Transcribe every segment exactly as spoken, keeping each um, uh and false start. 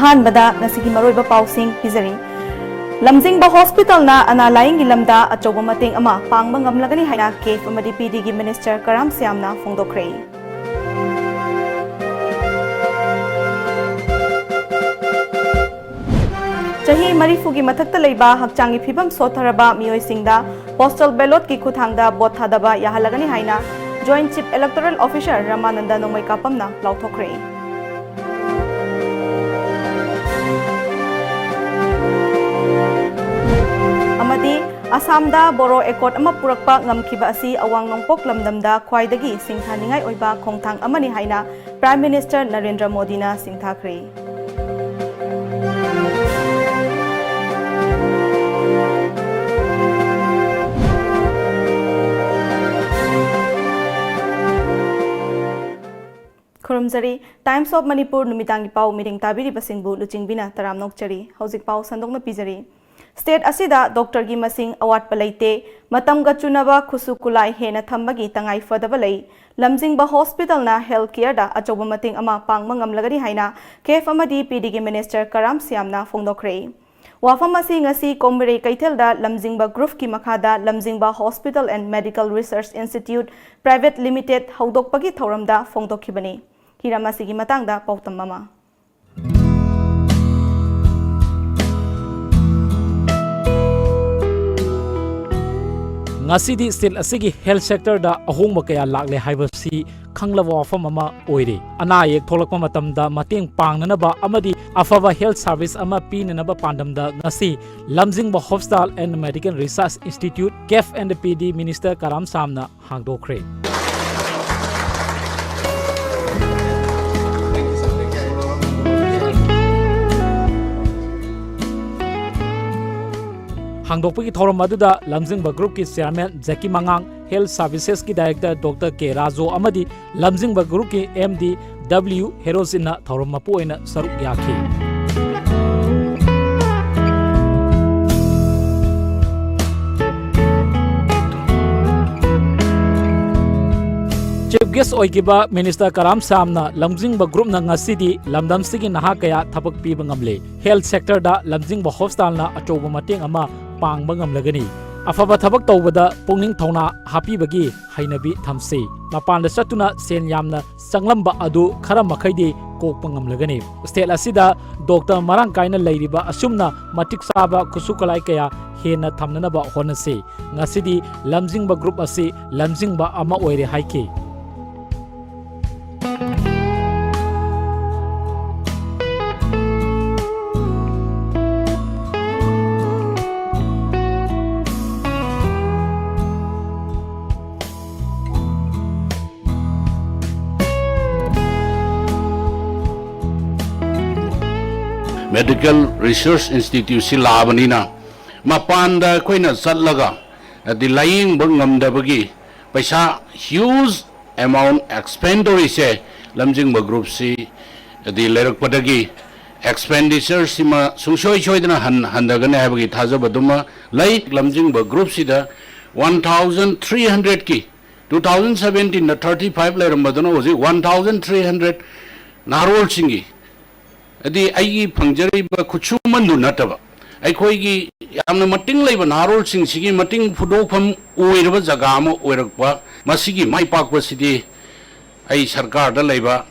ꯑꯍꯥꯟꯕꯗ ꯉꯁꯤꯒꯤ ꯃꯔꯨꯑꯣꯏꯕ ꯄꯥꯎꯁꯤꯡ ꯄꯤꯖꯔꯤ꯫ ꯂꯝꯖꯤꯡꯕ ꯍꯣꯁꯄꯤꯇꯥꯜꯅ ꯑꯅꯥ ꯂꯥꯌꯦꯡꯒꯤ ꯂꯝꯗ ꯑꯆꯧꯕ ꯃꯇꯦꯡ ꯑꯃ ꯄꯥꯡꯕ ꯉꯝꯂꯒꯅꯤ ꯍꯥꯏꯅ ꯀꯦꯐ ꯑꯃꯗꯤ ꯄꯤ ꯗꯤꯒꯤ ꯃꯤꯅꯤꯁꯇꯔ ꯀꯔꯥꯝ ꯁ꯭ꯌꯥꯝꯅ ꯐꯣꯡꯗꯣꯛꯈ꯭ꯔꯦ꯫ ꯆꯍꯤ ꯃꯔꯤꯐꯨꯒꯤ ꯃꯊꯛꯇ ꯂꯩꯕ ꯍꯛꯆꯥꯡꯒꯤ ꯐꯤꯕꯝ ꯁꯣꯠꯊꯔꯕ ꯃꯤꯑꯣꯏꯁꯤꯡꯗ ꯄꯣꯁꯇꯦꯜ ꯕꯦꯂꯣꯠꯀꯤ ꯈꯨꯠꯊꯥꯡꯗ ꯚꯣꯠ ꯊꯥꯗꯕ ꯌꯥꯍꯜꯂꯒꯅꯤ ꯍꯥꯏꯅ ꯖꯣꯏꯟꯠ ꯆꯤꯐ ꯏꯂꯦꯛꯇꯣꯔꯦꯜ ꯑꯣꯐꯤꯁꯥꯔ ꯔꯃꯥꯅꯟꯗ ꯅꯣꯡꯃꯩꯀꯥꯄꯝꯅ ꯂꯥꯎꯊꯣꯛꯈ꯭ꯔꯦ꯫ ꯑꯃꯗꯤ ꯑꯁꯥꯝꯗ ꯕꯣꯔꯣ ꯑꯦꯀꯣꯔꯗ ꯑꯃ ꯄꯨꯔꯛꯄ ꯉꯝꯈꯤꯕ ꯑꯁꯤ ꯑꯋꯥꯡ ꯅꯣꯡꯄꯣꯛ ꯂꯝꯗꯝꯗ ꯈ꯭ꯋꯥꯏꯗꯒꯤ ꯁꯤꯡꯊꯥꯅꯤꯡꯉꯥꯏ ꯑꯣꯏꯕ ꯈꯣꯡꯊꯥꯡ ꯑꯃꯅꯤ ꯍꯥꯏꯅ ꯄ꯭ꯔꯥꯏꯝ ꯃꯤꯅꯤꯁꯇꯔ ꯅꯔꯦꯟꯗ꯭ꯔ ꯃꯣꯗꯤꯅ ꯁꯤꯡꯊꯥꯈ꯭ꯔꯦ꯫ ꯈꯨꯔꯨꯝꯖꯔꯤ꯫ Times of Manipur ꯅꯨꯃꯤꯗꯥꯡꯒꯤ ꯄꯥꯎ ꯃꯤꯠꯌꯦꯡ ꯇꯥꯕꯤꯔꯤꯕꯁꯤꯡꯕꯨ ꯂꯨꯆꯤꯡꯕꯤꯅ ꯇꯔꯥꯝꯅ ꯑꯣꯛꯆꯔꯤ꯫ ꯍꯧꯖꯤꯛ ꯄꯥꯎ ꯁꯟꯗꯣꯛꯅ ꯄꯤꯖꯔꯤ꯫ ꯁ꯭ꯇꯦꯠ ꯑꯁꯤꯗ ꯗꯣꯛꯇꯔꯒꯤ ꯃꯁꯤꯡ ꯑꯋꯥꯠꯄ ꯂꯩꯇꯦ, ꯃꯇꯝꯒ ꯆꯨꯅꯕ ꯈꯨꯠꯁꯨ ꯈꯨꯠꯂꯥꯏ ꯍꯦꯟꯅ ꯊꯝꯕꯒꯤ ꯇꯉꯥꯏ ꯐꯗꯕ ꯂꯩ꯫ ꯂꯝꯖꯤꯡꯕ ꯍꯣꯁꯄꯤꯇꯥꯜꯅ ꯍꯦꯜꯊ ꯀꯦꯌꯔꯗ ꯑꯆꯧꯕ ꯃꯇꯦꯡ ꯑꯃ ꯄꯥꯡꯕ ꯉꯝꯂꯒꯅꯤ ꯍꯥꯏꯅ ꯀꯦꯐ ꯑꯃꯗꯤ ꯄꯤ ꯗꯤꯒꯤ ꯃꯤꯅꯤꯁꯇꯔ ꯀꯔꯥꯝ ꯁ꯭ꯌꯥꯝꯅ ꯐꯣꯡꯗꯣꯛꯈ꯭ꯔꯦ꯫ ꯋꯥꯐꯝ ꯑꯁꯤ ꯉꯁꯤ ꯀꯣꯝꯕꯤꯔꯩ ꯀꯩꯊꯦꯜꯗ ꯂꯝꯖꯤꯡꯕ ꯒ꯭ꯔꯨꯞꯀꯤ ꯃꯈꯥꯗ Lamjingba hospital and medical research institute private limited ꯍꯧꯗꯣꯛꯄꯒꯤ ꯊꯧꯔꯝꯗ ꯐꯣꯡꯗꯣꯛꯈꯤꯕꯅꯤ꯫ ꯍꯤꯔꯝ ꯑꯁꯤꯒꯤ ꯃꯇꯥꯡꯗ ꯄꯥꯎꯗꯝ ꯑꯃ꯫ ꯉꯁꯤꯗꯤ ꯁ꯭ꯇꯦꯠ ꯑꯁꯤꯒꯤ ꯍꯦꯜꯊ ꯁꯦꯛꯇꯔꯗ ꯑꯍꯣꯡꯕ ꯀꯌꯥ ꯂꯥꯛꯂꯦ ꯍꯥꯏꯕꯁꯤ ꯈꯪꯂꯕ ꯋꯥꯐꯝ ꯑꯃ ꯑꯣꯏꯔꯦ꯫ ꯑꯅꯥ ꯑꯌꯦꯛ ꯊꯣꯛꯂꯛꯄ ꯃꯇꯝꯗ ꯃꯇꯦꯡ ꯄꯥꯡꯅꯅꯕ ꯑꯃꯗꯤ ꯑꯐꯕ ꯍꯦꯜꯊ ꯁꯔꯚꯤꯁ ꯑꯃ ꯄꯤꯅꯅꯕ ꯄꯥꯟꯗꯝꯗ ꯉꯁꯤ Lamjingba hospital and medical research institute, CAF and P D, minister Karam ꯁ꯭ꯌꯥꯝꯅ ꯍꯥꯡꯗꯣꯛꯈ꯭ꯔꯦ꯫ ꯍꯥꯡꯗꯣꯛꯄꯒꯤ ꯊꯧꯔꯝ ꯑꯗꯨꯗ ꯂꯝꯖꯤꯡꯕ ꯒ꯭ꯔꯨꯞꯀꯤ ꯆꯤꯌꯔꯃꯦꯟ ꯖꯦꯀꯤ ꯃꯉꯥꯡ, ꯍꯦꯜꯊ ꯁꯔꯚꯤꯁꯦꯁꯀꯤ ꯗꯥꯏꯔꯦꯛꯇꯔ ꯗꯣꯛꯇꯔ ꯀꯦ ꯔꯥꯖꯨ ꯑꯃꯗꯤ ꯂꯝꯖꯤꯡꯕ ꯒ꯭ꯔꯨꯞꯀꯤ ꯑꯦꯝ ꯗꯤ ꯗꯕ꯭ꯂꯤꯎ ꯍꯦꯔꯣꯖꯤꯠꯅ ꯊꯧꯔꯝ ꯃꯄꯨ ꯑꯣꯏꯅ ꯁꯔꯨꯛ ꯌꯥꯈꯤ꯫ Chief Guest ꯑꯣꯏꯈꯤꯕ Minister ꯀꯔꯥꯝ ꯁꯥꯝꯅ ꯂꯝꯖꯤꯡꯕ groupꯅ ꯉꯁꯤꯗꯤ ꯂꯝꯗꯝꯁꯤꯒꯤ ꯅꯍꯥ ꯀꯌꯥ ꯊꯕꯛ ꯄꯤꯕ ꯉꯝꯂꯦ꯫ Health sectorꯗ ꯂꯝꯖꯤꯡꯕ hospitalꯅ ꯑꯆꯧꯕ ꯃꯇꯦꯡ ꯑꯃ ꯄꯥꯡꯕ ꯉꯝꯂꯒꯅꯤ꯫ ꯑꯐꯕ ꯊꯕꯛ ꯇꯧꯕꯗ ꯄꯨꯛꯅꯤꯡ ꯊꯧꯅꯥ ꯍꯥꯞꯄꯤꯕꯒꯤ ꯍꯩꯅꯕꯤ ꯊꯝꯁꯤ꯫ ꯃꯄꯥꯟꯗ ꯆꯠꯇꯨꯅ ꯁꯦꯟ ꯌꯥꯝꯅ ꯆꯪꯂꯝꯕ ꯑꯗꯨ ꯈꯔ ꯃꯈꯩꯗꯤ ꯀꯣꯛꯄ ꯉꯝꯂꯒꯅꯤ꯫ State ꯑꯁꯤꯗ doctor ꯃꯔꯥꯡ ꯀꯥꯏꯅ ꯂꯩꯔꯤꯕ ꯑꯁꯨꯝꯅ ꯃꯇꯤꯛ ꯆꯥꯕ ꯈꯨꯠꯁꯨ ꯈꯨꯠꯂꯥꯏ ꯀꯌꯥ ꯍꯦꯟꯅ ꯊꯝꯅꯅꯕ ꯍꯣꯠꯅꯁꯤ꯫ ꯉꯁꯤꯗꯤ ꯂꯝꯖꯤꯡꯕ group ꯑꯁꯤ ꯂꯝꯖꯤꯡꯕ ꯑꯃ ꯑꯣꯏꯔꯦ ꯍꯥꯏꯈꯤ꯫ Medical Research Instituteꯁꯤ ꯂꯥꯛꯑꯕꯅꯤꯅ, ꯃꯄꯥꯟꯗ ꯑꯩꯈꯣꯏꯅ ꯆꯠꯂꯒ ꯍꯥꯏꯗꯤ ꯂꯥꯌꯦꯡꯕ ꯉꯝꯗꯕꯒꯤ ꯄꯩꯁꯥ huge amount expend ꯇꯧꯔꯤꯁꯦ ꯂꯝꯖꯤꯡꯕ groupꯁꯤ ꯍꯥꯏꯗꯤ ꯂꯩꯔꯛꯄꯗꯒꯤ expenditureꯁꯤꯃ ꯁꯨꯡꯁꯣꯏ ꯁꯣꯏꯗꯅ ꯍꯟ-, ꯍꯟꯊꯒꯅꯤ ꯍꯥꯏꯕꯒꯤ ꯊꯥꯖꯕꯗꯨꯃ ꯂꯩ꯫ ꯂꯝꯖꯤꯡꯕ groupꯁꯤꯗ one thousand three hundredꯀꯤ two thousand seventeenꯗ thirty five ꯂꯩꯔꯝꯕꯗꯨꯅ ꯍꯧꯖꯤꯛ one thousand three hundred ꯅꯍꯥꯔꯣꯜꯁꯤꯡꯒꯤ ꯍꯥꯏꯗꯤ ꯑꯩꯒꯤ ꯐꯪꯖꯔꯤꯕ ꯈꯨꯠꯁꯨꯃꯟꯗꯨ ꯅꯠꯇꯕ, ꯑꯩꯈꯣꯏꯒꯤ ꯌꯥꯝꯅ ꯃꯇꯤꯡ ꯂꯩꯕ ꯅꯍꯥꯔꯣꯜꯁꯤꯡꯁꯤꯒꯤ ꯃꯇꯤꯡ ꯐꯨꯗꯣꯛꯐꯝ ꯑꯣꯏꯔꯕ ꯖꯒꯥ ꯑꯃ ꯑꯣꯏꯔꯛꯄ, ꯃꯁꯤꯒꯤ ꯃꯥꯏ ꯄꯥꯛꯄꯁꯤꯗꯤ ꯑꯩ ꯁꯔꯀꯥꯔꯗ ꯂꯩꯕ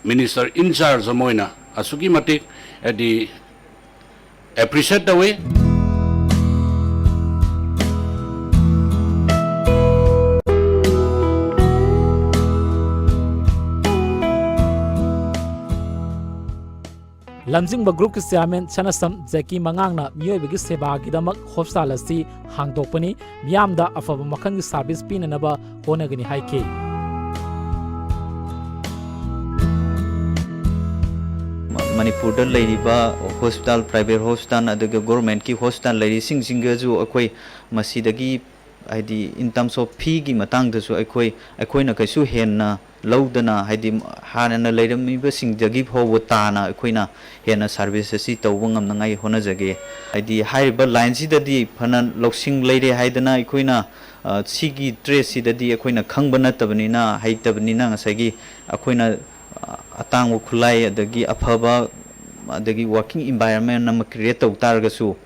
minister in charge ꯑꯃ ꯑꯣꯏꯅ ꯑꯁꯨꯛꯀꯤ ꯃꯇꯤꯛ ꯍꯥꯏꯗꯤ appreciate ꯇꯧꯏ꯫ ꯂꯝꯖꯤꯡꯕ groupꯀꯤ chairman ꯁꯅꯥꯁꯝ ꯖꯦꯀꯤ ꯃꯉꯥꯡꯅ ꯃꯤꯑꯣꯏꯕꯒꯤ ꯁꯦꯕꯥꯒꯤꯗꯃꯛ hospital ꯑꯁꯤ ꯍꯥꯡꯗꯣꯛꯄꯅꯤ, ꯃꯤꯌꯥꯝꯗ ꯑꯐꯕ ꯃꯈꯜꯒꯤ service ꯄꯤꯅꯅꯕ ꯍꯣꯠꯅꯒꯅꯤ ꯍꯥꯏꯈꯤ꯫ ꯃ-, ꯃꯅꯤꯄꯨꯔꯗ ꯂꯩꯔꯤꯕ hospital, private hospital ꯑꯗꯨꯒ governmentꯀꯤ hospital ꯂꯩꯔꯤꯁꯤꯡꯁꯤꯡꯒꯁꯨ ꯑꯩꯈꯣꯏ ꯃꯁꯤꯗꯒꯤ ꯍꯥꯏꯗꯤ in terms of feeꯒꯤ ꯃꯇꯥꯡꯗꯁꯨ ꯑꯩꯈꯣꯏ ꯑꯩꯈꯣꯏꯅ ꯀꯩꯁꯨ ꯍꯦꯟꯅ ꯂꯧꯗꯅ, ꯍꯥꯏꯗꯤ ꯍꯥꯟꯅꯅ ꯂꯩꯔꯝꯃꯤꯕꯁꯤꯡꯗꯒꯤ ꯐꯥꯎꯕ ꯇꯥꯅ ꯑꯩꯈꯣꯏꯅ ꯍꯦꯟꯅ service ꯑꯁꯤ ꯇꯧꯕ ꯉꯝꯅꯉꯥꯏ ꯍꯣꯠꯅꯖꯒꯦ꯫ ꯍꯥꯏꯗꯤ ꯍꯥꯏꯔꯤꯕ lineꯁꯤꯗꯗꯤ ꯐꯅ ꯂꯧꯁꯤꯡ ꯂꯩꯔꯦ ꯍꯥꯏꯗꯅ ꯑꯩꯈꯣꯏꯅ, ꯑ, ꯁꯤꯒꯤ tradeꯁꯤꯗꯗꯤ ꯑꯩꯈꯣꯏꯅ ꯈꯪꯕ ꯅꯠꯇꯕꯅꯤꯅ, ꯍꯩꯇꯕꯅꯤꯅ, ꯉꯁꯥꯏꯒꯤ ꯑꯩꯈꯣꯏꯅ, ꯑ, ꯑꯇꯥꯡꯕ ꯈꯨꯠꯂꯥꯏ ꯑꯗꯒꯤ ꯑꯐꯕ ꯑꯗꯒꯤ working environment ꯑꯃ create ꯇꯧ ꯇꯥꯔꯒꯁꯨ,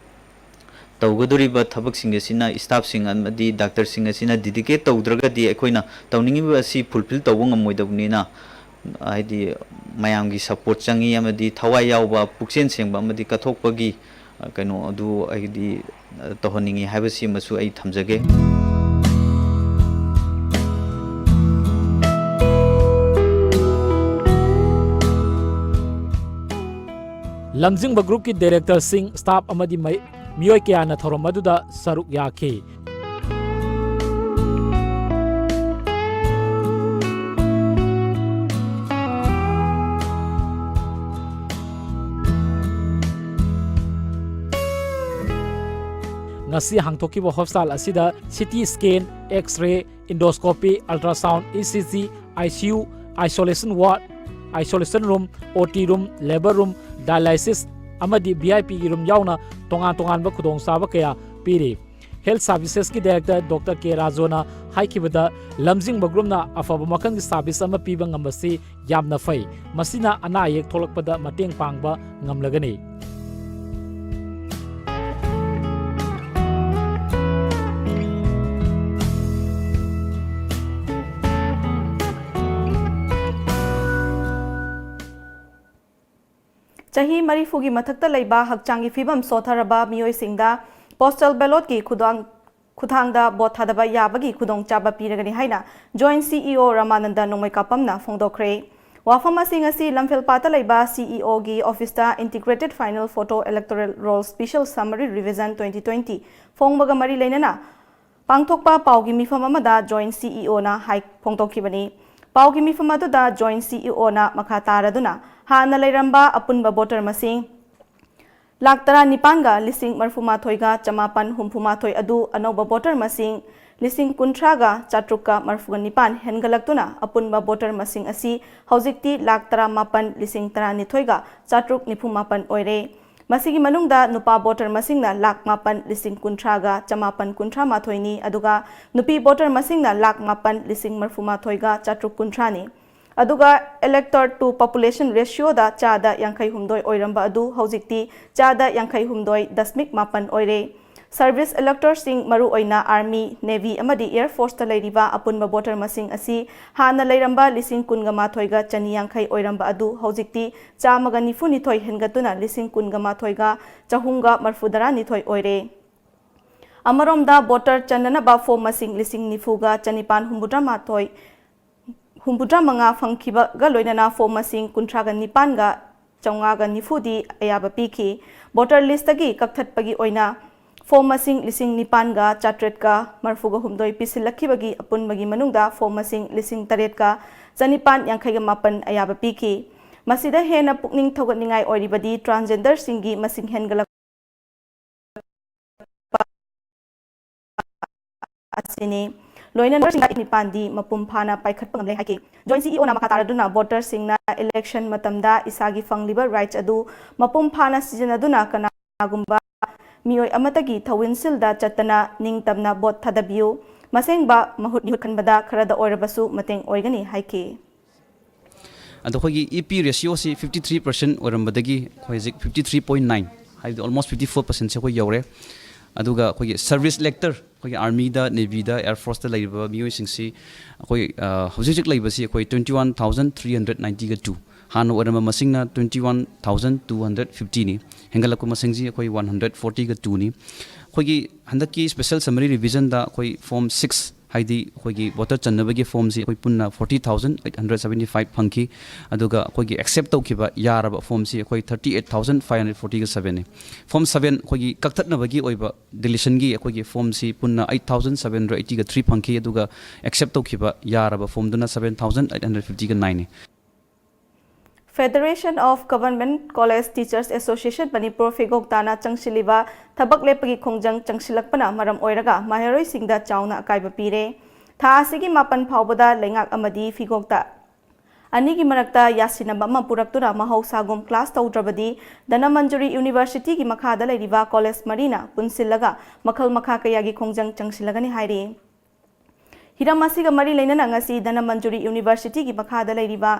ꯇꯧꯒꯗꯧꯔꯤꯕ ꯊꯕꯛꯁꯤꯡ ꯑꯁꯤꯅ staffꯁꯤꯡ ꯑꯃꯗꯤ doctorꯁꯤꯡ ꯑꯁꯤꯅ dedicate ꯇꯧꯗ꯭ꯔꯒꯗꯤ ꯑꯩꯈꯣꯏꯅ ꯇꯧꯅꯤꯡꯉꯤꯕ ꯑꯁꯤ fulfill ꯇꯧꯕ ꯉꯝꯃꯣꯏꯗꯕꯅꯤꯅ, ꯍꯥꯏꯗꯤ ꯃꯌꯥꯝꯒꯤ support ꯆꯪꯉꯤ ꯑꯃꯗꯤ ꯊꯋꯥꯏ ꯌꯥꯎꯕ, ꯄꯨꯛꯆꯦꯜ ꯁꯦꯡꯕ ꯑꯃꯗꯤ ꯀꯠꯊꯣꯛꯄꯒꯤ, ꯑ, ꯀꯩꯅꯣ ꯑꯗꯨ ꯑꯩꯗꯤ, ꯑ, ꯇꯧꯍꯟꯅꯤꯡꯉꯤ ꯍꯥꯏꯕꯁꯤꯃꯁꯨ ꯑꯩ ꯊꯝꯖꯒꯦ꯫ ꯂꯝꯖꯤꯡꯕ groupꯀꯤ directorꯁꯤꯡ, staff ꯑꯃꯗꯤ ꯃꯩ-, ꯃꯤꯑꯣꯏ ꯀꯌꯥꯅ ꯊꯧꯔꯝ ꯑꯗꯨꯗ ꯁꯔꯨꯛ ꯌꯥꯈꯤ꯫ ꯉꯁꯤ ꯍꯥꯡꯗꯣꯛꯈꯤꯕ hospital ꯑꯁꯤꯗ CT scan, X-ray, endoscopy, ultrasound, ECG, ICU, isolation ward, isolation room, OT room, labour room, dialysis ꯑꯃꯗꯤ VIPꯒꯤ room ꯌꯥꯎꯅ ꯇꯣꯉꯥꯟ ꯇꯣꯉꯥꯟꯕ ꯈꯨꯗꯣꯡꯆꯥꯕ ꯀꯌꯥ ꯄꯤꯔꯤ꯫ Health Servicesꯀꯤ director Doctor K ꯔꯥꯖꯣꯅ ꯍꯥꯏꯈꯤꯕꯗ, ꯂꯝꯖꯤꯡꯕ groupꯅ ꯑꯐꯕ ꯃꯈꯜꯒꯤ service ꯑꯃ ꯄꯤꯕ ꯉꯝꯕꯁꯤ ꯌꯥꯝꯅ ꯐꯩ꯫ ꯃꯁꯤꯅ ꯑꯅꯥ ꯑꯌꯦꯛ ꯊꯣꯛꯂꯛꯄꯗ ꯃꯇꯦꯡ ꯄꯥꯡꯕ ꯉꯝꯂꯒꯅꯤ꯫ ꯆꯍꯤ ꯃꯔꯤꯐꯨꯒꯤ ꯃꯊꯛꯇ ꯂꯩꯕ ꯍꯛꯆꯥꯡꯒꯤ ꯐꯤꯕꯝ ꯁꯣꯠꯊꯔꯕ ꯃꯤꯑꯣꯏꯁꯤꯡꯗ postal ballotꯀꯤ ꯈꯨꯗꯥꯡ-, ꯈꯨꯊꯥꯡꯗ vote ꯊꯥꯗꯕ ꯌꯥꯕꯒꯤ ꯈꯨꯗꯣꯡꯆꯥꯕ ꯄꯤꯔꯒꯅꯤ ꯍꯥꯏꯅ Joint CEO ꯔꯥꯃꯥꯅꯟꯗ ꯅꯣꯡꯃꯩꯀꯥꯄꯝꯅ ꯐꯣꯡꯗꯣꯛꯈ꯭ꯔꯦ꯫ ꯋꯥꯐꯝ ꯑꯁꯤ ꯉꯁꯤ ꯂꯝꯐꯦꯜꯄꯥꯠꯇ ꯂꯩꯕ CEOꯒꯤ officeꯇ Integrated Final Photo Electoral Roll Special Summary Revision twenty twenty ꯐꯣꯡꯕꯒ ꯃꯔꯤ ꯂꯩꯅꯅ ꯄꯥꯡꯊꯣꯛꯄ ꯄꯥꯎꯒꯤ ꯃꯤꯐꯝ ꯑꯃꯗ Joint CEOꯅ ꯍꯥꯏ-, ꯐꯣꯡꯗꯣꯛꯈꯤꯕꯅꯤ꯫ ꯄꯥꯎꯒꯤ ꯃꯤꯐꯝ ꯑꯗꯨꯗ Joint CEOꯅ ꯃꯈꯥ ꯇꯥꯔꯗꯨꯅ ꯍꯥꯟꯅ ꯂꯩꯔꯝꯕ ꯑꯄꯨꯟꯕ voter ꯃꯁꯤꯡ ꯂꯥꯈ ꯇꯔꯥꯅꯤꯄꯥꯟꯒ ꯂꯤꯁꯤꯡ ꯃꯔꯐꯨꯃꯥꯊꯣꯏꯒ ꯆꯃꯥꯄꯟ ꯍꯨꯝꯐꯨꯃꯥꯊꯣꯏ ꯑꯗꯨ ꯑꯅꯧꯕ ꯚꯣꯇꯔ ꯃꯁꯤꯡ ꯂꯤꯁꯤꯡ ꯀꯨꯟꯊ꯭ꯔꯥꯒ ꯆꯥꯇ꯭ꯔꯨꯛꯀ ꯃꯔꯐꯨꯒ ꯅꯤꯄꯥꯟ ꯍꯦꯟꯒꯠꯂꯛꯇꯨꯅ ꯑꯄꯨꯟꯕ ꯚꯣꯇꯔ ꯃꯁꯤꯡ ꯑꯁꯤ ꯍꯧꯖꯤꯛꯇꯤ ꯂꯥꯈ ꯇꯔꯥꯃꯥꯄꯟ ꯂꯤꯁꯤꯡ ꯇꯔꯥꯅꯤꯊꯣꯏꯒ ꯆꯥꯇ꯭ꯔꯨꯛ ꯅꯤꯐꯨꯃꯥꯄꯟ ꯑꯣꯏꯔꯦ꯫ ꯃꯁꯤꯒꯤ ꯃꯅꯨꯡꯗ ꯅꯨꯄꯥ ꯚꯣꯇꯔ ꯃꯁꯤꯡꯅ ꯂꯥꯈ ꯃꯥꯄꯟ ꯂꯤꯁꯤꯡ ꯀꯨꯟꯊ꯭ꯔꯥꯒ ꯆꯃꯥꯄꯟ ꯀꯨꯟꯊ꯭ꯔꯥꯃꯥꯊꯣꯏꯅꯤ, ꯑꯗꯨꯒ ꯅꯨꯄꯤ ꯚꯣꯇꯔ ꯃꯁꯤꯡꯅ ꯂꯥꯈ ꯃꯥꯄꯟ ꯂꯤꯁꯤꯡ ꯃꯔꯐꯨꯃꯥꯊꯣꯏꯒ ꯆꯥꯇ꯭ꯔꯨꯛ ꯀꯨꯟꯊ꯭ꯔꯥꯅꯤ꯫ ꯑꯗꯨꯒ elector to population ratioꯗ ꯆꯥꯗ ꯌꯥꯡꯈꯩ ꯍꯨꯝꯗꯣꯏ ꯑꯣꯏꯔꯝꯕ ꯑꯗꯨ ꯍꯧꯖꯤꯛꯇꯤ ꯆꯥꯗ ꯌꯥꯡꯈꯩ ꯍꯨꯝꯗꯣꯏ ꯗꯁꯃꯤꯛ ꯃꯥꯄꯟ ꯑꯣꯏꯔꯦ꯫ Service electorꯁꯤꯡ, ꯃꯔꯨꯑꯣꯏꯅ Army, Navy ꯑꯃꯗꯤ Air Forceꯇ ꯂꯩꯔꯤꯕ ꯑꯄꯨꯟꯕ ꯚꯣꯇꯔ ꯃꯁꯤꯡ ꯑꯁꯤ ꯍꯥꯟꯅ ꯂꯩꯔꯝꯕ ꯂꯤꯁꯤꯡ ꯀꯨꯟꯒ ꯃꯥꯊꯣꯏꯒ ꯆꯅꯤ ꯌꯥꯡꯈꯩ ꯑꯣꯏꯔꯝꯕ ꯑꯗꯨ ꯍꯧꯖꯤꯛꯇꯤ ꯆꯥꯝꯃꯒ ꯅꯤꯐꯨꯅꯤꯊꯣꯏ ꯍꯦꯟꯒꯠꯇꯨꯅ ꯂꯤꯁꯤꯡ ꯀꯨꯟꯒ ꯃꯥꯊꯣꯏꯒ ꯆꯍꯨꯝꯒ ꯃꯔꯐꯨꯇꯔꯥꯅꯤꯊꯣꯏ ꯑꯣꯏꯔꯦ꯫ ꯑꯃꯔꯣꯝꯗ, ꯚꯣꯇꯔ ꯆꯟꯅꯅꯕ ꯐꯣꯔꯝ ꯃꯁꯤꯡ ꯂꯤꯁꯤꯡ ꯅꯤꯐꯨꯒ ꯆꯅꯤꯄꯥꯟ ꯍꯨꯝꯐꯨꯇꯔꯥꯃꯥꯊꯣꯏ, ꯍꯨꯝꯐꯨꯇꯔꯥꯃꯉꯥ ꯐꯪꯈꯤꯕꯒ ꯂꯣꯏꯅꯅ ꯐꯣꯔꯝ ꯃꯁꯤꯡ ꯀꯨꯟꯊ꯭ꯔꯥꯒ ꯅꯤꯄꯥꯟꯒ ꯆꯥꯝꯃꯉꯥꯒ ꯅꯤꯐꯨꯗꯤ ꯑꯌꯥꯕ ꯄꯤꯈꯤ꯫ ꯚꯣꯇꯔ ꯂꯤꯁꯇꯒꯤ ꯀꯛꯊꯠꯄꯒꯤ ꯑꯣꯏꯅ ꯐꯣꯔꯝ ꯃꯁꯤꯡ ꯂꯤꯁꯤꯡ ꯅꯤꯄꯥꯟꯒ ꯆꯥꯇ꯭ꯔꯦꯠꯀ ꯃꯔꯐꯨꯒ ꯍꯨꯝꯗꯣꯏ ꯄꯤꯁꯤꯜꯂꯛꯈꯤꯕꯒꯤ ꯑꯄꯨꯟꯕꯒꯤ ꯃꯅꯨꯡꯗ ꯐꯣꯔꯝ ꯃꯁꯤꯡ ꯂꯤꯁꯤꯡ ꯇꯔꯦꯠꯀ ꯆꯅꯤꯄꯥꯟ ꯌꯥꯡꯈꯩꯒ ꯃꯥꯄꯟ ꯑꯌꯥꯕ ꯄꯤꯈꯤ꯫ ꯃꯁꯤꯗ ꯍꯦꯟꯅ ꯄꯨꯛꯅꯤꯡ ꯊꯧꯒꯠꯅꯤꯡꯉꯥꯏ ꯑꯣꯏꯔꯤꯕꯗꯤ transgenderꯁꯤꯡꯒꯤ ꯃꯁꯤꯡ ꯍꯦꯟꯒꯠꯂꯛꯄ ꯑꯁꯤꯅꯤ꯫ ꯂꯣꯏꯅꯅ ꯅꯤꯄꯥꯟꯗꯤ ꯃꯄꯨꯡ ꯐꯥꯅ ꯄꯥꯏꯈꯠꯄ ꯉꯝꯂꯦ ꯍꯥꯏꯈꯤ꯫ Joint CEOꯅ ꯃꯈꯥ ꯇꯥꯔꯗꯨꯅ ꯚꯣꯇꯔꯁꯤꯡꯅ election ꯃꯇꯝꯗ ꯏꯁꯥꯒꯤ ꯐꯪꯂꯤꯕ rights ꯑꯗꯨ ꯃꯄꯨꯡ ꯐꯥꯅ ꯁꯤꯖꯤꯟꯅꯗꯨꯅ ꯀꯅꯥꯒꯨꯝꯕ ꯃꯤꯑꯣꯏ ꯑꯃꯠꯇꯒꯤ ꯊꯧꯋꯤꯟꯁꯤꯜꯗ ꯆꯠꯇꯅ ꯅꯤꯡꯇꯝꯅ ꯚꯣꯠ ꯊꯥꯗꯕꯤꯌꯨ꯫ ꯃꯁꯦꯡꯕ ꯃꯍꯨꯠ ꯃꯤꯍꯨꯠ ꯈꯟꯕꯗ ꯈꯔꯗ ꯑꯣꯏꯔꯕꯁꯨ ꯃꯇꯦꯡ ꯑꯣꯏꯒꯅꯤ ꯍꯥꯏꯈꯤ꯫ ꯑꯗꯣ ꯑꯩꯈꯣꯏꯒꯤ E P ratioꯁꯤ fifty three percent ꯑꯣꯏꯔꯝꯕꯗꯒꯤ ꯑꯩꯈꯣꯏ ꯍꯧꯖꯤꯛ fifty three point nine, ꯍꯥꯏꯕꯗꯤ almost fifty four percentꯁꯦ ꯑꯩꯈꯣꯏ ꯌꯧꯔꯦ꯫ ꯑꯗꯨꯒ ꯑꯩꯈꯣꯏꯒꯤ service elector, ꯑꯩꯈꯣꯏꯒꯤ Armyꯗ, Navyꯗ, Air Forceꯇ ꯂꯩꯔꯤꯕ ꯃꯤꯑꯣꯏꯁꯤꯡꯁꯤ ꯑꯩꯈꯣꯏ, ꯑ, ꯍꯧꯖꯤꯛ ꯍꯧꯖꯤꯛ ꯂꯩꯕꯁꯤ ꯑꯩꯈꯣꯏ twenty one thousand three hundred ninety two, ꯍꯥꯟꯅ ꯑꯣꯏꯔꯝꯕ ꯃꯁꯤꯡꯅ twenty one thousand two hundred fiftyꯅꯤ꯫ ꯍꯦꯟꯒꯠꯂꯛꯄ ꯃꯁꯤꯡꯁꯤ ꯑꯩꯈꯣꯏ one hundred fortyꯒ twoꯅꯤ꯫ ꯑꯩꯈꯣꯏꯒꯤ ꯍꯟꯗꯛꯀꯤ special summary revisionꯗ ꯑꯩꯈꯣꯏ form six, ꯍꯥꯏꯗꯤ ꯑꯩꯈꯣꯏꯒꯤ ꯚꯣꯇꯔ ꯆꯟꯅꯕꯒꯤ ꯐꯣꯔꯝꯁꯤ ꯑꯩꯈꯣꯏ ꯄꯨꯟꯅ forty thousand eight hundred seventy five ꯐꯪꯈꯤ꯫ ꯑꯗꯨꯒ ꯑꯩꯈꯣꯏꯒꯤ accept ꯇꯧꯈꯤꯕ ꯌꯥꯔꯕ ꯐꯣꯔꯝꯁꯤ ꯑꯩꯈꯣꯏ thirty eight thousand five hundred fortyꯒ sevenꯅꯤ꯫ Form seven, ꯑꯩꯈꯣꯏꯒꯤ ꯀꯛꯊꯠꯅꯕꯒꯤ ꯑꯣꯏꯕ deletionꯒꯤ ꯑꯩꯈꯣꯏꯒꯤ ꯐꯣꯔꯝꯁꯤ ꯄꯨꯟꯅ eight thousand seven hundred eightyꯒ three ꯐꯪꯈꯤ꯫ ꯑꯗꯨꯒ accept ꯇꯧꯈꯤꯕ ꯌꯥꯔꯕ ꯐꯣꯔꯝꯗꯨꯅ seven thousand eight hundred fiftyꯒ nineꯅꯤ꯫ Federation of Government College Teachers Association Manipur ꯐꯤꯒꯣꯛ ꯇꯥꯅ ꯆꯪꯁꯤꯜꯂꯤꯕ ꯊꯕꯛ ꯂꯦꯞꯄꯒꯤ ꯈꯣꯡꯖꯪ ꯆꯪꯁꯤꯜꯂꯛꯄꯅ ꯃꯔꯝ ꯑꯣꯏꯔꯒ ꯃꯍꯩꯔꯣꯏꯁꯤꯡꯗ ꯆꯥꯎꯅ ꯑꯀꯥꯏꯕ ꯄꯤꯔꯦ꯫ ꯊꯥ ꯑꯁꯤꯒꯤ ꯃꯥꯄꯟ ꯐꯥꯎꯕꯗ ꯂꯩꯉꯥꯛ ꯑꯃꯗꯤ ꯐꯤꯒꯣꯛꯇ ꯑꯅꯤꯒꯤ ꯃꯔꯛꯇ ꯌꯥꯁꯤꯟꯅꯕ ꯑꯃ ꯄꯨꯔꯛꯇꯨꯅ ꯃꯍꯧꯁꯥꯒꯨꯝ ꯀ꯭ꯂꯥꯁ ꯇꯧꯗ꯭ꯔꯕꯗꯤ ꯙꯅꯃꯟꯖꯨꯔꯤ ꯌꯨꯅꯤꯚꯔꯁꯤꯇꯤꯒꯤ ꯃꯈꯥꯗ ꯂꯩꯔꯤꯕ ꯀꯣꯂꯦꯖ ꯃꯔꯤꯅ ꯄꯨꯟꯁꯤꯜꯂꯒ ꯃꯈꯜ ꯃꯈꯥ ꯀꯌꯥꯒꯤ ꯈꯣꯡꯖꯪ ꯆꯪꯁꯤꯜꯂꯒꯅꯤ ꯍꯥꯏꯔꯤ꯫ ꯍꯤꯔꯝ ꯑꯁꯤꯒ ꯃꯔꯤ ꯂꯩꯅꯅ ꯉꯁꯤ ꯙꯅꯃꯟꯖꯨꯔꯤ ꯌꯨꯅꯤꯚꯔꯁꯤꯇꯤꯒꯤ ꯃꯈꯥꯗ ꯂꯩꯔꯤꯕ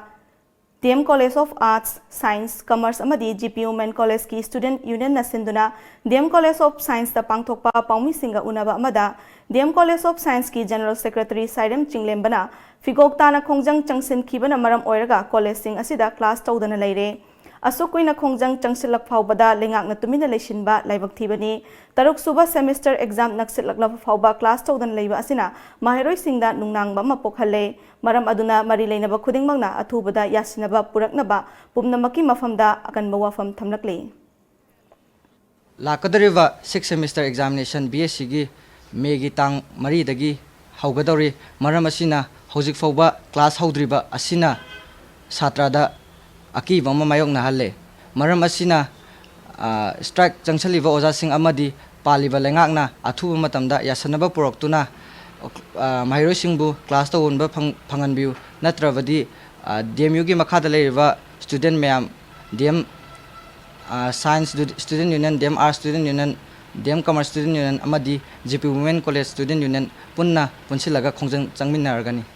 D M College of Arts, Science, Commerce ꯑꯃꯗꯤ G P Women Collegeꯀꯤ Student Unionꯅ ꯁꯤꯟꯗꯨꯅ D M College of Scienceꯇ ꯄꯥꯡꯊꯣꯛꯄ ꯄꯥꯎꯃꯤꯁꯤꯡꯒ ꯎꯅꯕ ꯑꯃꯗ D M College of Scienceꯀꯤ General Secretary ꯁꯥꯏꯔꯦꯝ ꯆꯤꯡꯂꯦꯝꯕꯅ ꯐꯤꯒꯣꯛ ꯇꯥꯅ ꯈꯣꯡꯖꯪ ꯆꯪꯁꯤꯟꯈꯤꯕꯅ ꯃꯔꯝ ꯑꯣꯏꯔꯒ ꯀꯣꯂꯦꯖꯁꯤꯡ ꯑꯁꯤꯗ ꯀ꯭ꯂꯥꯁ ꯇꯧꯗꯅ ꯂꯩꯔꯦ꯫ ꯑꯁꯨꯛ ꯀꯨꯏꯅ ꯈꯣꯡꯖꯪ ꯆꯪꯁꯤꯜꯂꯛ ꯐꯥꯎꯕꯗ ꯂꯩꯉꯥꯛꯅ ꯇꯨꯃꯤꯟꯅ ꯂꯩꯁꯤꯟꯕ ꯂꯥꯏꯕꯛ ꯊꯤꯕꯅꯤ꯫ ꯇꯔꯨꯛ ꯁꯨꯕ semester exam ꯅꯛꯁꯤꯜꯂꯛꯂꯕ ꯐꯥꯎꯕ ꯀ꯭ꯂꯥꯁ ꯇꯧꯗꯅ ꯂꯩꯕ ꯑꯁꯤꯅ ꯃꯍꯩꯔꯣꯏꯁꯤꯡꯗ ꯅꯨꯡꯅꯥꯡꯕ ꯑꯃ ꯄꯣꯛꯍꯜꯂꯦ꯫ ꯃꯔꯝ ꯑꯗꯨꯅ ꯃꯔꯤ ꯂꯩꯅꯕ ꯈꯨꯗꯤꯡꯃꯛꯅ ꯑꯊꯨꯕꯗ ꯌꯥꯁꯤꯟꯅꯕ ꯄꯨꯔꯛꯅꯕ ꯄꯨꯝꯅꯃꯛꯀꯤ ꯃꯐꯝꯗ ꯑꯀꯟꯕ ꯋꯥꯐꯝ ꯊꯝꯂꯛꯂꯤ꯫ ꯂꯥꯛꯀꯗꯧꯔꯤꯕ sixth semester examination B S Cꯒꯤ ꯃꯦꯒꯤ ꯇꯥꯡ ꯃꯔꯤꯗꯒꯤ ꯍꯧꯒꯗꯧꯔꯤ꯫ ꯃꯔꯝ ꯑꯁꯤꯅ ꯍꯧꯖꯤꯛ ꯐꯥꯎꯕ ꯀ꯭ꯂꯥꯁ ꯍꯧꯗ꯭ꯔꯤꯕ ꯑꯁꯤꯅ ꯁꯥꯇ꯭ꯔꯗ ꯑꯀꯤꯕ ꯑꯃ ꯃꯥꯌꯣꯛꯅꯍꯜꯂꯦ꯫ ꯃꯔꯝ ꯑꯁꯤꯅ, ꯑ, strike ꯆꯪꯁꯤꯜꯂꯤꯕ ꯑꯣꯖꯥꯁꯤꯡ ꯑꯃꯗꯤ ꯄꯥꯜꯂꯤꯕ ꯂꯩꯉꯥꯛꯅ ꯑꯊꯨꯕ ꯃꯇꯝꯗ ꯌꯥꯁꯟꯅꯕ ꯄꯨꯔꯛꯇꯨꯅ, ꯑ, ꯃꯍꯩꯔꯣꯏꯁꯤꯡꯕꯨ ꯀ꯭ꯂꯥꯁ ꯇꯧꯍꯟꯕ ꯐꯪ-, ꯐꯪꯍꯟꯕꯤꯌꯨ꯫ ꯅꯠꯇ꯭ꯔꯕꯗꯤ, ꯑ, D M Uꯒꯤ ꯃꯈꯥꯗ ꯂꯩꯔꯤꯕ student ꯃꯌꯥꯝ, D M, ꯑ, Science Student Union, D M Arts Student Union, D M Commerce Student Union ꯑꯃꯗꯤ G P Women College Student Union ꯄꯨꯟꯅ ꯄꯨꯟꯁꯤꯜꯂꯒ ꯈꯣꯡꯖꯪ ꯆꯪꯃꯤꯟꯅꯔꯒꯅꯤ꯫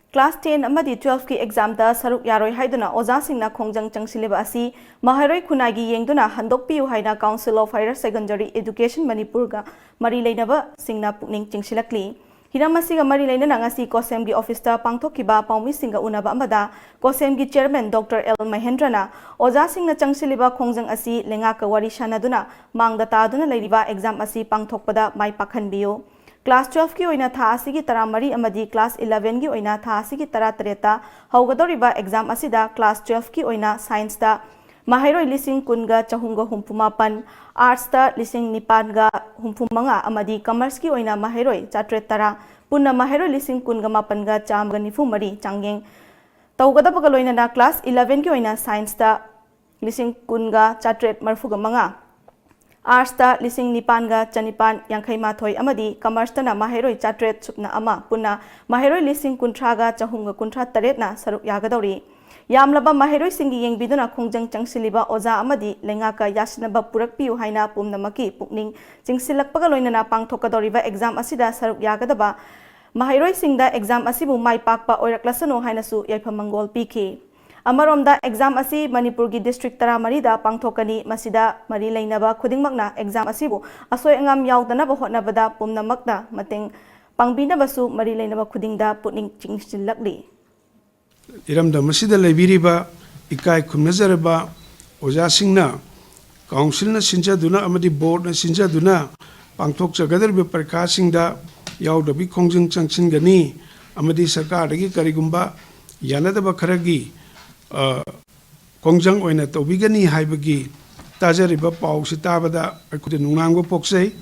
Class ten ꯑꯃꯗꯤ twelveꯀꯤ examꯗ ꯁꯔꯨꯛ ꯌꯥꯔꯣꯏ ꯍꯥꯏꯗꯨꯅ ꯑꯣꯖꯥꯁꯤꯡꯅ ꯈꯣꯡꯖꯪ ꯆꯪꯁꯤꯜꯂꯤꯕ ꯑꯁꯤ ꯃꯍꯩꯔꯣꯏ ꯈꯨꯟꯅꯥꯏꯒꯤ ꯌꯦꯡꯗꯨꯅ ꯍꯟꯗꯣꯛꯄꯤꯌꯨ ꯍꯥꯏꯅ Council of Higher Secondary Education ꯃꯅꯤꯄꯨꯔꯒ ꯃꯔꯤ ꯂꯩꯅꯕꯁꯤꯡꯅ ꯄꯨꯛꯅꯤꯡ ꯆꯤꯡꯁꯤꯜꯂꯛꯂꯤ꯫ ꯍꯤꯔꯝ ꯑꯁꯤꯒ ꯃꯔꯤ ꯂꯩꯅꯅ ꯉꯁꯤ ꯀꯣꯁꯦꯝꯒꯤ officeꯇ ꯄꯥꯡꯊꯣꯛꯈꯤꯕ ꯄꯥꯎꯃꯤꯁꯤꯡꯒ ꯎꯅꯕ ꯑꯃꯗ ꯀꯣꯁꯦꯝꯒꯤ chairman Doctor L ꯃꯍꯦꯟꯗ꯭ꯔꯅ ꯑꯣꯖꯥꯁꯤꯡꯅ ꯆꯪꯁꯤꯜꯂꯤꯕ ꯈꯣꯡꯖꯪ ꯑꯁꯤ ꯂꯩꯉꯥꯛꯀ ꯋꯥꯔꯤ ꯁꯥꯟꯅꯗꯨꯅ ꯃꯥꯡꯗ ꯇꯥꯗꯨꯅ ꯂꯩꯔꯤꯕ exam ꯑꯁꯤ ꯄꯥꯡꯊꯣꯛꯄꯗ ꯃꯥꯏ ꯄꯥꯛꯍꯟꯕꯤꯌꯨ꯫ Class twelveꯀꯤ ꯑꯣꯏꯅ ꯊꯥ ꯑꯁꯤꯒꯤ ꯇꯔꯥꯃꯔꯤ ꯑꯃꯗꯤ class elevenꯒꯤ ꯑꯣꯏꯅ ꯊꯥ ꯑꯁꯤꯒꯤ ꯇꯔꯥꯇꯔꯦꯠꯇ ꯍꯧꯒꯗꯧꯔꯤꯕ exam ꯑꯁꯤꯗ class twelveꯀꯤ ꯑꯣꯏꯅ scienceꯇ ꯃꯍꯩꯔꯣꯏ ꯂꯤꯁꯤꯡ ꯀꯨꯟꯒ ꯆꯍꯨꯝꯒ ꯍꯨꯝꯐꯨ ꯃꯥꯄꯟ, artsꯇ ꯂꯤꯁꯤꯡ ꯅꯤꯄꯥꯟꯒ ꯍꯨꯝꯐꯨ ꯃꯉꯥ ꯑꯃꯗꯤ commerceꯀꯤ ꯑꯣꯏꯅ ꯃꯍꯩꯔꯣꯏ ꯆꯥꯇ꯭ꯔꯦꯠ ꯇꯔꯥ, ꯄꯨꯟꯅ ꯃꯍꯩꯔꯣꯏ ꯂꯤꯁꯤꯡ ꯀꯨꯟꯒ ꯃꯥꯄꯟꯒ ꯆꯥꯝꯃꯒ ꯅꯤꯐꯨ ꯃꯔꯤ ꯆꯥꯡꯌꯦꯡ ꯇꯧꯒꯗꯕꯒ ꯂꯣꯏꯅꯅ ꯀ꯭ꯂꯥꯁ ꯏꯂꯚꯦꯟꯒꯤ ꯑꯣꯏꯅ ꯁꯥꯏꯟꯁꯇ ꯂꯤꯁꯤꯡ ꯀꯨꯟꯒ ꯆꯥꯇ꯭ꯔꯦꯠ ꯃꯔꯤꯐꯨꯒ ꯃꯉꯥ, ꯑꯥꯔꯠꯁꯇ ꯂꯤꯁꯤꯡ ꯅꯤꯄꯥꯟꯒ ꯆꯅꯤꯄꯥꯟ ꯌꯥꯡꯈꯩ ꯃꯥꯊꯣꯏ ꯑꯃꯗꯤ ꯀꯃꯔꯁꯇꯅ ꯃꯍꯩꯔꯣꯏ ꯆꯥꯇ꯭ꯔꯦꯠ ꯁꯨꯞꯅ ꯑꯃ, ꯄꯨꯟꯅ ꯃꯍꯩꯔꯣꯏ ꯂꯤꯁꯤꯡ ꯀꯨꯟꯊ꯭ꯔꯥꯒ ꯆꯍꯨꯝꯒ ꯀꯨꯟꯊ꯭ꯔꯥ ꯇꯔꯦꯠꯅ ꯁꯔꯨꯛ ꯌꯥꯒꯗꯧꯔꯤ꯫ ꯌꯥꯝꯂꯕ ꯃꯍꯩꯔꯣꯏꯁꯤꯡꯒꯤ ꯌꯦꯡꯕꯤꯗꯨꯅ ꯈꯣꯡꯖꯪ ꯆꯪꯁꯤꯜꯂꯤꯕ ꯑꯣꯖꯥ ꯑꯃꯗꯤ ꯂꯩꯉꯥꯛꯀ ꯌꯥꯁꯤꯟꯅꯕ ꯄꯨꯔꯛꯄꯤꯌꯨ ꯍꯥꯏꯅ ꯄꯨꯝꯅꯃꯛꯀꯤ ꯄꯨꯛꯅꯤꯡ ꯆꯤꯡꯁꯤꯜꯂꯛꯄꯒ ꯂꯣꯏꯅꯅ ꯄꯥꯡꯊꯣꯛꯀꯗꯧꯔꯤꯕ ꯑꯦꯛꯖꯥꯝ ꯑꯁꯤꯗ ꯁꯔꯨꯛ ꯌꯥꯒꯗꯕ ꯃꯍꯩꯔꯣꯏꯁꯤꯡꯗ ꯑꯦꯛꯖꯥꯝ ꯑꯁꯤꯕꯨ ꯃꯥꯏ ꯄꯥꯛꯄ ꯑꯣꯏꯔꯛꯂꯁꯅꯨ ꯍꯥꯏꯅꯁꯨ ꯌꯥꯏꯐ ꯃꯪꯒꯣꯜ ꯄꯤꯈꯤ꯫ ꯑꯃꯔꯣꯝꯗ, ꯑꯦꯛꯖꯥꯝ ꯑꯁꯤ ꯃꯅꯤꯄꯨꯔꯒꯤ ꯗꯤꯁꯇ꯭ꯔꯤꯛ ꯇꯔꯥꯃꯔꯤꯗ ꯄꯥꯡꯊꯣꯛꯀꯅꯤ꯫ ꯃꯁꯤꯗ ꯃꯔꯤ ꯂꯩꯅꯕ ꯈꯨꯗꯤꯡꯃꯛꯅ ꯑꯦꯛꯖꯥꯝ ꯑꯁꯤꯕꯨ ꯑꯁꯣꯏ ꯑꯉꯥꯝ ꯌꯥꯎꯗꯅꯕ ꯍꯣꯠꯅꯕꯗ ꯄꯨꯝꯅꯃꯛꯅ ꯃꯇꯦꯡ ꯄꯥꯡꯕꯤꯅꯕꯁꯨ ꯃꯔꯤ ꯂꯩꯅꯕ ꯈꯨꯗꯤꯡꯗ ꯄꯨꯛꯅꯤꯡ ꯆꯤꯡꯁꯤꯜꯂꯛꯂꯤ꯫ ꯏꯔꯝꯗꯝ ꯑꯁꯤꯗ ꯂꯩꯕꯤꯔꯤꯕ ꯏꯀꯥꯏ ꯈꯨꯝꯅꯖꯔꯕ ꯑꯣꯖꯥꯁꯤꯡꯅ ꯀꯥꯎꯟꯁꯤꯜꯅ ꯁꯤꯟꯖꯗꯨꯅ ꯑꯃꯗꯤ ꯕꯣꯔꯗꯅ ꯁꯤꯟꯖꯗꯨꯅ ꯄꯥꯡꯊꯣꯛꯆꯒꯗꯧꯔꯤꯕ ꯄꯔꯤꯈꯥꯁꯤꯡꯗ ꯌꯥꯎꯗꯕꯤ ꯈꯣꯡꯖꯪ ꯆꯪꯁꯤꯟꯒꯅꯤ ꯑꯃꯗꯤ ꯁꯔꯀꯥꯔꯗꯒꯤ ꯀꯔꯤꯒꯨꯝꯕ ꯌꯥꯅꯗꯕ ꯈꯔꯒꯤ, ꯑ, ꯈꯣꯡꯖꯪ ꯑꯣꯏꯅ ꯇꯧꯕꯤꯒꯅꯤ ꯍꯥꯏꯕꯒꯤ ꯇꯥꯖꯔꯤꯕ ꯄꯥꯎꯁꯤ ꯇꯥꯕꯗ ꯑꯩꯈꯣꯏꯗ ꯅꯨꯡꯅꯥꯡꯕ ꯄꯣꯛꯆꯩ꯫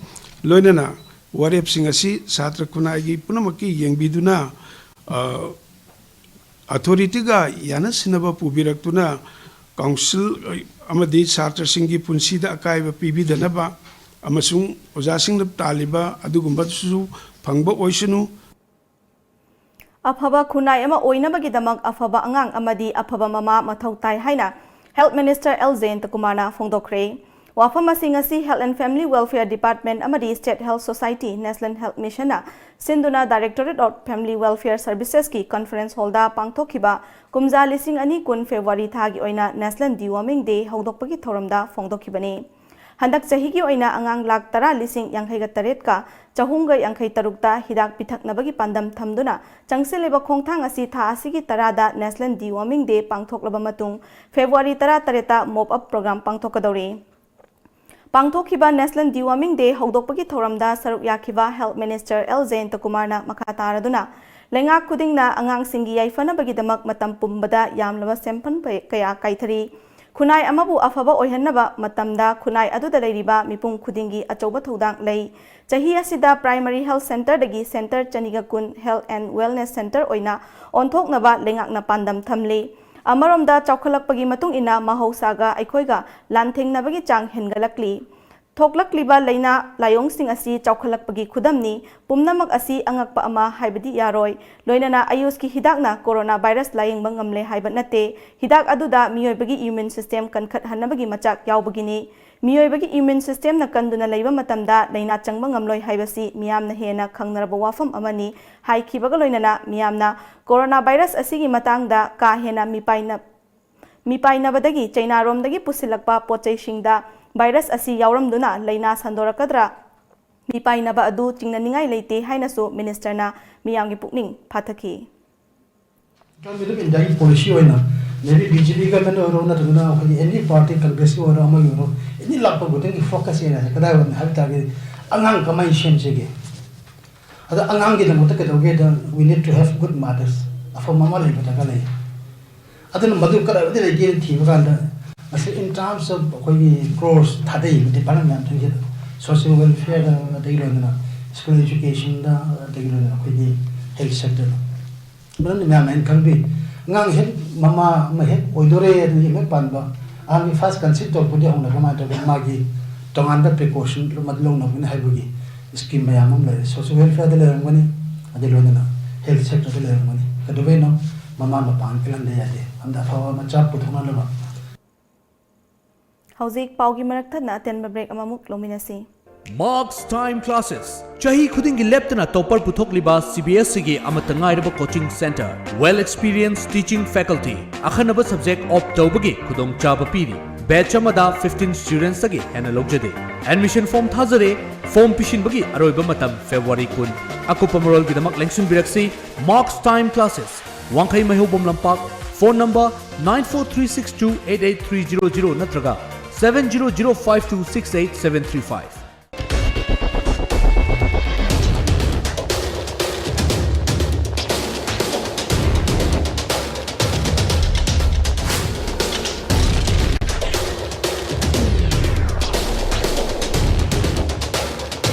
ꯂꯣꯏꯅꯅ ꯋꯥꯔꯦꯞꯁꯤꯡ ꯑꯁꯤ ꯁꯥꯇ꯭ꯔ ꯈꯨꯟꯅꯥꯏꯒꯤ ꯄꯨꯝꯅꯃꯛꯀꯤ ꯌꯦꯡꯕꯤꯗꯨꯅ, ꯑ, ꯑꯊꯣꯔꯤꯇꯤꯒ ꯌꯥꯅꯁꯤꯟꯅꯕ ꯄꯨꯕꯤꯔꯛꯇꯨꯅ ꯀꯥꯎꯟꯁꯤꯜ ꯑꯃꯗꯤ ꯁꯥꯇ꯭ꯔꯁꯤꯡꯒꯤ ꯄꯨꯟꯁꯤꯗ ꯑꯀꯥꯏꯕ ꯄꯤꯕꯤꯗꯅꯕ ꯑꯃꯁꯨꯡ ꯑꯣꯖꯥꯁꯤꯡꯅ ꯇꯥꯜꯂꯤꯕ ꯑꯗꯨꯒꯨꯝꯕꯗꯨꯁꯨ ꯐꯪꯕ ꯑꯣꯏꯁꯅꯨ꯫ ꯑꯐꯕ ꯈꯨꯟꯅꯥꯏ ꯑꯃ ꯑꯣꯏꯅꯕꯒꯤꯗꯃꯛ ꯑꯐꯕ ꯑꯉꯥꯡ ꯑꯃꯗꯤ ꯑꯐꯕ ꯃꯃꯥ ꯃꯊꯧ ꯇꯥꯏ ꯍꯥꯏꯅ Health Minister L ꯖꯌꯟꯇꯀꯨꯃꯥꯔꯅ ꯐꯣꯡꯗꯣꯛꯈ꯭ꯔꯦ꯫ ꯋꯥꯐꯝ ꯑꯁꯤꯡ ꯑꯁꯤ Health and Family Welfare Department ꯑꯃꯗꯤ State Health Society, National Health Missionꯅ ꯁꯤꯟꯗꯨꯅ Directorate of Family Welfare Servicesꯀꯤ conference hallꯗ ꯄꯥꯡꯊꯣꯛꯈꯤꯕ ꯀꯨꯝꯖꯥ ꯂꯤꯁꯤꯡ ꯑꯅꯤ ꯀꯨꯟ February ꯊꯥꯒꯤ ꯑꯣꯏꯅ National Deworming Day ꯍꯧꯗꯣꯛꯄꯒꯤ ꯊꯧꯔꯝꯗ ꯐꯣꯡꯗꯣꯛꯈꯤꯕꯅꯤ꯫ ꯍꯟꯗꯛ ꯆꯍꯤꯒꯤ ꯑꯣꯏꯅ ꯑꯉꯥꯡ ꯂꯥꯈ ꯇꯔꯥ ꯂꯤꯁꯤꯡ ꯌꯥꯡꯈꯩꯒ ꯇꯔꯦꯠꯀ ꯆꯍꯨꯝꯒ ꯌꯥꯡꯈꯩ ꯇꯔꯨꯛꯇ ꯍꯤꯗꯥꯛ ꯄꯤꯊꯛꯅꯕꯒꯤ ꯄꯥꯟꯗꯝ ꯊꯝꯗꯨꯅ ꯆꯪꯁꯤꯜꯂꯤꯕ ꯈꯣꯡꯊꯥꯡ ꯑꯁꯤ ꯊꯥ ꯑꯁꯤꯒꯤ ꯇꯔꯥꯗ National Deworming Day ꯄꯥꯡꯊꯣꯛꯂꯕ ꯃꯇꯨꯡ February ꯇꯔꯥ ꯇꯔꯦꯠꯇ mop up program ꯄꯥꯡꯊꯣꯛꯀꯗꯧꯔꯤ꯫ ꯄꯥꯡꯊꯣꯛꯈꯤꯕ National Deworming Day ꯍꯧꯗꯣꯛꯄꯒꯤ ꯊꯧꯔꯝꯗ ꯁꯔꯨꯛ ꯌꯥꯈꯤꯕ Health Minister L ꯖꯌꯟꯇꯀꯨꯃꯥꯔꯅ ꯃꯈꯥ ꯇꯥꯔꯗꯨꯅ, ꯂꯩꯉꯥꯛ ꯈꯨꯗꯤꯡꯅ ꯑꯉꯥꯡꯁꯤꯡꯒꯤ ꯌꯥꯏꯐꯅꯕꯒꯤꯗꯃꯛ ꯃꯇꯝ ꯄꯨꯝꯕꯗ ꯌꯥꯝꯂꯕ ꯁꯦꯟꯐꯝ ꯀꯌꯥ ꯀꯥꯏꯊꯔꯤ꯫ ꯈꯨꯟꯅꯥꯏ ꯑꯃꯕꯨ ꯑꯐꯕ ꯑꯣꯏꯍꯟꯅꯕ ꯃꯇꯝꯗ ꯈꯨꯟꯅꯥꯏ ꯑꯗꯨꯗ ꯂꯩꯔꯤꯕ ꯃꯤꯄꯨꯝ ꯈꯨꯗꯤꯡꯒꯤ ꯑꯆꯧꯕ ꯊꯧꯗꯥꯡ ꯂꯩ꯫ ꯆꯍꯤ ꯑꯁꯤꯗ Primary Health Centreꯗꯒꯤ Centre ꯆꯅꯤꯒ ꯀꯨꯟ Health and Wellness Centre ꯑꯣꯏꯅ ꯑꯣꯟꯊꯣꯛꯅꯕ ꯂꯩꯉꯥꯛꯅ ꯄꯥꯟꯗꯝ ꯊꯝꯂꯤ꯫ ꯑꯃꯔꯣꯝꯗ, ꯆꯥꯎꯈꯠꯂꯛꯄꯒꯤ ꯃꯇꯨꯡ ꯏꯟꯅ ꯃꯍꯧꯁꯥꯒ ꯑꯩꯈꯣꯏꯒ ꯂꯥꯟꯊꯦꯡꯅꯕꯒꯤ ꯆꯥꯡ ꯍꯦꯟꯒꯠꯂꯛꯂꯤ꯫ ꯊꯣꯛꯂꯛꯂꯤꯕ ꯂꯥꯏꯅꯥ ꯂꯥꯏꯑꯣꯡꯁꯤꯡ ꯑꯁꯤ ꯆꯥꯎꯈꯠꯂꯛꯄꯒꯤ ꯈꯨꯗꯝꯅꯤ꯫ ꯄꯨꯝꯅꯃꯛ ꯑꯁꯤ ꯑꯉꯛꯄ ꯑꯃ ꯍꯥꯏꯕꯗꯤ ꯌꯥꯔꯣꯏ꯫ ꯂꯣꯏꯅꯅ ꯑꯌꯨꯁꯀꯤ ꯍꯤꯗꯥꯛꯅ corona virus ꯂꯥꯌꯦꯡꯕ ꯉꯝꯂꯦ ꯍꯥꯏꯕ ꯅꯠꯇꯦ꯫ ꯍꯤꯗꯥꯛ ꯑꯗꯨꯗ ꯃꯤꯑꯣꯏꯕꯒꯤ immune system ꯀꯟꯈꯠꯍꯟꯅꯕꯒꯤ ꯃꯆꯥꯛ ꯌꯥꯎꯕꯒꯤꯅꯤ꯫ ꯃꯤꯑꯣꯏꯕꯒꯤ immune systemꯅ ꯀꯟꯗꯨꯅ ꯂꯩꯕ ꯃꯇꯝꯗ ꯂꯥꯏꯅꯥ ꯆꯪꯕ ꯉꯝꯂꯣꯏ ꯍꯥꯏꯕꯁꯤ ꯃꯤꯌꯥꯝꯅ ꯍꯦꯟꯅ ꯈꯪꯅꯔꯕ ꯋꯥꯐꯝ ꯑꯃꯅꯤ꯫ ꯍꯥꯏꯈꯤꯕꯒ ꯂꯣꯏꯅꯅ ꯃꯤꯌꯥꯝꯅ corona virus ꯑꯁꯤꯒꯤ ꯃꯇꯥꯡꯗ ꯀꯥ ꯍꯦꯟꯅ ꯃꯤꯄꯥꯏꯅ ꯃꯤꯄꯥꯏꯅꯕꯗꯒꯤ ꯆꯩꯅꯥꯔꯣꯝꯗꯒꯤ ꯄꯨꯁꯤꯜꯂꯛꯄ ꯄꯣꯠꯆꯩꯁꯤꯡꯗ virus ꯑꯁꯤ ꯌꯥꯎꯔꯝꯗꯨꯅ ꯂꯥꯏꯅꯥ ꯁꯟꯗꯣꯔꯛꯀꯗ꯭ꯔꯥ? ꯃꯤꯄꯥꯏꯅꯕ ꯑꯗꯨ ꯆꯤꯡꯅꯅꯤꯡꯉꯥꯏ ꯂꯩꯇꯦ ꯍꯥꯏꯅꯁꯨ ministerꯅ ꯃꯤꯌꯥꯝꯒꯤ ꯄꯨꯛꯅꯤꯡ ꯐꯥꯊꯈꯤ꯫ Government of Indiaꯒꯤ policy ꯑꯣꯏꯅ maybe B J P government ꯑꯣꯏꯔꯣ ꯅꯠꯇ꯭ꯔꯒꯅ ꯑꯩꯈꯣꯏꯒꯤ any party Congressꯀꯤ ꯑꯣꯏꯔꯣ ꯑꯃꯒꯤ ꯑꯣꯏꯔꯣ any ꯂꯥꯛꯄ ꯈꯨꯗꯤꯡꯒꯤ focus ꯑꯦꯔꯤꯌꯥꯁꯦ ꯀꯗꯥꯏ ꯑꯣꯏꯅꯤ ꯍꯥꯏꯕ ꯇꯥꯔꯒꯗꯤ ꯑꯉꯥꯡ ꯀꯃꯥꯏꯅ ꯁꯦꯝꯁꯤꯒꯦ? ꯑꯗ ꯑꯉꯥꯡꯒꯤꯗꯃꯛꯇ ꯀꯩꯗꯧꯒꯦꯗ we need to have good mothers, ꯑꯐꯕ ꯃꯃꯥ ꯂꯩꯕ ꯗꯔꯀꯥꯔ ꯂꯩ꯫ ꯑꯗꯨꯅ ꯃꯗꯨ ꯀꯗꯥꯏꯗ ꯂꯩꯒꯦꯅ ꯊꯤꯕ ꯀꯥꯟꯗ ꯉꯁꯤ in terms of ꯑꯩꯈꯣꯏꯒꯤ crores ꯊꯥꯗꯩ department ꯃꯌꯥꯝꯁꯤꯡꯁꯤꯗ social welfareꯗ ꯑꯗꯒꯤ ꯂꯣꯏꯅꯅ school educationꯗ ꯑꯗꯒꯤ ꯂꯣꯏꯅꯅ ꯑꯩꯈꯣꯏꯒꯤ health sectorꯗ꯫ ꯃꯔꯝꯗꯤ ꯃꯌꯥꯝꯅ ꯑꯩꯅ ꯈꯪꯕꯤ ꯑꯉꯥꯡ ꯍꯦꯛ ꯃꯃꯥ ꯑꯃ ꯍꯦꯛ ꯑꯣꯏꯗꯣꯔꯦ ꯑꯗꯨꯒꯤ ꯍꯦꯛ ꯄꯥꯟꯕ ꯑꯍꯥꯟꯕꯒꯤ first conceive ꯇꯧꯔꯛꯄꯗꯤ ꯍꯧꯅ ꯀꯃꯥꯏꯅ ꯇꯧꯒꯦ ꯃꯥꯒꯤ ꯇꯣꯉꯥꯟꯕ precaution ꯃꯗꯨ ꯂꯧꯅꯕꯅꯤ ꯍꯥꯏꯕꯒꯤ scheme ꯃꯌꯥꯝ ꯑꯃ ꯂꯩꯔꯦ꯫ Social welfareꯗ ꯂꯩꯔꯝꯒꯅꯤ, ꯑꯗꯩ ꯂꯣꯏꯅꯅ health sectorꯗ ꯂꯩꯔꯝꯒꯅꯤ꯫ ꯀꯩꯗꯧꯕꯩꯅꯣ? ꯃꯃꯥ ꯃꯄꯥꯅ ꯄꯤꯍꯟꯗ ꯌꯥꯗꯦ꯫ ꯑꯝꯗ ꯑꯐꯕ ꯃꯆꯥ ꯄꯨꯊꯣꯛꯅꯅꯕ꯫ ꯍꯧꯖꯤꯛ ꯄꯥꯎꯒꯤ ꯃꯔꯛ ꯊꯠꯅ ꯑꯇꯦꯟꯕ break ꯑꯃꯃꯨꯛ ꯂꯧꯃꯤꯟꯅꯁꯤ꯫ Marks Time Classes, ꯆꯍꯤ ꯈꯨꯗꯤꯡꯒꯤ ꯂꯦꯞꯇꯅ topper ꯄꯨꯊꯣꯛꯂꯤꯕ C B S Eꯒꯤ ꯑꯃꯠꯇ ꯉꯥꯏꯔꯕ coaching centre, well experienced teaching faculty, ꯑꯈꯟꯅꯕ subject opt ꯇꯧꯕꯒꯤ ꯈꯨꯗꯣꯡꯆꯥꯕ ꯄꯤꯔꯤ꯫ Batch ꯑꯃꯗ fifteen studentsꯇꯒꯤ ꯍꯦꯟꯅ ꯂꯧꯖꯗꯦ꯫ Admission form ꯊꯥꯖꯔꯦ꯫ Form ꯄꯤꯁꯤꯟꯕꯒꯤ ꯑꯔꯣꯏꯕ ꯃꯇꯝ February ꯀꯨꯟ꯫ ꯑꯀꯨꯞꯄ ꯃꯔꯣꯜꯒꯤꯗꯃꯛ ꯂꯦꯡꯁꯤꯟꯕꯤꯔꯛꯁꯤ Marks Time Classes, ꯋꯥꯡꯈꯩ ꯃꯩꯍꯧꯕꯝ ꯂꯝꯄꯥꯛ, phone number nine four three six two eight eight three zero zero ꯅꯠꯇ꯭ꯔꯒ seven zero zero five two six eight seven three five꯫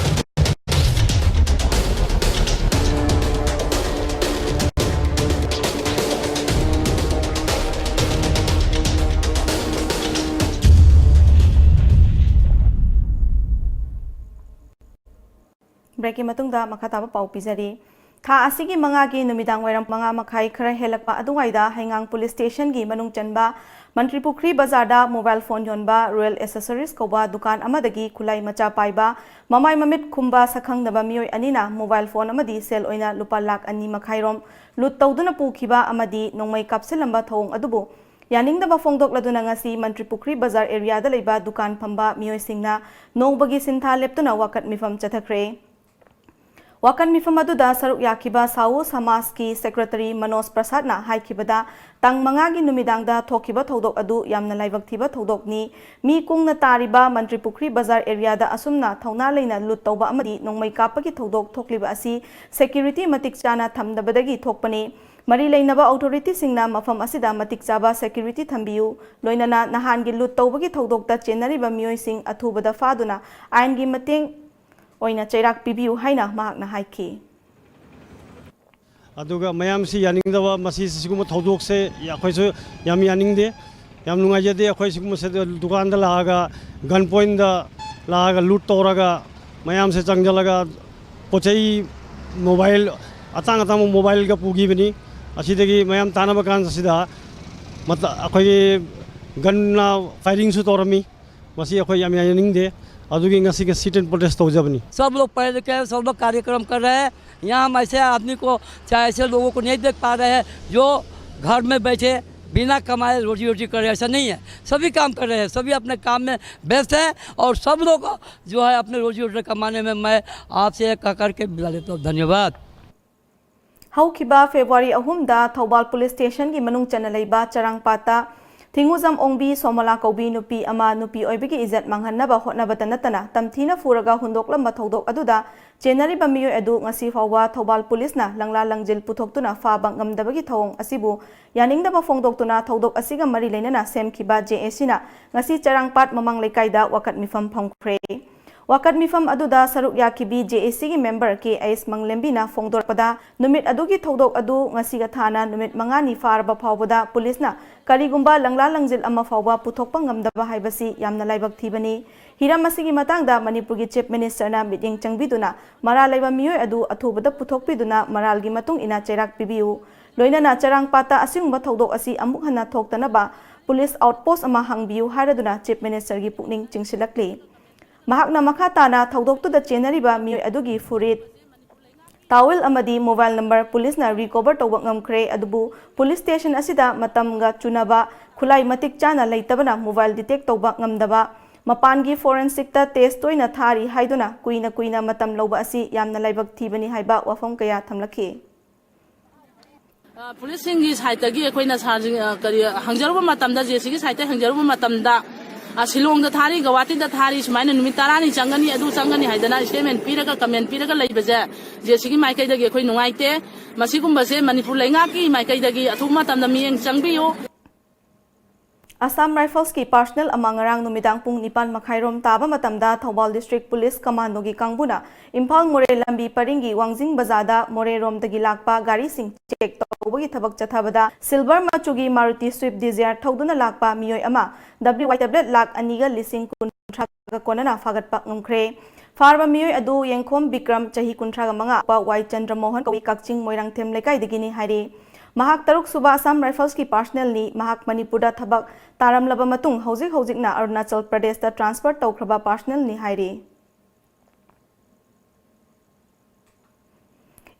ꯃꯇꯨꯡꯗ ꯃꯈꯥ ꯇꯥꯕ ꯄꯥꯎ ꯄꯤꯖꯔꯤ꯫ ꯊꯥ ꯑꯁꯤꯒꯤ ꯃꯉꯥꯒꯤ ꯅꯨꯃꯤꯗꯥꯡ ꯋꯥꯏꯔꯝ ꯃꯉꯥ ꯃꯈꯥꯏ ꯈꯔ ꯍꯦꯜꯂꯛꯄ ꯑꯗꯨꯋꯥꯏꯗ ꯍꯩꯉꯥꯡ ꯄꯨꯂꯤꯁ ꯁ꯭ꯇꯦꯁꯟꯒꯤ ꯃꯅꯨꯡ ꯆꯟꯕ ꯃꯟꯇ꯭ꯔꯤ ꯄꯨꯈ꯭ꯔꯤ ꯕꯖꯥꯔꯗ ꯃꯣꯕꯥꯏꯜ ꯐꯣꯟ ꯌꯣꯟꯕ ꯔꯣꯌꯦꯜ ꯑꯦꯁꯦꯁꯔꯤꯁ ꯀꯧꯕ ꯗꯨꯀꯥꯟ ꯑꯃꯗꯒꯤ ꯈꯨꯠꯂꯥꯏ ꯃꯆꯥ ꯄꯥꯏꯕ ꯃꯃꯥꯏ ꯃꯃꯤꯠ ꯈꯨꯝꯕ ꯁꯛꯈꯪꯗꯕ ꯃꯤꯑꯣꯏ ꯑꯅꯤꯅ ꯃꯣꯕꯥꯏꯜ ꯐꯣꯟ ꯑꯃꯗꯤ ꯁꯦꯜ ꯑꯣꯏꯅ ꯂꯨꯄꯥ ꯂꯥꯈ ꯑꯅꯤ ꯃꯈꯥꯏꯔꯣꯝ ꯂꯨꯠ ꯇꯧꯗꯨꯅ ꯄꯨꯈꯤꯕ ꯑꯃꯗꯤ ꯅꯣꯡꯃꯩ ꯀꯥꯞꯁꯤꯜꯂꯝꯕ ꯊꯧꯑꯣꯡ ꯑꯗꯨꯕꯨ ꯌꯥꯅꯤꯡꯗꯕ ꯐꯣꯡꯗꯣꯛꯂꯗꯨꯅ ꯉꯁꯤ ꯃꯟꯇ꯭ꯔꯤ ꯄꯨꯈ꯭ꯔꯤ ꯕꯖꯥꯔ ꯑꯦꯔꯤꯌꯥꯗ ꯂꯩꯕ ꯗꯨꯀꯥꯟ ꯐꯝꯕ ꯃꯤꯑꯣꯏꯁꯤꯡꯅ ꯅꯣꯡꯃꯒꯤ ꯁꯤꯟꯊꯥ ꯂꯦꯞꯇꯨꯅ ꯋꯥꯀꯠ ꯃꯤꯐꯝ ꯆꯠꯊꯈ꯭ꯔꯦ꯫ ꯋꯥꯀꯠ ꯃꯤꯐꯝ ꯑꯗꯨꯗ ꯁꯔꯨꯛ ꯌꯥꯈꯤꯕ ꯁꯥꯎ ꯁꯃꯥꯖꯀꯤ ꯁꯦꯀ꯭ꯔꯦꯇꯔꯤ ꯃꯅꯣꯖ ꯄ꯭ꯔꯁꯥꯗꯅ ꯍꯥꯏꯈꯤꯕꯗ, ꯇꯥꯡ ꯃꯉꯥꯒꯤ ꯅꯨꯃꯤꯗꯥꯡꯗ ꯊꯣꯛꯈꯤꯕ ꯊꯧꯗꯣꯛ ꯑꯗꯨ ꯌꯥꯝꯅ ꯂꯥꯏꯕꯛ ꯊꯤꯕ ꯊꯧꯗꯣꯛꯅꯤ꯫ ꯃꯤ ꯀꯨꯡꯅ ꯇꯥꯔꯤꯕ ꯃꯟꯇ꯭ꯔꯤ ꯄꯨꯈ꯭ꯔꯤ ꯕꯖꯥꯔ ꯑꯦꯔꯤꯌꯥꯗ ꯑꯁꯨꯝꯅ ꯊꯧꯅꯥ ꯂꯩꯅ ꯂꯨꯠ ꯇꯧꯕ ꯑꯃꯗꯤ ꯅꯣꯡꯃꯩ ꯀꯥꯞꯄꯒꯤ ꯊꯧꯗꯣꯛ ꯊꯣꯛꯂꯤꯕ ꯑꯁꯤ ꯁꯦꯀ꯭ꯌꯨꯔꯤꯇꯤ ꯃꯇꯤꯛ ꯆꯥꯅ ꯊꯝꯗꯕꯗꯒꯤ ꯊꯣꯛꯄꯅꯤ꯫ ꯃꯔꯤ ꯂꯩꯅꯕ ꯑꯣꯊꯣꯔꯤꯇꯤꯁꯤꯡꯅ ꯃꯐꯝ ꯑꯁꯤꯗ ꯃꯇꯤꯛ ꯆꯥꯕ ꯁꯦꯀ꯭ꯌꯨꯔꯤꯇꯤ ꯊꯝꯕꯤꯌꯨ, ꯂꯣꯏꯅꯅ ꯅꯍꯥꯟꯒꯤ ꯂꯨꯠ ꯇꯧꯕꯒꯤ ꯊꯧꯗꯣꯛꯇ ꯆꯦꯟꯅꯔꯤꯕ ꯃꯤꯑꯣꯏꯁꯤꯡ ꯑꯊꯨꯕꯗ ꯐꯥꯗꯨꯅ ꯑꯥꯏꯟꯒꯤ ꯃꯇꯦꯡ ꯑꯣꯏꯅ ꯆꯩꯔꯥꯛ ꯄꯤꯕꯤꯌꯨ ꯍꯥꯏꯅ ꯃꯍꯥꯛꯅ ꯍꯥꯏꯈꯤ꯫ ꯑꯗꯨꯒ ꯃꯌꯥꯝꯁꯤ ꯌꯥꯅꯤꯡꯗꯕ, ꯃꯁꯤ ꯁꯤꯒꯨꯝꯕ ꯊꯧꯗꯣꯛꯁꯦ ꯑꯩꯈꯣꯏꯁꯨ ꯌꯥꯝ ꯌꯥꯅꯤꯡꯗꯦ, ꯌꯥꯝ ꯅꯨꯡꯉꯥꯏꯖꯗꯦ꯫ ꯑꯩꯈꯣꯏ ꯁꯤꯒꯨꯝꯕꯁꯦ ꯗꯨꯀꯥꯟꯗ ꯂꯥꯛꯑꯒ, ꯒꯟ ꯄꯣꯏꯟꯗ ꯂꯥꯛꯑꯒ ꯂꯨꯠ ꯇꯧꯔꯒ, ꯃꯌꯥꯝꯁꯦ ꯆꯪꯁꯤꯜꯂꯒ ꯄꯣꯠ ꯆꯩ, ꯃꯣꯕꯥꯏꯜ, ꯑꯇꯥꯡ ꯑꯇꯥꯡꯕ ꯃꯣꯕꯥꯏꯜꯒ ꯄꯨꯈꯤꯕꯅꯤ꯫ ꯑꯁꯤꯗꯒꯤ ꯃꯌꯥꯝ ꯇꯥꯟꯅꯕ ꯀꯥꯟꯁꯤꯗ ꯃꯇ-, ꯑꯩꯈꯣꯏꯒꯤ ꯒꯟꯅ ꯐꯥꯏꯔꯤꯡꯁꯨ ꯇꯧꯔꯝꯃꯤ꯫ ꯃꯁꯤ ꯑꯩꯈꯣꯏ ꯌꯥꯝ ꯌꯥꯅꯤꯡꯗꯦ꯫ ꯑꯗꯨꯒꯤ ꯉꯁꯤꯒꯤ sit in protest ꯇꯧꯖꯕꯅꯤ꯫ सब लोग पढ़े लिखे हैं, सब लोग कार्यक्रम कर रहे हैं। यहाँ हम ऐसे आदमी को, चाहे ऐसे लोगों को नहीं देख पा रहे हैं जो घर में बैठे बिना कमाए रोजी रोटी कर रहे हैं। ऐसा नहीं है, सभी काम कर रहे हैं, सभी अपने काम में व्यस्त हैं और सब लोग जो है अपने रोजी रोटी कमाने में। मैं आपसे कह करके विदा लेता हूँ। धन्यवाद। ꯍꯧꯈꯤꯕ ꯐꯦꯕ꯭ꯔꯨꯋꯥꯔꯤ ꯑꯍꯨꯝꯗ ꯊꯧꯕꯥꯜ ꯄꯨꯂꯤꯁ ꯁ꯭ꯇꯦꯁꯟꯒꯤ ꯃꯅꯨꯡ ꯆꯟꯅ ꯂꯩꯕ ꯆꯔꯥꯡꯄꯥꯠꯇ ꯊꯤꯡꯉꯨꯖꯝ ꯑꯣꯡꯕꯤ ꯁꯣꯃꯣꯂꯥ ꯀꯧꯕꯤ ꯅꯨꯄꯤ ꯑꯃ ꯅꯨꯄꯤ ꯑꯣꯏꯕꯒꯤ ꯏꯖꯠ ꯃꯥꯡꯍꯟꯅꯕ ꯍꯣꯠꯅꯕꯇ ꯅꯠꯇꯅ ꯇꯝꯊꯤꯅ ꯐꯨꯔꯒ ꯍꯨꯟꯗꯣꯛꯂꯝꯕ ꯊꯧꯗꯣꯛ ꯑꯗꯨꯗ ꯆꯦꯟꯅꯔꯤꯕ ꯃꯤꯑꯣꯏ ꯑꯗꯨ ꯉꯁꯤ ꯐꯥꯎꯕ ꯊꯧꯕꯥꯜ ꯄꯨꯂꯤꯁꯅ ꯂꯪꯂꯥ ꯂꯪꯖꯤꯜ ꯄꯨꯊꯣꯛꯇꯨꯅ ꯐꯥꯕ ꯉꯝꯗꯕꯒꯤ ꯊꯧꯑꯣꯡ ꯑꯁꯤꯕꯨ ꯌꯥꯅꯤꯡꯗꯕ ꯐꯣꯡꯗꯣꯛꯇꯨꯅ ꯊꯧꯗꯣꯛ ꯑꯁꯤꯒ ꯃꯔꯤ ꯂꯩꯅꯅ ꯁꯦꯝꯈꯤꯕ ꯖꯦ ꯑꯦ ꯁꯤꯅ ꯉꯁꯤ ꯆꯔꯥꯡꯄꯥꯠ ꯃꯃꯥꯡ ꯂꯩꯀꯥꯏꯗ ꯋꯥꯀꯠ ꯃꯤꯐꯝ ꯐꯝꯈ꯭ꯔꯦ꯫ ꯋꯥꯀꯠ ꯃꯤꯐꯝ ꯑꯗꯨꯗ ꯁꯔꯨꯛ ꯌꯥꯈꯤꯕꯤ ꯖꯦ ꯑꯦ ꯁꯤꯒꯤ ꯃꯦꯝꯕꯔ ꯀꯦ ꯑꯩꯁ ꯃꯪꯂꯦꯝꯕꯤꯅ ꯐꯣꯡꯗꯣꯔꯛꯄꯗ, ꯅꯨꯃꯤꯠ ꯑꯗꯨꯒꯤ ꯊꯧꯗꯣꯛ ꯑꯗꯨ ꯉꯁꯤꯒ ꯊꯥꯅ ꯅꯨꯃꯤꯠ ꯃꯉꯥꯅꯤ ꯐꯥꯔꯕ ꯐꯥꯎꯕꯗ ꯄꯨꯂꯤꯁꯅ ꯀꯔꯤꯒꯨꯝꯕ ꯂꯪꯂꯥ ꯂꯪꯖꯤꯜ ꯑꯃ ꯐꯥꯎꯕ ꯄꯨꯊꯣꯛꯄ ꯉꯝꯗꯕ ꯍꯥꯏꯕꯁꯤ ꯌꯥꯝꯅ ꯂꯥꯏꯕꯛ ꯊꯤꯕꯅꯤ꯫ ꯍꯤꯔꯝ ꯑꯁꯤꯒꯤ ꯃꯇꯥꯡꯗ ꯃꯅꯤꯄꯨꯔꯒꯤ ꯆꯤꯐ ꯃꯤꯅꯤꯁꯇꯔꯅ ꯃꯤꯠꯌꯦꯡ ꯆꯪꯕꯤꯗꯨꯅ ꯃꯔꯥꯜ ꯂꯩꯕ ꯃꯤꯑꯣꯏ ꯑꯗꯨ ꯑꯊꯨꯕꯗ ꯄꯨꯊꯣꯛꯄꯤꯗꯨꯅ ꯃꯔꯥꯜꯒꯤ ꯃꯇꯨꯡ ꯏꯟꯅ ꯆꯩꯔꯥꯛ ꯄꯤꯕꯤꯌꯨ꯫ ꯂꯣꯏꯅꯅ ꯆꯔꯥꯡꯄꯥꯠꯇ ꯑꯁꯤꯒꯨꯝꯕ ꯊꯧꯗꯣꯛ ꯑꯁꯤ ꯑꯃꯨꯛ ꯍꯟꯅ ꯊꯣꯛꯇꯅꯕ ꯄꯨꯂꯤꯁ ꯑꯥꯎꯠꯄꯣꯁ ꯑꯃ ꯍꯥꯡꯕꯤꯌꯨ ꯍꯥꯏꯔꯗꯨꯅ ꯆꯤꯐ ꯃꯤꯅꯤꯁꯇꯔꯒꯤ ꯄꯨꯛꯅꯤꯡ ꯆꯤꯡꯁꯤꯜꯂꯛꯂꯤ꯫ ꯃꯍꯥꯛꯅ ꯃꯈꯥ ꯇꯥꯅ ꯊꯧꯗꯣꯛꯇꯨꯗ ꯆꯦꯟꯅꯔꯤꯕ ꯃꯤꯑꯣꯏ ꯑꯗꯨꯒꯤ ꯐꯨꯔꯤꯠ, ꯇꯥꯋꯦꯜ ꯑꯃꯗꯤ ꯃꯣꯕꯥꯏꯜ ꯅꯝꯕꯔ ꯄꯨꯂꯤꯁꯅ ꯔꯤꯀꯣꯚꯔ ꯇꯧꯕ ꯉꯝꯈ꯭ꯔꯦ, ꯑꯗꯨꯕꯨ ꯄꯨꯂꯤꯁ ꯁ꯭ꯇꯦꯁꯟ ꯑꯁꯤꯗ ꯃꯇꯝꯒ ꯆꯨꯅꯕ ꯈꯨꯠꯂꯥꯏ ꯃꯇꯤꯛ ꯆꯥꯅ ꯂꯩꯇꯕꯅ ꯃꯣꯕꯥꯏꯜ ꯗꯤꯇꯦꯛ ꯇꯧꯕ ꯉꯝꯗꯕ, ꯃꯄꯥꯟꯒꯤ ꯐꯣꯔꯦꯟꯁꯤꯛꯇ ꯇꯦꯁ ꯇꯣꯏꯅ ꯊꯥꯔꯤ ꯍꯥꯏꯗꯨꯅ ꯀꯨꯏꯅ ꯀꯨꯏꯅ ꯃꯇꯝ ꯂꯧꯕ ꯑꯁꯤ ꯌꯥꯝꯅ ꯂꯥꯏꯕꯛ ꯊꯤꯕꯅꯤ ꯍꯥꯏꯕ ꯋꯥꯐꯝ ꯀꯌꯥ ꯊꯝꯂꯛꯈꯤ꯫ ꯑ, ꯄꯨꯂꯤꯁꯁꯤꯡꯒꯤ ꯁꯥꯏꯠꯇꯒꯤ ꯑꯩꯈꯣꯏꯅ ꯁꯥꯔꯁꯤꯡ, ꯑ, ꯀꯔꯤ, ꯍꯪꯖꯔꯨꯕ ꯃꯇꯝꯗ, ꯖꯦ ꯁꯤꯒꯤ ꯁꯥꯏꯠꯇ ꯍꯪꯖꯔꯨꯕ ꯃꯇꯝꯗ, ꯑ, ꯁꯤꯂꯣꯡꯗ ꯊꯥꯔꯤ, ꯒꯧꯍꯥꯇꯤꯗ ꯊꯥꯔꯤ, ꯁꯨꯃꯥꯏꯅ ꯅꯨꯃꯤꯠ ꯇꯔꯥꯅꯤ ꯆꯪꯒꯅꯤ, ꯑꯗꯨ ꯆꯪꯒꯅꯤ ꯍꯥꯏꯗꯅ ꯁ꯭ꯇꯦꯠꯃꯦꯟ ꯄꯤꯔꯒ, ꯀꯃꯦꯟ ꯄꯤꯔꯒ ꯂꯩꯕꯁꯦ ꯖꯦ ꯁꯤꯒꯤ ꯃꯥꯏꯀꯩꯗꯒꯤ ꯑꯩꯈꯣꯏ ꯅꯨꯡꯉꯥꯏꯇꯦ꯫ ꯃꯁꯤꯒꯨꯝꯕꯁꯦ ꯃꯅꯤꯄꯨꯔ ꯂꯩꯉꯥꯛꯀꯤ ꯃꯥꯏꯀꯩꯗꯒꯤ ꯑꯊꯨꯕ ꯃꯇꯝꯗ ꯃꯤꯠꯌꯦꯡ ꯆꯪꯕꯤꯌꯨ꯫ ꯑꯁꯥꯝ ꯔꯥꯏꯐꯜꯁꯀꯤ ꯄꯥꯔꯁꯅꯦꯜ ꯑꯃ ꯉꯔꯥꯡ ꯅꯨꯃꯤꯗꯥꯡ ꯄꯨꯡ ꯅꯤꯄꯥꯟ ꯃꯈꯥꯏꯔꯣꯝ ꯇꯥꯕ ꯃꯇꯝꯗ ꯊꯧꯕꯥꯜ ꯗꯤꯁꯇ꯭ꯔꯤꯛ ꯄꯨꯂꯤꯁ ꯀꯃꯥꯟꯗꯣꯒꯤ ꯀꯥꯡꯕꯨꯅ ꯏꯝꯐꯥꯜ ꯃꯣꯔꯦ ꯂꯝꯕꯤ ꯄꯔꯤꯡꯒꯤ ꯋꯥꯡꯖꯤꯡ ꯕꯖꯥꯔꯗ ꯃꯣꯔꯦꯔꯣꯝꯗꯒꯤ ꯂꯥꯛꯄ ꯒꯥꯔꯤꯁꯤꯡ ꯆꯦꯛ ꯇꯧꯕꯒꯤ ꯊꯕꯛ ꯆꯠꯊꯕꯗ ꯁꯤꯜꯚꯔ ꯃꯆꯨꯒꯤ ꯃꯥꯔꯨꯇꯤ ꯁ꯭ꯋꯤꯐ ꯗꯤꯖꯥꯌꯔ ꯊꯧꯗꯨꯅ ꯂꯥꯛꯄ ꯃꯤꯑꯣꯏ ꯑꯃ ꯗꯕ꯭ꯂꯤꯎ ꯋꯥꯏ ꯇꯦꯕ꯭ꯂꯦꯠ ꯂꯥꯈ ꯑꯅꯤꯒ ꯂꯤꯁꯤꯡ ꯀꯨꯟꯊ꯭ꯔꯥꯒ ꯀꯣꯟꯅꯅ ꯐꯥꯒꯠꯄ ꯉꯝꯈ꯭ꯔꯦ꯫ ꯐꯥꯔꯕ ꯃꯤꯑꯣꯏ ꯑꯗꯨ ꯌꯦꯡꯈꯣꯝ ꯕꯤꯀ꯭ꯔꯝ, ꯆꯍꯤ ꯀꯨꯟꯊ꯭ꯔꯥꯒ ꯃꯉꯥ, ꯋꯥꯏ ꯆꯟꯗ꯭ꯔꯃꯣꯍꯟ ꯀꯧꯏ, ꯀꯛꯆꯤꯡ ꯃꯣꯏꯔꯥꯡꯊꯦꯝ ꯂꯩꯀꯥꯏꯗꯒꯤꯅꯤ ꯍꯥꯏꯔꯤ꯫ ꯃꯍꯥꯛ ꯇꯔꯨꯛ ꯁꯨꯕ ꯑꯁꯥꯝ ꯔꯥꯏꯐꯜꯁꯀꯤ ꯄꯥꯔꯁꯅꯦꯜꯅꯤ꯫ ꯃꯍꯥꯛ ꯃꯅꯤꯄꯨꯔꯗ ꯊꯕꯛ ꯇꯥꯔꯝꯂꯕ ꯃꯇꯨꯡ ꯍꯧꯖꯤꯛ ꯍꯧꯖꯤꯛꯅ ꯑꯔꯨꯅꯥꯆꯜ ꯄ꯭ꯔꯗꯦꯁꯇ ꯇ꯭ꯔꯥꯟꯁꯐꯔ ꯇꯧꯈ꯭ꯔꯕ ꯄꯥꯔꯁꯅꯦꯜꯅꯤ ꯍꯥꯏꯔꯤ꯫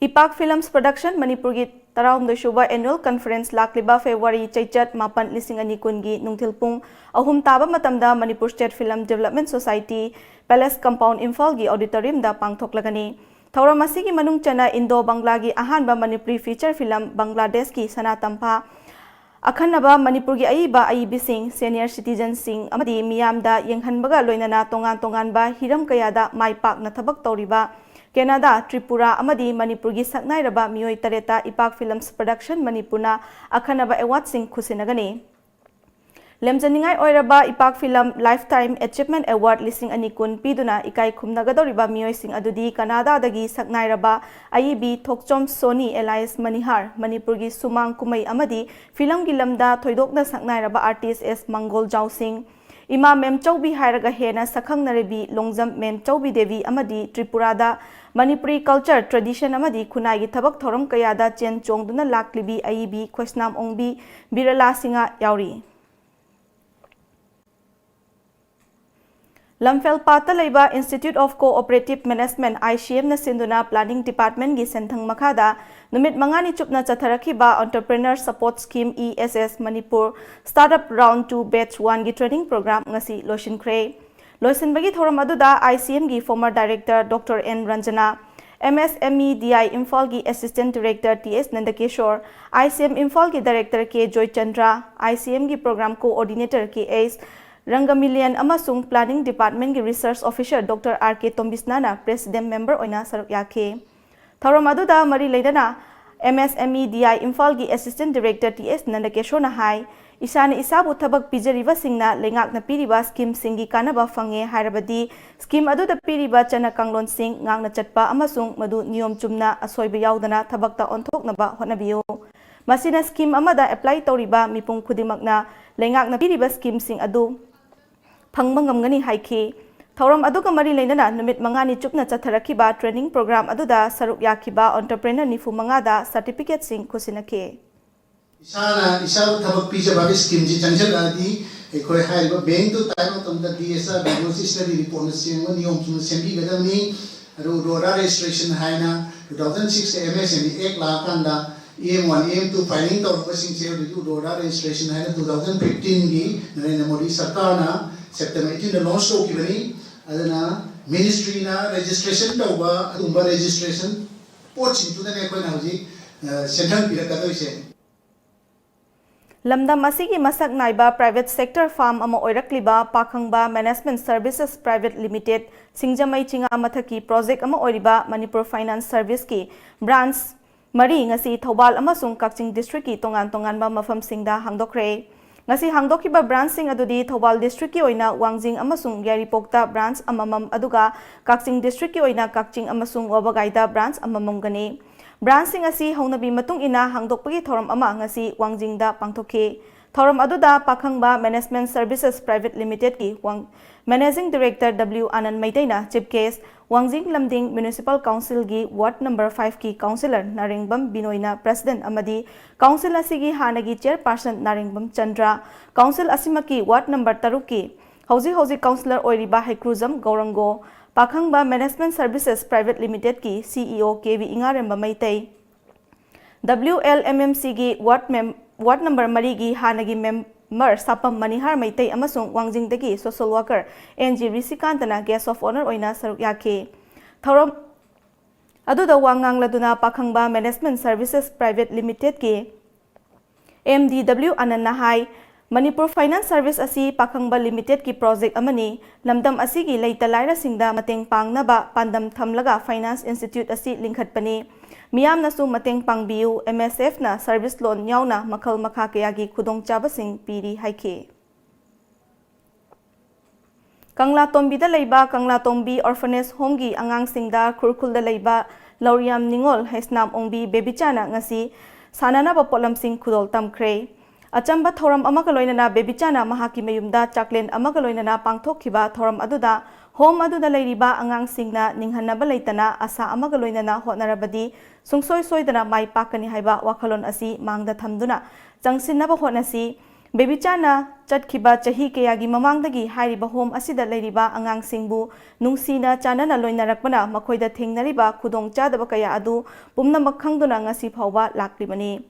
ꯏꯄꯥꯛ ꯐꯤꯂꯝꯁ ꯄ꯭ꯔꯗꯛꯁꯟ ꯃꯅꯤꯄꯨꯔꯒꯤ ꯇꯔꯥꯍꯨꯝꯗꯣꯏ ꯁꯨꯕ ꯑꯦꯅꯨꯑꯦꯜ ꯀꯟꯐꯔꯦꯟꯁ ꯂꯥꯛꯂꯤꯕ ꯐꯦꯕ꯭ꯔꯨꯋꯥꯔꯤ ꯆꯩꯆꯠ ꯃꯥꯄꯟ, ꯂꯤꯁꯤꯡ ꯑꯅꯤ ꯀꯨꯟꯒꯤ ꯅꯨꯡꯊꯤꯜ ꯄꯨꯡ ꯑꯍꯨꯝ ꯇꯥꯕ ꯃꯇꯝꯗ Manipur state film development society, palace compound, ꯏꯝꯐꯥꯜꯒꯤ ꯑꯣꯗꯤꯇꯣꯔꯤꯌꯝꯗ ꯄꯥꯡꯊꯣꯛꯂꯒꯅꯤ꯫ ꯊꯧꯔꯝ ꯑꯁꯤꯒꯤ ꯃꯅꯨꯡ ꯆꯟꯅ ꯏꯟꯗꯣ ꯕꯪꯒ꯭ꯂꯥꯒꯤ ꯑꯍꯥꯟꯕ ꯃꯅꯤꯄꯨꯔꯤ ꯐꯤꯆꯔ ꯐꯤꯂꯝ ꯕꯪꯒ꯭ꯂꯥꯗꯦꯁꯀꯤ ꯁꯅꯥ ꯇꯝꯐꯥ, ꯑꯈꯟꯅꯕ ꯃꯅꯤꯄꯨꯔꯒꯤ ꯑꯏꯕ ꯑꯏꯕꯤꯁꯤꯡ, ꯁꯦꯅꯤꯌꯔ ꯁꯤꯇꯤꯖꯟꯁꯤꯡ ꯑꯃꯗꯤ ꯃꯤꯌꯥꯝꯗ ꯌꯦꯡꯍꯟꯕꯒ ꯂꯣꯏꯅꯅ ꯇꯣꯉꯥꯟ ꯇꯣꯉꯥꯟꯕ ꯍꯤꯔꯝ ꯀꯌꯥꯗ ꯃꯥꯏ ꯄꯥꯛꯅ ꯊꯕꯛ ꯇꯧꯔꯤꯕ ꯀꯦꯅꯥꯗꯥ, ꯇ꯭ꯔꯤꯄꯨꯔꯥ ꯑꯃꯗꯤ ꯃꯅꯤꯄꯨꯔꯒꯤ ꯁꯛꯅꯥꯏꯔꯕ ꯃꯤꯑꯣꯏ ꯇꯔꯦꯠꯇ ꯏꯄꯥꯛ ꯐꯤꯂꯝꯁ ꯄ꯭ꯔꯗꯛꯁꯟ ꯃꯅꯤꯄꯨꯔꯅ ꯑꯈꯟꯅꯕ ꯑꯦꯋꯥꯔꯗꯁꯤꯡ ꯈꯨꯠꯁꯤꯟꯅꯒꯅꯤ꯫ ꯂꯦꯝꯖꯅꯤꯡꯉꯥꯏ ꯑꯣꯏꯔꯕ ꯏꯄꯥꯛ ꯐꯤꯂꯝ Lifetime Achievement Award ꯂꯤꯁꯤꯡ ꯑꯅꯤ ꯀꯨꯟ ꯄꯤꯗꯨꯅ ꯏꯀꯥꯏ ꯈꯨꯝꯅꯒꯗꯧꯔꯤꯕ ꯃꯤꯑꯣꯏꯁꯤꯡ ꯑꯗꯨꯗꯤ ꯀꯅꯥꯗꯥꯗꯒꯤ ꯁꯛꯅꯥꯏꯔꯕ ꯑꯏꯕꯤ ꯊꯣꯛꯆꯣꯝ ꯁꯣꯅꯤ alias ꯃꯅꯤꯍꯥꯔ, ꯃꯅꯤꯄꯨꯔꯒꯤ ꯁꯨꯃꯥꯡ ꯀꯨꯝꯍꯩ ꯑꯃꯗꯤ ꯐꯤꯂꯝꯒꯤ ꯂꯝꯗ ꯊꯣꯏꯗꯣꯛꯅ ꯁꯛꯅꯥꯏꯔꯕ artist ꯑꯦꯁ ꯃꯪꯒꯣꯜꯖꯥꯎ ꯁꯤꯡ, ꯏꯃꯥ ꯃꯦꯝꯆꯧꯕꯤ ꯍꯥꯏꯔꯒ ꯍꯦꯟꯅ ꯁꯛꯈꯪꯅꯔꯕꯤ ꯂꯣꯡꯖꯝ ꯃꯦꯝꯆꯧꯕꯤ ꯗꯦꯕꯤ ꯑꯃꯗꯤ ꯇ꯭ꯔꯤꯄꯨꯔꯥꯗ ꯃꯅꯤꯄꯨꯔꯤ culture, tradition ꯑꯃꯗꯤ ꯈꯨꯟꯅꯥꯏꯒꯤ ꯊꯕꯛ ꯊꯧꯔꯝ ꯀꯌꯥꯗ ꯆꯦꯟ ꯆꯣꯡꯗꯨꯅ ꯂꯥꯛꯂꯤꯕꯤ ꯑꯏꯕꯤ ꯈꯣꯏꯁꯅꯥꯝ ꯑꯣꯡꯕꯤ ꯕꯤꯔꯂꯥ ꯁꯤꯡꯍ ꯌꯥꯎꯔꯤ꯫ ꯂꯝꯐꯦꯜ ꯄꯥꯠꯇ ꯂꯩꯕ Institute of Cooperative Management, ICM ꯅ ꯁꯤꯟꯗꯨꯅ Planning Department ꯒꯤ ꯁꯦꯟꯊꯪ ꯃꯈꯥꯗ ꯅꯨꯃꯤꯠ ꯃꯉꯥꯅꯤ ꯆꯨꯞꯅ ꯆꯠꯊꯔꯛꯈꯤꯕ Entrepreneur Support Scheme, ESS, Manipur Startup Round two Batch one ꯒꯤ training program ꯉꯁꯤ ꯂꯣꯏꯁꯤꯟꯈ꯭ꯔꯦ꯫ ꯂꯣꯏꯁꯤꯟꯕꯒꯤ ꯊꯧꯔꯝ ꯑꯗꯨꯗ ICM ꯒꯤ former director Doctor N Ranjana, MSMEDI ꯏꯝꯐꯥꯜꯒꯤ assistant director ꯇꯤ ꯑꯦꯁ ꯅꯟꯗꯀꯤꯁꯣꯔ, ICM ꯏꯝꯐꯥꯜꯒꯤ director ꯀꯦ ꯖꯣꯏꯆꯟꯗ꯭ꯔ, ICM ꯒꯤ program coordinator ꯀꯦ ꯑꯦꯁ ꯔꯪꯒꯃꯤꯂꯤꯌꯟ ꯑꯃꯁꯨꯡ planning department ꯀꯤ research officer Doctor R K ꯇꯣꯝꯕꯤꯁꯅꯥꯅ president member ꯑꯣꯏꯅ ꯁꯔꯨꯛ ꯌꯥꯈꯤ꯫ ꯊꯧꯔꯝ ꯑꯗꯨꯗ ꯃꯔꯤ ꯂꯩꯅꯅ MSMEDI ꯏꯝꯐꯥꯜꯒꯤ assistant director ꯇꯤ ꯑꯦꯁ ꯅꯟꯗꯀꯦꯁꯣꯔꯅ ꯍꯥꯏ, ꯏꯁꯥꯅ ꯏꯁꯥꯕꯨ ꯊꯕꯛ ꯄꯤꯖꯔꯤꯕꯁꯤꯡꯅ ꯂꯩꯉꯥꯛꯅ ꯄꯤꯔꯤꯕ scheme ꯁꯤꯡꯒꯤ ꯀꯥꯟꯅꯕ ꯐꯪꯉꯦ ꯍꯥꯏꯔꯕꯗꯤ, scheme ꯑꯗꯨꯗ ꯄꯤꯔꯤꯕ ꯆꯠꯅ ꯀꯥꯡꯂꯣꯟꯁꯤꯡ ꯉꯥꯛꯅ ꯆꯠꯄ ꯑꯃꯁꯨꯡ ꯃꯗꯨ ꯅꯤꯌꯣꯝ ꯆꯨꯝꯅ ꯑꯁꯣꯏꯕ ꯌꯥꯎꯗꯅ ꯊꯕꯛꯇ ꯑꯣꯟꯊꯣꯛꯅꯕ ꯍꯣꯠꯅꯕꯤꯌꯨ꯫ ꯃꯁꯤꯅ scheme ꯑꯃꯗ apply ꯇꯧꯔꯤꯕ ꯃꯤꯄꯨꯝ ꯈꯨꯗꯤꯡꯃꯛꯅ ꯂꯩꯉꯥꯛꯅ ꯄꯤꯔꯤꯕ scheme ꯁꯤꯡ ꯑꯗꯨ ꯐꯪꯕ ꯉꯝꯒꯅꯤ ꯍꯥꯏꯈꯤ꯫ ꯊꯧꯔꯝ ꯑꯗꯨꯒ ꯃꯔꯤ ꯂꯩꯅꯅ ꯅꯨꯃꯤꯠ ꯃꯉꯥꯅꯤ ꯆꯨꯞꯅ ꯆꯠꯊꯔꯛꯈꯤꯕ training program ꯑꯗꯨꯗ ꯁꯔꯨꯛ ꯌꯥꯈꯤꯕ entrepreneur ꯅꯤꯐꯨ ꯃꯉꯥꯗ certificate ꯁꯤꯡ ꯈꯨꯠꯁꯤꯟꯅꯈꯤ꯫ ꯏꯁꯥꯅ ꯏꯁꯥꯕꯨ ꯊꯕꯛ ꯄꯤꯖꯕ scheme ꯁꯤ ꯆꯪꯁꯤꯜꯂꯛꯑꯗꯤ, ꯑꯩꯈꯣꯏ ꯍꯥꯏꯔꯤꯕ bank ꯇꯨ ꯇꯥꯏ ꯃꯇꯝꯗ DSR, Diagnostic Study Report ꯅ ꯁꯦꯝꯕ ꯅꯤꯌꯣꯝ ꯆꯨꯝꯅ ꯁꯦꯝꯕꯤꯒꯗꯕꯅꯤ꯫ ꯑꯗꯨ ꯎꯗꯣꯗꯥ registration ꯍꯥꯏꯅ two thousand six ꯇ MSME Act ꯂꯥꯛꯑꯀꯥꯟꯗ EM one, EM two filing ꯇꯧꯔꯝꯕꯁꯤꯡꯁꯦ ꯍꯧꯖꯤꯛ ꯎꯗꯣꯗꯥ registration ꯍꯥꯏꯅ two thousand fifteen ꯒꯤ ꯅꯔꯦꯟꯗ꯭ꯔ ꯃꯣꯗꯤ ꯁꯔꯀꯥꯔꯅ September eighteen ꯗ launch ꯇꯧꯈꯤꯕꯅꯤ꯫ ꯑꯗꯨꯅ ministry ꯅ registration ꯇꯧꯕ ꯑꯗꯨꯒꯨꯝꯕ registration ꯄꯣꯠꯁꯤꯡꯗꯨꯗꯅꯦ ꯑꯩꯈꯣꯏꯅ ꯍꯧꯖꯤꯛ, ꯑ, ꯁꯦꯟꯊꯪ ꯄꯤꯔꯛꯀꯗꯣꯏꯁꯦ꯫ ꯂꯝꯗꯝ ꯑꯁꯤꯒꯤ ꯃꯁꯛ ꯅꯥꯏꯕ private sector firm ꯑꯃ ꯑꯣꯏꯔꯛꯂꯤꯕ ꯄꯥꯈꯪꯕ Management Services Private Limited, ꯁꯤꯡꯖꯃꯩ ꯆꯤꯉꯥ ꯃꯊꯛꯀꯤ project ꯑꯃ ꯑꯣꯏꯔꯤꯕ Manipur Finance Service ꯀꯤ branch ꯃꯔꯤ ꯉꯁꯤ ꯊꯧꯕꯥꯜ ꯑꯃꯁꯨꯡ ꯀꯛꯆꯤꯡ district ꯀꯤ ꯇꯣꯉꯥꯟ ꯇꯣꯉꯥꯟꯕ ꯃꯐꯝꯁꯤꯡꯗ ꯍꯥꯡꯗꯣꯛꯈ꯭ꯔꯦ꯫ ꯉꯁꯤ ꯍꯥꯡꯗꯣꯛꯈꯤꯕ branchꯁꯤꯡ ꯑꯗꯨꯗꯤ ꯊꯧꯕꯥꯜ districtꯀꯤ ꯑꯣꯏꯅ ꯋꯥꯡꯖꯤꯡ ꯑꯃꯁꯨꯡ ꯌꯥꯏꯔꯤꯄꯣꯛꯇ branch ꯑꯃꯃꯝ, ꯑꯗꯨꯒ ꯀꯛꯆꯤꯡ districtꯀꯤ ꯑꯣꯏꯅ ꯀꯛꯆꯤꯡ ꯑꯃꯁꯨꯡ ꯋꯥꯕꯒꯥꯏꯗ branch ꯑꯃꯃꯝꯒꯅꯤ꯫ Branchꯁꯤꯡ ꯑꯁꯤ ꯍꯧꯅꯕꯤ ꯃꯇꯨꯡ ꯏꯟꯅ ꯍꯥꯡꯗꯣꯛꯄꯒꯤ ꯊꯧꯔꯝ ꯑꯃ ꯉꯁꯤ ꯋꯥꯡꯖꯤꯡꯗ ꯄꯥꯡꯊꯣꯛꯈꯤ꯫ ꯊꯧꯔꯝ ꯑꯗꯨꯗ ꯄꯥꯈꯪꯕ Management Services Private Limitedꯀꯤ ꯋꯥꯡ-, Managing Director W ꯑꯅꯟ ꯃꯩꯇꯩꯅ chief guest, ꯋꯥꯡꯖꯤꯡ ꯂꯝꯗꯤꯡ Municipal Councilꯒꯤ ward number fiveꯀꯤ councillor ꯅꯥꯔꯦꯡꯕꯝ ꯕꯤꯅꯣꯏꯅ president ꯑꯃꯗꯤ council ꯑꯁꯤꯒꯤ ꯍꯥꯟꯅꯒꯤ chairperson ꯅꯥꯔꯦꯡꯕꯝ ꯆꯟꯗ꯭ꯔ, council ꯑꯁꯤꯃꯛꯀꯤ ward number ꯇꯔꯨꯛꯀꯤ ꯍꯧꯖꯤꯛ ꯍꯧꯖꯤꯛ councillor ꯑꯣꯏꯔꯤꯕ Heikrujam Gaurango, Pakhangba Management Services Private Limitedꯀꯤ CEO K B Ingarembam Meitei, W L M M Cꯒꯤ ward mem-, ward number ꯃꯔꯤꯒꯤ ꯍꯥꯟꯅꯒꯤ member ꯁꯥꯄꯝ ꯃꯅꯤꯍꯥꯔ ꯃꯩꯇꯩ ꯑꯃꯁꯨꯡ ꯋꯥꯡꯖꯤꯡꯗꯒꯤ social worker ꯑꯦꯟ ꯖꯤ ꯔꯤꯁꯤꯀꯥꯟꯇꯅ guest of honour ꯑꯣꯏꯅ ꯁꯔꯨꯛ ꯌꯥꯈꯤ꯫ ꯊꯧꯔꯝ ꯑꯗꯨꯗ ꯋꯥ ꯉꯥꯡꯂꯗꯨꯅ ꯄꯥꯈꯪꯕ Management Services Private Limitedꯀꯤ M D W ꯑꯅꯟꯅ ꯍꯥꯏ, ꯃꯅꯤꯄꯨꯔ Finance Service ꯑꯁꯤ ꯄꯥꯈꯪꯕ Limitedꯀꯤ project ꯑꯃꯅꯤ꯫ ꯂꯝꯗꯝ ꯑꯁꯤꯒꯤ ꯂꯩꯇ ꯂꯥꯏꯔꯁꯤꯡꯗ ꯃꯇꯦꯡ ꯄꯥꯡꯅꯕ ꯄꯥꯟꯗꯝ ꯊꯝꯂꯒ finance institute ꯑꯁꯤ ꯂꯤꯡꯈꯠꯄꯅꯤ꯫ ꯃꯤꯌꯥꯝꯅꯁꯨ ꯃꯇꯦꯡ ꯄꯥꯡꯕꯤꯌꯨ, M S Fꯅ service loan ꯌꯥꯎꯅ ꯃꯈꯜ ꯃꯈꯥ ꯀꯌꯥꯒꯤ ꯈꯨꯗꯣꯡꯆꯥꯕꯁꯤꯡ ꯄꯤꯔꯤ ꯍꯥꯏꯈꯤ꯫ ꯀꯪꯂꯥꯇꯣꯝꯕꯤꯗ ꯂꯩꯕ ꯀꯪꯂꯥꯇꯣꯝꯕꯤ Orphanage Homeꯒꯤ ꯑꯉꯥꯡꯁꯤꯡꯗ ꯈꯨꯔꯈꯨꯜꯗ ꯂꯩꯕ ꯂꯧꯔꯤꯌꯥꯝ ꯅꯤꯉꯣꯜ ꯍꯩꯁꯅꯥꯝ ꯑꯣꯡꯕꯤ ꯕꯦꯕꯤꯆꯥꯅ ꯉꯁꯤ ꯁꯥꯟꯅꯅꯕ ꯄꯣꯠꯂꯝꯁꯤꯡ ꯈꯨꯗꯣꯜ ꯇꯝꯈ꯭ꯔꯦ꯫ ꯑꯆꯝꯕ ꯊꯧꯔꯝ ꯑꯃꯒ ꯂꯣꯏꯅꯅ ꯕꯦꯕꯤꯆꯥꯅ ꯃꯍꯥꯛꯀꯤ ꯃꯌꯨꯝꯗ ꯆꯥꯛꯂꯦꯟ ꯑꯃꯒ ꯂꯣꯏꯅꯅ ꯄꯥꯡꯊꯣꯛꯈꯤꯕ ꯊꯧꯔꯝ ꯑꯗꯨꯗ home ꯑꯗꯨꯗ ꯂꯩꯔꯤꯕ ꯑꯉꯥꯡꯁꯤꯡꯅ ꯅꯤꯡꯍꯟꯅꯕ ꯂꯩꯇꯅ ꯑꯁꯥ ꯑꯃꯒ ꯂꯣꯏꯅꯅ ꯍꯣꯠꯅꯔꯕꯗꯤ ꯁꯨꯡꯁꯣꯏ ꯁꯣꯏꯗꯅ ꯃꯥꯏ ꯄꯥꯛꯀꯅꯤ ꯍꯥꯏꯕ ꯋꯥꯈꯜꯂꯣꯟ ꯑꯁꯤ ꯃꯥꯡꯗ ꯊꯝꯗꯨꯅ ꯆꯪꯁꯤꯟꯅꯕ ꯍꯣꯠꯅꯁꯤ꯫ ꯕꯦꯕꯤꯆꯥꯅ ꯆꯠꯈꯤꯕ ꯆꯍꯤ ꯀꯌꯥꯒꯤ ꯃꯃꯥꯡꯗꯒꯤ ꯍꯥꯏꯔꯤꯕ home ꯑꯁꯤꯗ ꯂꯩꯔꯤꯕ ꯑꯉꯥꯡꯁꯤꯡꯕꯨ ꯅꯨꯡꯁꯤꯅ ꯆꯥꯟꯅꯅ ꯂꯣꯏꯅꯔꯛꯄꯅ ꯃꯈꯣꯏꯗ ꯊꯦꯡꯅꯔꯤꯕ ꯈꯨꯗꯣꯡꯆꯥꯗꯕ ꯀꯌꯥ ꯑꯗꯨ ꯄꯨꯝꯅꯃꯛ ꯈꯪꯗꯨꯅ ꯉꯁꯤ ꯐꯥꯎꯕ ꯂꯥꯛꯂꯤꯕꯅꯤ꯫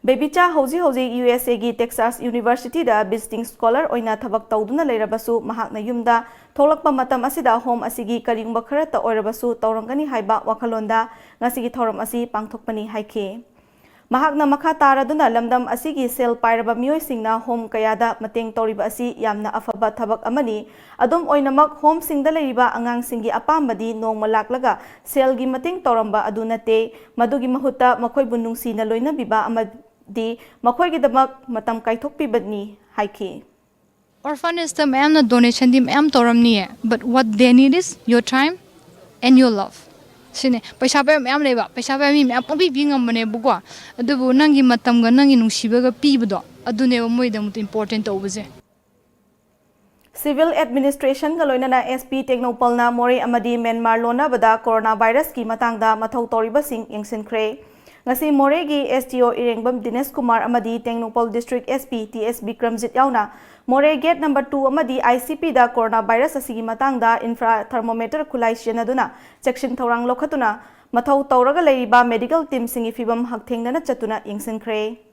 ꯕꯦꯕꯤꯆꯥ ꯍꯧꯖꯤꯛ ꯍꯧꯖꯤꯛ U S Aꯒꯤ Texas Universityꯗ visiting scholar ꯑꯣꯏꯅ ꯊꯕꯛ ꯇꯧꯗꯨꯅ ꯂꯩꯔꯕꯁꯨ, ꯃꯍꯥꯛꯅ ꯌꯨꯝꯗ ꯊꯣꯛꯂꯛꯄ ꯃꯇꯝ ꯑꯁꯤꯗ home ꯑꯁꯤꯒꯤ ꯀꯔꯤꯒꯨꯝꯕ ꯈꯔꯇ ꯑꯣꯏꯔꯕꯁꯨ ꯇꯧꯔꯝꯒꯅꯤ ꯍꯥꯏꯕ ꯋꯥꯈꯜꯂꯣꯟꯗ ꯉꯁꯤꯒꯤ ꯊꯧꯔꯝ ꯑꯁꯤ ꯄꯥꯡꯊꯣꯛꯄꯅꯤ ꯍꯥꯏꯈꯤ꯫ ꯃꯍꯥꯛꯅ ꯃꯈꯥ ꯇꯥꯔꯗꯨꯅ ꯂꯝꯗꯝ ꯑꯁꯤꯒꯤ ꯁꯦꯜ ꯄꯥꯏꯔꯕ ꯃꯤꯑꯣꯏꯁꯤꯡꯅ home ꯀꯌꯥꯗ ꯃꯇꯦꯡ ꯇꯧꯔꯤꯕ ꯑꯁꯤ ꯌꯥꯝꯅ ꯑꯐꯕ ꯊꯕꯛ ꯑꯃꯅꯤ꯫ ꯑꯗꯨꯝ ꯑꯣꯏꯅꯃꯛ, homeꯁꯤꯡꯗ ꯂꯩꯔꯤꯕ ꯑꯉꯥꯡꯁꯤꯡꯒꯤ ꯑꯄꯥꯝꯕꯗꯤ ꯅꯣꯡꯃ ꯂꯥꯛꯂꯒ ꯁꯦꯜꯒꯤ ꯃꯇꯦꯡ ꯇꯧꯔꯝꯕ ꯑꯗꯨ ꯅꯠꯇꯦ꯫ ꯃꯗꯨꯒꯤ ꯃꯍꯨꯠꯇ ꯃꯈꯣꯏꯕꯨ ꯅꯨꯡꯁꯤꯅ ꯂꯣꯏꯅꯕꯤꯕ ꯑꯃ-, ꯗꯤ ꯃꯈꯣꯏꯒꯤꯗꯃꯛ ꯃꯇꯝ ꯀꯥꯏꯊꯣꯛꯄꯤꯕꯅꯤ ꯍꯥꯏꯈꯤ꯫ Orphanageꯇ ꯃꯌꯥꯝꯅ donationꯗꯤ ꯃꯌꯥꯝ ꯇꯧꯔꯝꯅꯤꯌꯦ, but what they need is your time and your love. ꯁꯤꯅꯦ꯫ ꯄꯩꯁꯥ ꯄꯥꯏꯕ ꯃꯌꯥꯝ ꯂꯩꯕ, ꯄꯩꯁꯥ ꯄꯥꯏꯕ ꯃꯤ ꯃꯌꯥꯝ ꯄꯪꯄꯤ ꯄꯤ ꯉꯝꯕꯅꯦꯕꯀꯣ, ꯑꯗꯨꯕꯨ ꯅꯪꯒꯤ ꯃꯇꯝꯒ ꯅꯪꯒꯤ ꯅꯨꯡꯁꯤꯕꯒ ꯄꯤꯕꯗꯣ, ꯑꯗꯨꯅꯦꯕ ꯃꯣꯏꯗꯃꯛꯇ important ꯇꯧꯕꯁꯦ꯫ Civil Administrationꯒ ꯂꯣꯏꯅꯅ S P ꯇꯦꯡꯅꯧꯄꯜꯅ ꯃꯣꯔꯦ ꯑꯃꯗꯤ ꯃ꯭ꯌꯥꯟꯃꯥꯔ ꯂꯣꯟꯅꯕꯗ corona virusꯀꯤ ꯃꯇꯥꯡꯗ ꯃꯊꯧ ꯇꯧꯔꯤꯕꯁꯤꯡ ꯌꯦꯡꯁꯤꯟꯈ꯭ꯔꯦ꯫ ꯉꯁꯤ ꯃꯣꯔꯦꯒꯤ S D O ꯏꯔꯦꯡꯕꯝ ꯗꯤꯅꯦꯁ ꯀꯨꯃꯥꯔ ꯑꯃꯗꯤ Tengnoupal District S P T S Bikramjit ꯌꯥꯎꯅ ꯃꯣꯔꯦ gate number two ꯑꯃꯗꯤ I C Pꯗ corona virus ꯑꯁꯤꯒꯤ ꯃꯇꯥꯡꯗ infra thermometer ꯈꯨꯠꯂꯥꯏ ꯁꯤꯖꯤꯟꯅꯗꯨꯅ ꯆꯦꯛꯁꯤꯟ ꯊꯧꯔꯥꯡ ꯂꯧꯈꯠꯇꯨꯅ ꯃꯊꯧ ꯇꯧꯔꯒ ꯂꯩꯔꯤꯕ medical teamꯁꯤꯡꯒꯤ ꯐꯤꯚꯝ ꯍꯛꯊꯦꯡꯅꯅ ꯆꯠꯇꯨꯅ ꯌꯦꯡꯁꯤꯟꯈ꯭ꯔꯦ꯫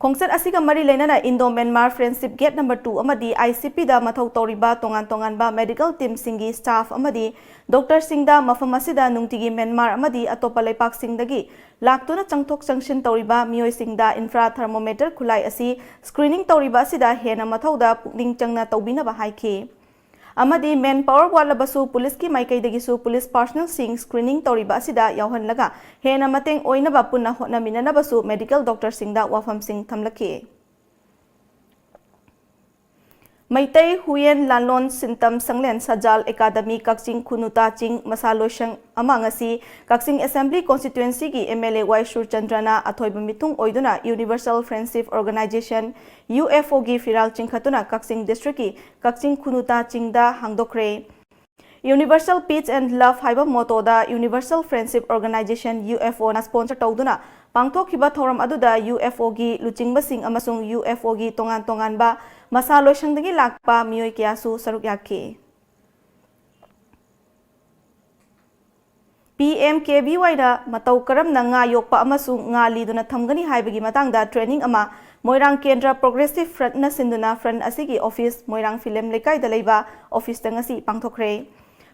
ꯈꯣꯡꯆꯠ ꯑꯁꯤꯒ ꯃꯔꯤ ꯂꯩꯅꯅ Indo Myanmar Friendship gate number two ꯑꯃꯗꯤ I C Pꯗ ꯃꯊꯧ ꯇꯧꯔꯤꯕ ꯇꯣꯉꯥꯟ ꯇꯣꯉꯥꯟꯕ medical teamꯁꯤꯡꯒꯤ staff ꯑꯃꯗꯤ doctorꯁꯤꯡꯗ ꯃꯐꯝ ꯑꯁꯤꯗ ꯅꯨꯡꯇꯤꯒꯤ ꯃ꯭ꯌꯥꯟꯃꯥꯔ ꯑꯃꯗꯤ ꯑꯇꯣꯞꯄ ꯂꯩꯄꯥꯛꯁꯤꯡꯗꯒꯤ ꯂꯥꯛꯇꯨꯅ ꯆꯪꯊꯣꯛ ꯆꯪꯁꯤꯟ ꯇꯧꯔꯤꯕ ꯃꯤꯑꯣꯏꯁꯤꯡꯗ infra thermometer ꯈꯨꯠꯂꯥꯏ ꯑꯁꯤ screening ꯇꯧꯔꯤꯕ ꯑꯁꯤꯗ ꯍꯦꯟꯅ ꯃꯊꯧꯗ ꯄꯨꯛꯅꯤꯡ ꯆꯪꯅ ꯇꯧꯕꯤꯅꯕ ꯍꯥꯏꯈꯤ꯫ ꯑꯃꯗꯤ manpower ꯋꯥꯠꯂꯕꯁꯨ ꯄꯨꯂꯤꯁꯀꯤ ꯃꯥꯏꯀꯩꯗꯒꯤꯁꯨ ꯄꯨꯂꯤꯁ personnelꯁꯤꯡ screening ꯇꯧꯔꯤꯕ ꯑꯁꯤꯗ ꯌꯥꯎꯍꯜꯂꯒ ꯍꯦꯟꯅ ꯃꯇꯦꯡ ꯑꯣꯏꯅꯕ ꯄꯨꯟꯅ ꯍꯣꯠꯅꯃꯤꯟꯅꯅꯕꯁꯨ medical doctorꯁꯤꯡꯗ ꯋꯥꯐꯝꯁꯤꯡ ꯊꯝꯂꯛꯈꯤ꯫ ꯃꯩꯇꯩ ꯍꯨꯌꯦꯟ ꯂꯥꯟꯂꯣꯟ ꯁꯤꯟꯇꯝ ꯁꯪꯂꯦꯟ ꯁꯖꯥꯜ ꯑꯦꯀꯥꯗꯃꯤ ꯀꯛꯆꯤꯡ ꯈꯨꯅꯨꯇꯥ ꯆꯤꯡ ꯃꯁꯥ ꯂꯣꯏꯁꯪ ꯑꯃ ꯉꯁꯤ ꯀꯛꯆꯤꯡ Assembly Constituencyꯒꯤ M L A ꯋꯥꯏ ꯁꯨꯔꯆꯟꯗ꯭ꯔꯅ ꯑꯊꯣꯏꯕ ꯃꯤꯊꯨꯡ ꯑꯣꯏꯗꯨꯅ Universal Friendship Organisation, U F Oꯒꯤ ꯐꯤꯔꯥꯜ ꯆꯤꯡꯈꯠꯇꯨꯅ ꯀꯛꯆꯤꯡ Districtꯀꯤ ꯀꯛꯆꯤꯡ ꯈꯨꯅꯨꯇꯥ ꯆꯤꯡꯗ ꯍꯥꯡꯗꯣꯛꯈ꯭ꯔꯦ꯫ Universal Peace and Love ꯍꯥꯏꯕ mottoꯗ Universal Friendship Organisation, U F Oꯅ sponsor ꯇꯧꯗꯨꯅ ꯄꯥꯡꯊꯣꯛꯈꯤꯕ ꯊꯧꯔꯝ ꯑꯗꯨꯗ U F Oꯒꯤ ꯂꯨꯆꯤꯡꯕꯁꯤꯡ ꯑꯃꯁꯨꯡ U F Oꯒꯤ ꯇꯣꯉꯥꯟ ꯇꯣꯉꯥꯟꯕ ꯃꯁꯥ ꯂꯣꯏꯁꯪꯗꯒꯤ ꯂꯥꯛꯄ ꯃꯤꯑꯣꯏ ꯀꯌꯥꯁꯨ ꯁꯔꯨꯛ ꯌꯥꯈꯤ꯫ P M K V Yꯅ ꯃꯇꯧ ꯀꯔꯝꯅ ꯉꯥ ꯌꯣꯛꯄ ꯑꯃꯁꯨꯡ ꯉꯥ ꯂꯤꯗꯨꯅ ꯊꯝꯒꯅꯤ ꯍꯥꯏꯕꯒꯤ ꯃꯇꯥꯡꯗ training ꯑꯃ ꯃꯣꯏꯔꯥꯡ ꯀꯦꯟꯗ꯭ꯔ Progressive Frontꯅ ꯁꯤꯟꯗꯨꯅ Front ꯑꯁꯤꯒꯤ office ꯃꯣꯏꯔꯥꯡ ꯐꯤꯂꯝ ꯂꯩꯀꯥꯏꯗ ꯂꯩꯕ officeꯇ ꯉꯁꯤ ꯄꯥꯡꯊꯣꯛꯈ꯭ꯔꯦ꯫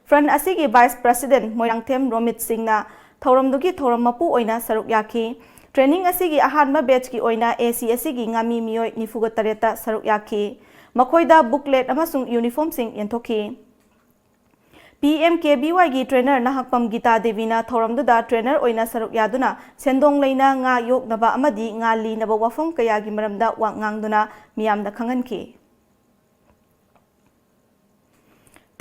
Front ꯑꯁꯤꯒꯤ Vice President ꯃꯣꯏꯔꯥꯡꯊꯦꯝ ꯔꯣꯃꯤꯠ ꯁꯤꯡꯅ ꯊꯧꯔꯝꯗꯨꯒꯤ ꯊꯧꯔꯝ ꯃꯄꯨ ꯑꯣꯏꯅ ꯁꯔꯨꯛ ꯌꯥꯈꯤ꯫ Training ꯑꯁꯤꯒꯤ ꯑꯍꯥꯟꯕ batchꯀꯤ ꯑꯣꯏꯅ A C ꯑꯁꯤꯒꯤ ꯉꯥꯃꯤ ꯃꯤꯑꯣꯏ ꯅꯤꯐꯨꯒ ꯇꯔꯦꯠꯇ ꯁꯔꯨꯛ ꯌꯥꯈꯤ꯫ ꯃꯈꯣꯏꯗ booklet ꯑꯃꯁꯨꯡ uniformꯁꯤꯡ ꯌꯦꯟꯊꯣꯛꯈꯤ꯫ ꯄꯤ ꯑꯦꯝ ꯀꯦ ꯚꯤ ꯋꯥꯏꯒꯤ ꯇ꯭ꯔꯦꯅꯔ ꯅꯍꯥꯛꯄꯝ ꯒꯤꯇꯥ ꯗꯦꯕꯤꯅ ꯊꯧꯔꯝꯗꯨꯗ ꯇ꯭ꯔꯦꯅꯔ ꯑꯣꯏꯅ ꯁꯔꯨꯛ ꯌꯥꯗꯨꯅ ꯁꯦꯟꯗꯣꯡ ꯂꯩꯅ ꯉꯥ ꯌꯣꯛꯅꯕ ꯑꯃꯗꯤ ꯉꯥ ꯂꯤꯅꯕ ꯋꯥꯐꯝ ꯀꯌꯥꯒꯤ ꯃꯔꯝꯗ ꯋꯥ ꯉꯥꯡꯗꯨꯅ ꯃꯤꯌꯥꯝꯗ ꯈꯪꯍꯟꯈꯤ꯫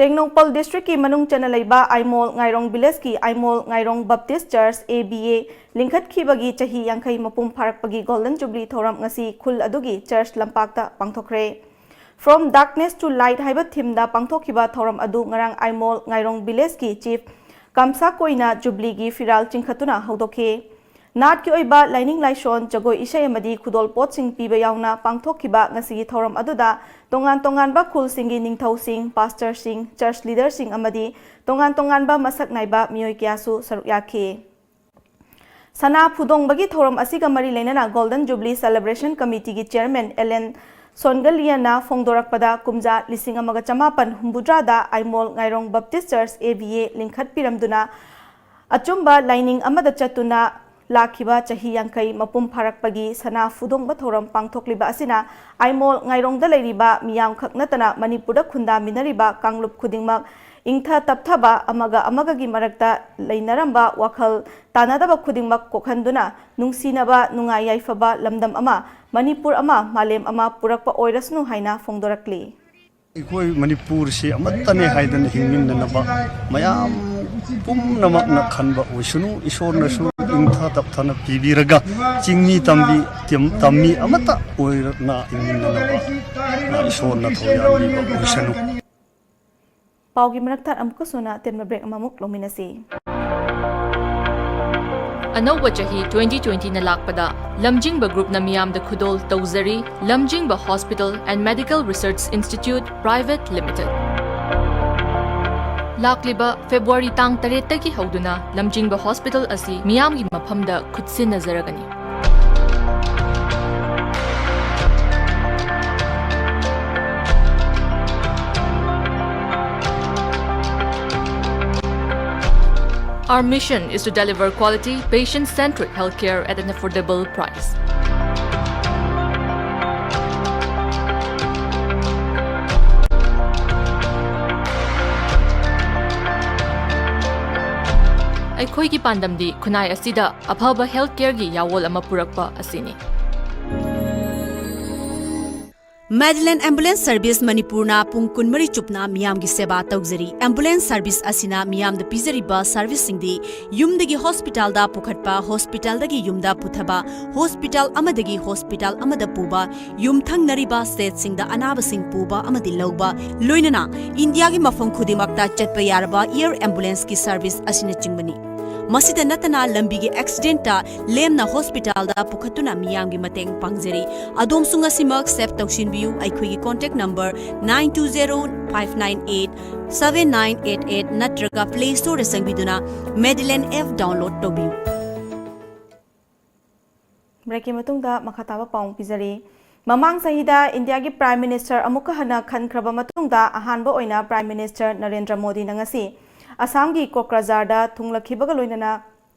ꯇꯦꯡꯅꯧꯄꯜ ꯗꯤꯁꯇ꯭ꯔꯤꯛꯀꯤ ꯃꯅꯨꯡ ꯆꯟꯅ ꯂꯩꯕ ꯑꯥꯏꯃꯣꯜ ꯉꯥꯏꯔꯣꯡ ꯚꯤꯂꯦꯖꯀꯤ Aimol Ngairong baptist church, A B A, ꯂꯤꯡꯈꯠꯈꯤꯕꯒꯤ ꯆꯍꯤ ꯌꯥꯡꯈꯩ ꯃꯄꯨꯡ ꯐꯥꯔꯛꯄꯒꯤ ꯒꯣꯜꯗꯟ ꯖꯨꯕꯤꯂꯤ ꯊꯧꯔꯝ ꯉꯁꯤ ꯈꯨꯜ ꯑꯗꯨꯒꯤ ꯆꯔꯆ ꯂꯝꯄꯥꯛꯇ ꯄꯥꯡꯊꯣꯛꯈ꯭ꯔꯦ꯫ From Darkness to Light ꯍꯥꯏꯕ ꯊꯤꯝꯗ ꯄꯥꯡꯊꯣꯛꯈꯤꯕ ꯊꯧꯔꯝ ꯑꯗꯨ ꯉꯔꯥꯡ ꯑꯥꯏꯃꯣꯜ ꯉꯥꯏꯔꯣꯡ ꯚꯤꯂꯦꯖꯀꯤ ꯆꯤꯐ ꯀꯝꯁꯥ ꯀꯣꯏꯅ ꯖꯨꯕꯤꯂꯤꯒꯤ ꯐꯤꯔꯥꯜ ꯆꯤꯡꯈꯠꯇꯨꯅ ꯍꯧꯗꯣꯛꯈꯤ꯫ ꯅꯥꯠꯀꯤ ꯑꯣꯏꯕ ꯂꯥꯏꯅꯤꯡ ꯂꯥꯏꯁꯣꯟ, ꯖꯒꯣꯏ ꯏꯁꯩ ꯑꯃꯗꯤ ꯈꯨꯗꯣꯜ ꯄꯣꯠꯁꯤꯡ ꯄꯤꯕ ꯌꯥꯎꯅ ꯄꯥꯡꯊꯣꯛꯈꯤꯕ ꯉꯁꯤꯒꯤ ꯊꯧꯔꯝ ꯑꯗꯨꯗ ꯇꯣꯉꯥꯟ ꯇꯣꯉꯥꯟꯕ ꯈꯨꯜꯁꯤꯡꯒꯤ ꯅꯤꯡꯊꯧꯁꯤꯡ, ꯄꯥꯁꯇꯔꯁꯤꯡ, ꯆꯔꯆ ꯂꯤꯗꯔꯁꯤꯡ ꯑꯃꯗꯤ ꯇꯣꯉꯥꯟ ꯇꯣꯉꯥꯟꯕ ꯃꯁꯛ ꯅꯥꯏꯕ ꯃꯤꯑꯣꯏ ꯀꯌꯥꯁꯨ ꯁꯔꯨꯛ ꯌꯥꯈꯤ꯫ ꯁꯅꯥ ꯐꯨꯗꯣꯡꯕꯒꯤ ꯊꯧꯔꯝ ꯑꯁꯤꯒ ꯃꯔꯤ ꯂꯩꯅꯅ ꯒꯣꯜꯗꯟ ꯖꯨꯕꯤꯂꯤ ꯁꯦꯂꯦꯕ꯭ꯔꯦꯁꯟ ꯀꯃꯤꯇꯤꯒꯤ ꯆꯤꯌꯔꯃꯦꯟ ꯑꯦꯂꯦꯟ ꯁꯣꯟꯒꯂꯤꯌꯥꯅ ꯐꯣꯡꯗꯣꯔꯛꯄꯗ, ꯀꯨꯝꯖꯥ ꯂꯤꯁꯤꯡ ꯑꯃꯒ ꯆꯃꯥꯄꯟ ꯍꯨꯝꯐꯨꯇꯔꯥꯗ Aimol Ngairong baptist church, A B A, ꯂꯤꯡꯈꯠꯄꯤꯔꯝꯗꯨꯅ ꯑꯆꯨꯝꯕ ꯂꯥꯏꯅꯤꯡ ꯑꯃꯗ ꯆꯠꯇꯨꯅ ꯂꯥꯛꯈꯤꯕ ꯆꯍꯤ ꯌꯥꯡꯈꯩ ꯃꯄꯨꯡ ꯐꯥꯔꯛꯄꯒꯤ ꯁꯅꯥ ꯐꯨꯗꯣꯡꯕ ꯊꯧꯔꯝ ꯄꯥꯡꯊꯣꯛꯂꯤꯕ ꯑꯁꯤꯅ ꯑꯥꯏꯃꯣꯜ ꯉꯥꯏꯔꯣꯡꯗ ꯂꯩꯔꯤꯕ ꯃꯤꯌꯥꯝ ꯈꯛ ꯅꯠꯇꯅ ꯃꯅꯤꯄꯨꯔꯗ ꯈꯨꯟꯗꯥꯃꯤꯟꯅꯔꯤꯕ ꯀꯥꯡꯂꯨꯞ ꯈꯨꯗꯤꯡꯃꯛ ꯏꯪꯊ ꯇꯞꯊꯕ, ꯑꯃꯒ ꯑꯃꯒꯒꯤ ꯃꯔꯛꯇ ꯂꯩꯅꯔꯝꯕ ꯋꯥꯈꯜ ꯇꯥꯅꯗꯕ ꯈꯨꯗꯤꯡꯃꯛ ꯀꯣꯛꯍꯟꯗꯨꯅ ꯅꯨꯡꯁꯤꯅꯕ, ꯅꯨꯡꯉꯥꯏ ꯌꯥꯏꯐꯕ ꯂꯝꯗꯝ ꯑꯃ, ꯃꯅꯤꯄꯨꯔ ꯑꯃ, ꯃꯥꯂꯦꯝ ꯑꯃ ꯄꯨꯔꯛꯄ ꯑꯣꯏꯔꯁꯅꯨ ꯍꯥꯏꯅ ꯐꯣꯡꯗꯣꯔꯛꯂꯤ꯫ ꯑꯩꯈꯣꯏ ꯃꯅꯤꯄꯨꯔꯁꯤ ꯑꯃꯠꯇꯅꯦ ꯍꯥꯏꯗꯅ ꯍꯤꯡꯃꯤꯟꯅꯅꯕ ꯃꯌꯥꯝ ꯄꯨꯝꯅꯃꯛꯅ ꯈꯟꯕ ꯑꯣꯏꯁꯅꯨ꯫ ꯏꯁꯣꯔꯅꯁꯨ ꯏꯪꯊ ꯇꯞꯊꯅ ꯄꯤꯕꯤꯔꯒ ꯆꯤꯡꯃꯤ ꯇꯝꯕꯤ ꯇꯝ-, ꯇꯝꯃꯤ ꯑꯃꯠꯇ ꯑꯣꯏꯔꯅ ꯍꯤꯡꯃꯤꯟꯅꯅꯕ ꯏꯁꯣꯔꯅ ꯊꯧꯖꯥꯟꯕꯤꯕ ꯑꯣꯏꯁꯅꯨ꯫ ꯄꯥꯎꯒꯤ ꯃꯔꯛꯇ ꯑꯃꯨꯛꯀꯁꯨ ꯍꯟꯅ ꯑꯇꯦꯟꯕ ꯕ꯭ꯔꯦꯛ ꯑꯃꯃꯨꯛ ꯂꯧꯃꯤꯟꯅꯁꯤ꯫ ꯑꯅꯧꯕ ꯆꯍꯤ twenty twenty ꯅ ꯂꯥꯛꯄꯗ ꯂꯝꯖꯤꯡꯕ ꯒ꯭ꯔꯨꯞꯅ ꯃꯤꯌꯥꯝꯗ ꯈꯨꯗꯣꯜ ꯇꯧꯖꯔꯤ, ꯂꯝꯖꯤꯡꯕ Hospital and Medical Research Institute Private Limited꯫ ꯂꯥꯛꯂꯤꯕ ꯐꯦꯕ꯭ꯔꯨꯋꯥꯔꯤ ꯇꯥꯡ ꯇꯔꯦꯠꯇꯒꯤ ꯍꯧꯗꯨꯅ ꯂꯝꯖꯤꯡꯕ ꯍꯣꯁꯄꯤꯇꯥꯜ ꯑꯁꯤ ꯃꯤꯌꯥꯝꯒꯤ ꯃꯐꯝꯗ ꯈꯨꯠꯁꯤꯟꯅꯖꯔꯒꯅꯤ꯫ Our mission is to deliver quality, patient-centric healthcare at an affordable price. ꯑꯩꯈꯣꯏꯒꯤ ꯄꯥꯟꯗꯝꯗꯤ ꯈꯨꯟꯅꯥꯏ ꯑꯁꯤꯗ ꯑꯐꯕ health careꯒꯤ ꯌꯥꯋꯣꯜ ꯑꯃ ꯄꯨꯔꯛꯄ ꯑꯁꯤꯅꯤ꯫ Madeline Ambulance Service ꯃꯅꯤꯄꯨꯔꯅ ꯄꯨꯡ ꯀꯨꯟꯃꯔꯤ ꯆꯨꯞꯅ ꯃꯤꯌꯥꯝꯒꯤ ꯁꯦꯕꯥ ꯇꯧꯖꯔꯤ꯫ Ambulance service ꯑꯁꯤꯅ ꯃꯤꯌꯥꯝꯗ ꯄꯤꯖꯔꯤꯕ serviceꯁꯤꯡꯗꯤ ꯌꯨꯝꯗꯒꯤ hospitalꯗ ꯄꯨꯈꯠꯄ, hospitalꯗꯒꯤ ꯌꯨꯝꯗ ꯄꯨꯊꯕ, hospital ꯑꯃꯗꯒꯤ hospital ꯑꯃꯗ ꯄꯨꯕ, ꯌꯨꯝꯊꯪꯅꯔꯤꯕ stateꯁꯤꯡꯗ ꯑꯅꯥꯕꯁꯤꯡ ꯄꯨꯕ ꯑꯃꯗꯤ ꯂꯧꯕ, ꯂꯣꯏꯅꯅ ꯏꯟꯗꯤꯌꯥꯒꯤ ꯃꯐꯝ ꯈꯨꯗꯤꯡꯃꯛꯇ ꯆꯠꯄ ꯌꯥꯔꯕ air ambulanceꯀꯤ service ꯑꯁꯤꯅꯆꯤꯡꯕꯅꯤ꯫ ꯃꯁꯤꯗ ꯅꯠꯇꯅ ꯂꯝꯕꯤꯒꯤ accidentꯇ ꯂꯦꯝꯅ hospitalꯗ ꯄꯨꯈꯠꯇꯨꯅ ꯃꯤꯌꯥꯝꯒꯤ ꯃꯇꯦꯡ ꯄꯥꯡꯖꯔꯤ꯫ ꯑꯗꯣꯝꯁꯨ ꯉꯁꯤꯃꯛ save ꯇꯧꯁꯤꯟꯕꯤꯌꯨ꯫ ꯑꯩꯈꯣꯏꯒꯤ contact number nine two zero five nine eight seven nine eight eight ꯅꯠꯇ꯭ꯔꯒ Play Storeꯗ ꯆꯪꯕꯤꯗꯨꯅ Madeline App download ꯇꯧꯕꯤꯌꯨ꯫ Breakꯀꯤ ꯃꯇꯨꯡꯗ ꯃꯈꯥ ꯇꯥꯕ ꯄꯥꯎ ꯄꯤꯖꯔꯤ꯫ ꯃꯃꯥꯡ ꯆꯍꯤꯗ ꯏꯟꯗꯤꯌꯥꯒꯤ Prime Minister ꯑꯃꯨꯛꯀ ꯍꯟꯅ ꯈꯟꯈ꯭ꯔꯕ ꯃꯇꯨꯡꯗ ꯑꯍꯥꯟꯕ ꯑꯣꯏꯅ Prime Minister ꯅꯔꯦꯟꯗ꯭ꯔ ꯃꯣꯗꯤꯅ ꯉꯁꯤ ꯑꯁꯥꯝꯒꯤ ꯀꯣꯀ꯭ꯔꯥꯖꯥꯔꯗ ꯊꯨꯡꯂꯈꯤꯕꯒ ꯂꯣꯏꯅꯅ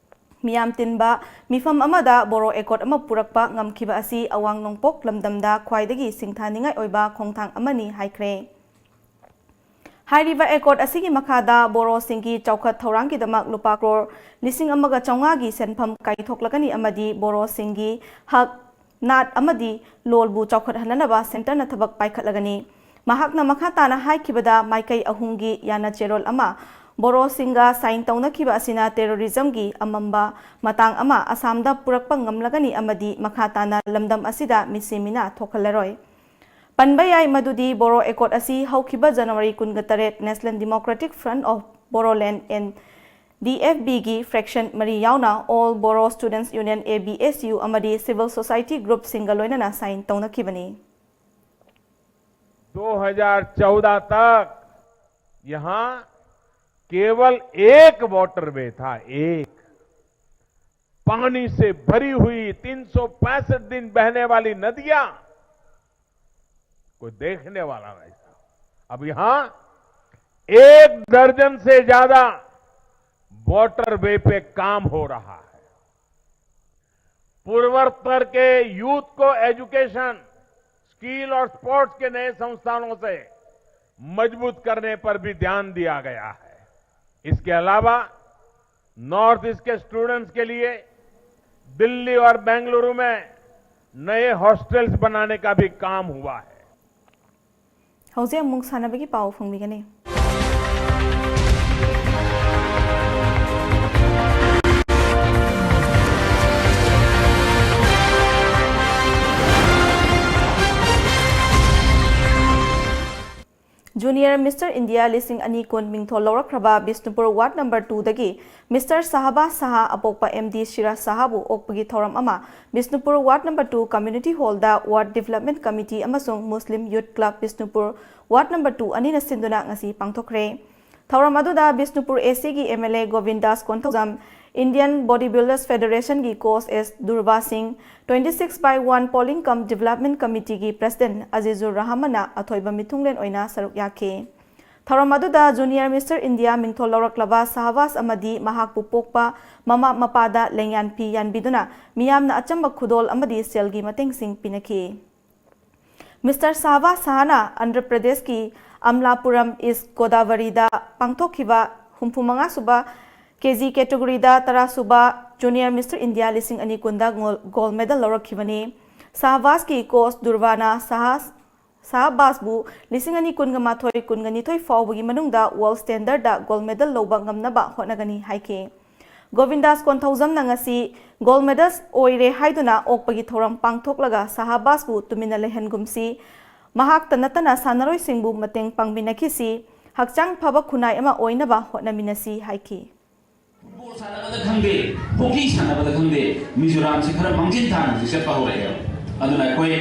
ꯃꯤꯌꯥꯝ ꯇꯤꯟꯕ ꯃꯤꯐꯝ ꯑꯃꯗ ꯕꯣꯔꯣ accord ꯑꯃ ꯄꯨꯔꯛꯄ ꯉꯝꯈꯤꯕ ꯑꯁꯤ ꯑꯋꯥꯡ ꯅꯣꯡꯄꯣꯛ ꯂꯝꯗꯝꯗ ꯈ꯭ꯋꯥꯏꯗꯒꯤ ꯁꯤꯡꯊꯥꯅꯤꯡꯉꯥꯏ ꯑꯣꯏꯕ ꯈꯣꯡꯊꯥꯡ ꯑꯃꯅꯤ ꯍꯥꯏꯈ꯭ꯔꯦ꯫ ꯍꯥꯏꯔꯤꯕ accord ꯑꯁꯤꯒꯤ ꯃꯈꯥꯗ ꯕꯣꯔꯣꯁꯤꯡꯒꯤ ꯆꯥꯎꯈꯠ ꯊꯧꯔꯥꯡꯒꯤꯗꯃꯛ ꯂꯨꯄꯥ ꯀ꯭ꯔꯣꯔ ꯂꯤꯁꯤꯡ ꯑꯃꯒ ꯆꯥꯝꯃꯉꯥꯒꯤ ꯁꯦꯟꯐꯝ ꯀꯥꯏꯊꯣꯛꯂꯒꯅꯤ ꯑꯃꯗꯤ ꯕꯣꯔꯣꯁꯤꯡꯒꯤ ꯍꯛ, ꯅꯥꯠ ꯑꯃꯗꯤ ꯂꯣꯜꯕꯨ ꯆꯥꯎꯈꯠꯍꯟꯅꯅꯕ centreꯅ ꯊꯕꯛ ꯄꯥꯏꯈꯠꯂꯒꯅꯤ꯫ ꯃꯍꯥꯛꯅ ꯃꯈꯥ ꯇꯥꯅ ꯍꯥꯏꯈꯤꯕꯗ, ꯃꯥꯏꯀꯩ ꯑꯍꯨꯝꯒꯤ ꯌꯥꯅ ꯆꯦꯔꯣꯜ ꯑꯃ ꯕꯣꯔꯣꯁꯤꯡꯒ sign ꯇꯧꯅꯈꯤꯕ ꯑꯁꯤꯅ terrorismꯒꯤ ꯑꯃꯝꯕ ꯃꯇꯥꯡ ꯑꯃ ꯑꯁꯥꯝꯗ ꯄꯨꯔꯛꯄ ꯉꯝꯂꯒꯅꯤ ꯑꯃꯗꯤ ꯃꯈꯥ ꯇꯥꯅ ꯂꯝꯗꯝ ꯑꯁꯤꯗ ꯃꯤꯁꯤ ꯃꯤꯅꯥ ꯊꯣꯛꯍꯜꯂꯔꯣꯏ꯫ ꯄꯟꯕ ꯌꯥꯏ ꯃꯗꯨꯗꯤ ꯕꯣꯔꯣ accord ꯑꯁꯤ ꯍꯧꯈꯤꯕ January ꯀꯨꯟꯒ ꯇꯔꯦꯠ National Democratic Front of Bodoland, NDFBꯒꯤ fraction ꯃꯔꯤ ꯌꯥꯎꯅ All Bodo Students Union, ABSU, ꯑꯃꯗꯤ civil society groupꯁꯤꯡꯒ ꯂꯣꯏꯅꯅ sign ꯇꯧꯅꯈꯤꯕꯅꯤ꯫ दो हज़ार चौदह तक यहाँ केवल एक waterway था, एक। पानी से भरी हुई तीन सौ पैंसठ दिन बहने वाली नदियां, कोई देखने वाला नहीं था। अब यहां एक दर्जन से ज्यादा waterway पे काम हो रहा है। पूर्वोत्तर के youth को education, skill और sports के नए संस्थानों से मजबूत करने पर भी ध्यान दिया गया है। इसके अलावा नॉर्थ ईस्ट के स्टूडेंट्स के लिए दिल्ली और बेंगलुरु में नए हॉस्टल्स बनाने का भी काम हुआ है। ꯍꯧꯖꯤꯛ ꯑꯃꯨꯛ ꯁꯥꯟꯅꯕꯒꯤ ꯄꯥꯎ ꯐꯪꯕꯤꯒꯅꯤ꯫ Junior Mister India ꯂꯤꯁꯤꯡ ꯑꯅꯤ ꯀꯨꯟ ꯃꯤꯡꯊꯣꯜ ꯂꯧꯔꯛꯈ꯭ꯔꯕ ꯕꯤꯁꯅꯨꯄꯨꯔ ꯋꯥꯔꯗ ꯅꯝꯕꯔ ꯇꯨꯗꯒꯤ ꯃꯤꯁꯇꯔ ꯁꯍꯕꯥꯖ ꯁꯍꯥ ꯑꯄꯣꯛꯄ ꯑꯦꯝ ꯗꯤ ꯁꯤꯔꯥꯖ ꯁꯍꯥꯕꯨ ꯑꯣꯛꯄꯒꯤ ꯊꯧꯔꯝ ꯑꯃ Bishnupur ward number two community hall ward development committee ꯑꯃꯁꯨꯡ Muslim youth club Bishnupur ward number two ꯑꯅꯤꯅ ꯁꯤꯟꯗꯨꯅ ꯉꯁꯤ ꯄꯥꯡꯊꯣꯛꯈ꯭ꯔꯦ꯫ ꯊꯧꯔꯝ ꯑꯗꯨꯗ ꯕꯤꯁꯅꯨꯄꯨꯔ ꯑꯦ ꯁꯤꯒꯤ M L A Govindas Konthoujam, Indian Body Builders Federationꯒꯤ coach S Durba Singh, twenty six by one Polling cum Development Committeeꯒꯤ ꯄ꯭ꯔꯦꯁꯤꯗꯦꯟꯠ ꯑꯖꯤꯖꯨꯔ ꯔꯍꯃꯟꯅ ꯑꯊꯣꯏꯕ ꯃꯤꯊꯨꯡꯂꯦꯟ ꯑꯣꯏꯅ ꯁꯔꯨꯛ ꯌꯥꯈꯤ꯫ ꯊꯧꯔꯝ ꯑꯗꯨꯗ Junior Mister India ꯃꯤꯡꯊꯣꯜ ꯂꯧꯔꯛꯂꯕ ꯁꯍꯕꯥꯖ ꯑꯃꯗꯤ ꯃꯍꯥꯛꯄꯨ ꯄꯣꯛꯄ ꯃꯃꯥ ꯃꯄꯥꯗ ꯂꯦꯡꯌꯥꯟ ꯐꯤ ꯌꯥꯟꯕꯤꯗꯨꯅ ꯃꯤꯌꯥꯝꯅ ꯑꯆꯝꯕ ꯈꯨꯗꯣꯜ ꯑꯃꯗꯤ ꯁꯦꯜꯒꯤ ꯃꯇꯦꯡꯁꯤꯡ ꯄꯤꯅꯈꯤ꯫ ꯃꯤꯁꯇꯔ ꯁꯍꯕꯥꯖ ꯁꯍꯥꯅ ꯑꯟꯙ꯭ꯔ ꯄ꯭ꯔꯗꯦꯁꯀꯤ ꯑꯝꯂꯥꯄꯨꯔꯝ ꯏꯁ ꯒꯣꯗꯥꯕꯔꯤꯗ ꯄꯥꯡꯊꯣꯛꯈꯤꯕ ꯍꯨꯝꯐꯨ ꯃꯉꯥ ꯁꯨꯕ ꯀꯦ ꯖꯤ ꯀꯦꯇꯦꯒꯣꯔꯤꯗ ꯇꯔꯥ ꯁꯨꯕ Junior Mister India ꯂꯤꯁꯤꯡ ꯑꯅꯤ ꯀꯨꯟꯗ ꯒꯣꯜ-, ꯒꯣꯜꯗ ꯃꯦꯗꯜ ꯂꯧꯔꯛꯈꯤꯕꯅꯤ꯫ ꯁꯍꯕꯥꯖꯀꯤ ꯀꯣꯆ ꯗꯨꯔꯕꯥꯅ ꯁꯍꯥ-, ꯁꯍꯕꯥꯖꯕꯨ ꯂꯤꯁꯤꯡ ꯑꯅꯤ ꯀꯨꯟꯒ ꯃꯥꯊꯣꯏ ꯀꯨꯟꯒ ꯅꯤꯊꯣꯏ ꯐꯥꯎꯕꯒꯤ ꯃꯅꯨꯡꯗ ꯋꯥꯔꯜꯗ ꯁ꯭ꯇꯦꯟꯗꯔꯗ ꯒꯣꯜꯗ ꯃꯦꯗꯜ ꯂꯧꯕ ꯉꯝꯅꯕ ꯍꯣꯠꯅꯒꯅꯤ ꯍꯥꯏꯈꯤ꯫ ꯒꯣꯕꯤꯟꯗꯥꯁ ꯀꯣꯟꯊꯧꯖꯝꯅ ꯉꯁꯤ ꯒꯣꯜꯗ ꯃꯦꯗꯜ ꯑꯣꯏꯔꯦ ꯍꯥꯏꯗꯨꯅ ꯑꯣꯛꯄꯒꯤ ꯊꯧꯔꯝ ꯄꯥꯡꯊꯣꯛꯂꯒ ꯁꯍꯕꯥꯖꯕꯨ ꯇꯨꯃꯤꯟꯅ ꯂꯩꯍꯟꯒꯨꯝꯁꯤ, ꯃꯍꯥꯛꯇ ꯅꯠꯇꯅ ꯁꯥꯟꯅꯔꯣꯏꯁꯤꯡꯕꯨ ꯃꯇꯦꯡ ꯄꯥꯡꯃꯤꯟꯅꯈꯤꯁꯤ, ꯍꯛꯆꯥꯡ ꯐꯕ ꯈꯨꯟꯅꯥꯏ ꯑꯃ ꯑꯣꯏꯅꯕ ꯍꯣꯠꯅꯃꯤꯟꯅꯁꯤ ꯍꯥꯏꯈꯤ꯫ ꯐꯨꯠꯕꯣꯜ ꯁꯥꯟꯅꯕꯗ ꯈꯪꯗꯦ, ꯍꯣꯀꯤ ꯁꯥꯟꯅꯕꯗ ꯈꯪꯗꯦ, ꯃꯤꯖꯣꯔꯥꯝꯁꯤ ꯈꯔ ꯃꯥꯡꯖꯤꯟ ꯊꯥꯅ ꯍꯧꯖꯤꯛ ꯆꯠꯄ ꯍꯧꯔꯛꯑꯦꯕ꯫ ꯑꯗꯨꯅ ꯑꯩꯈꯣꯏ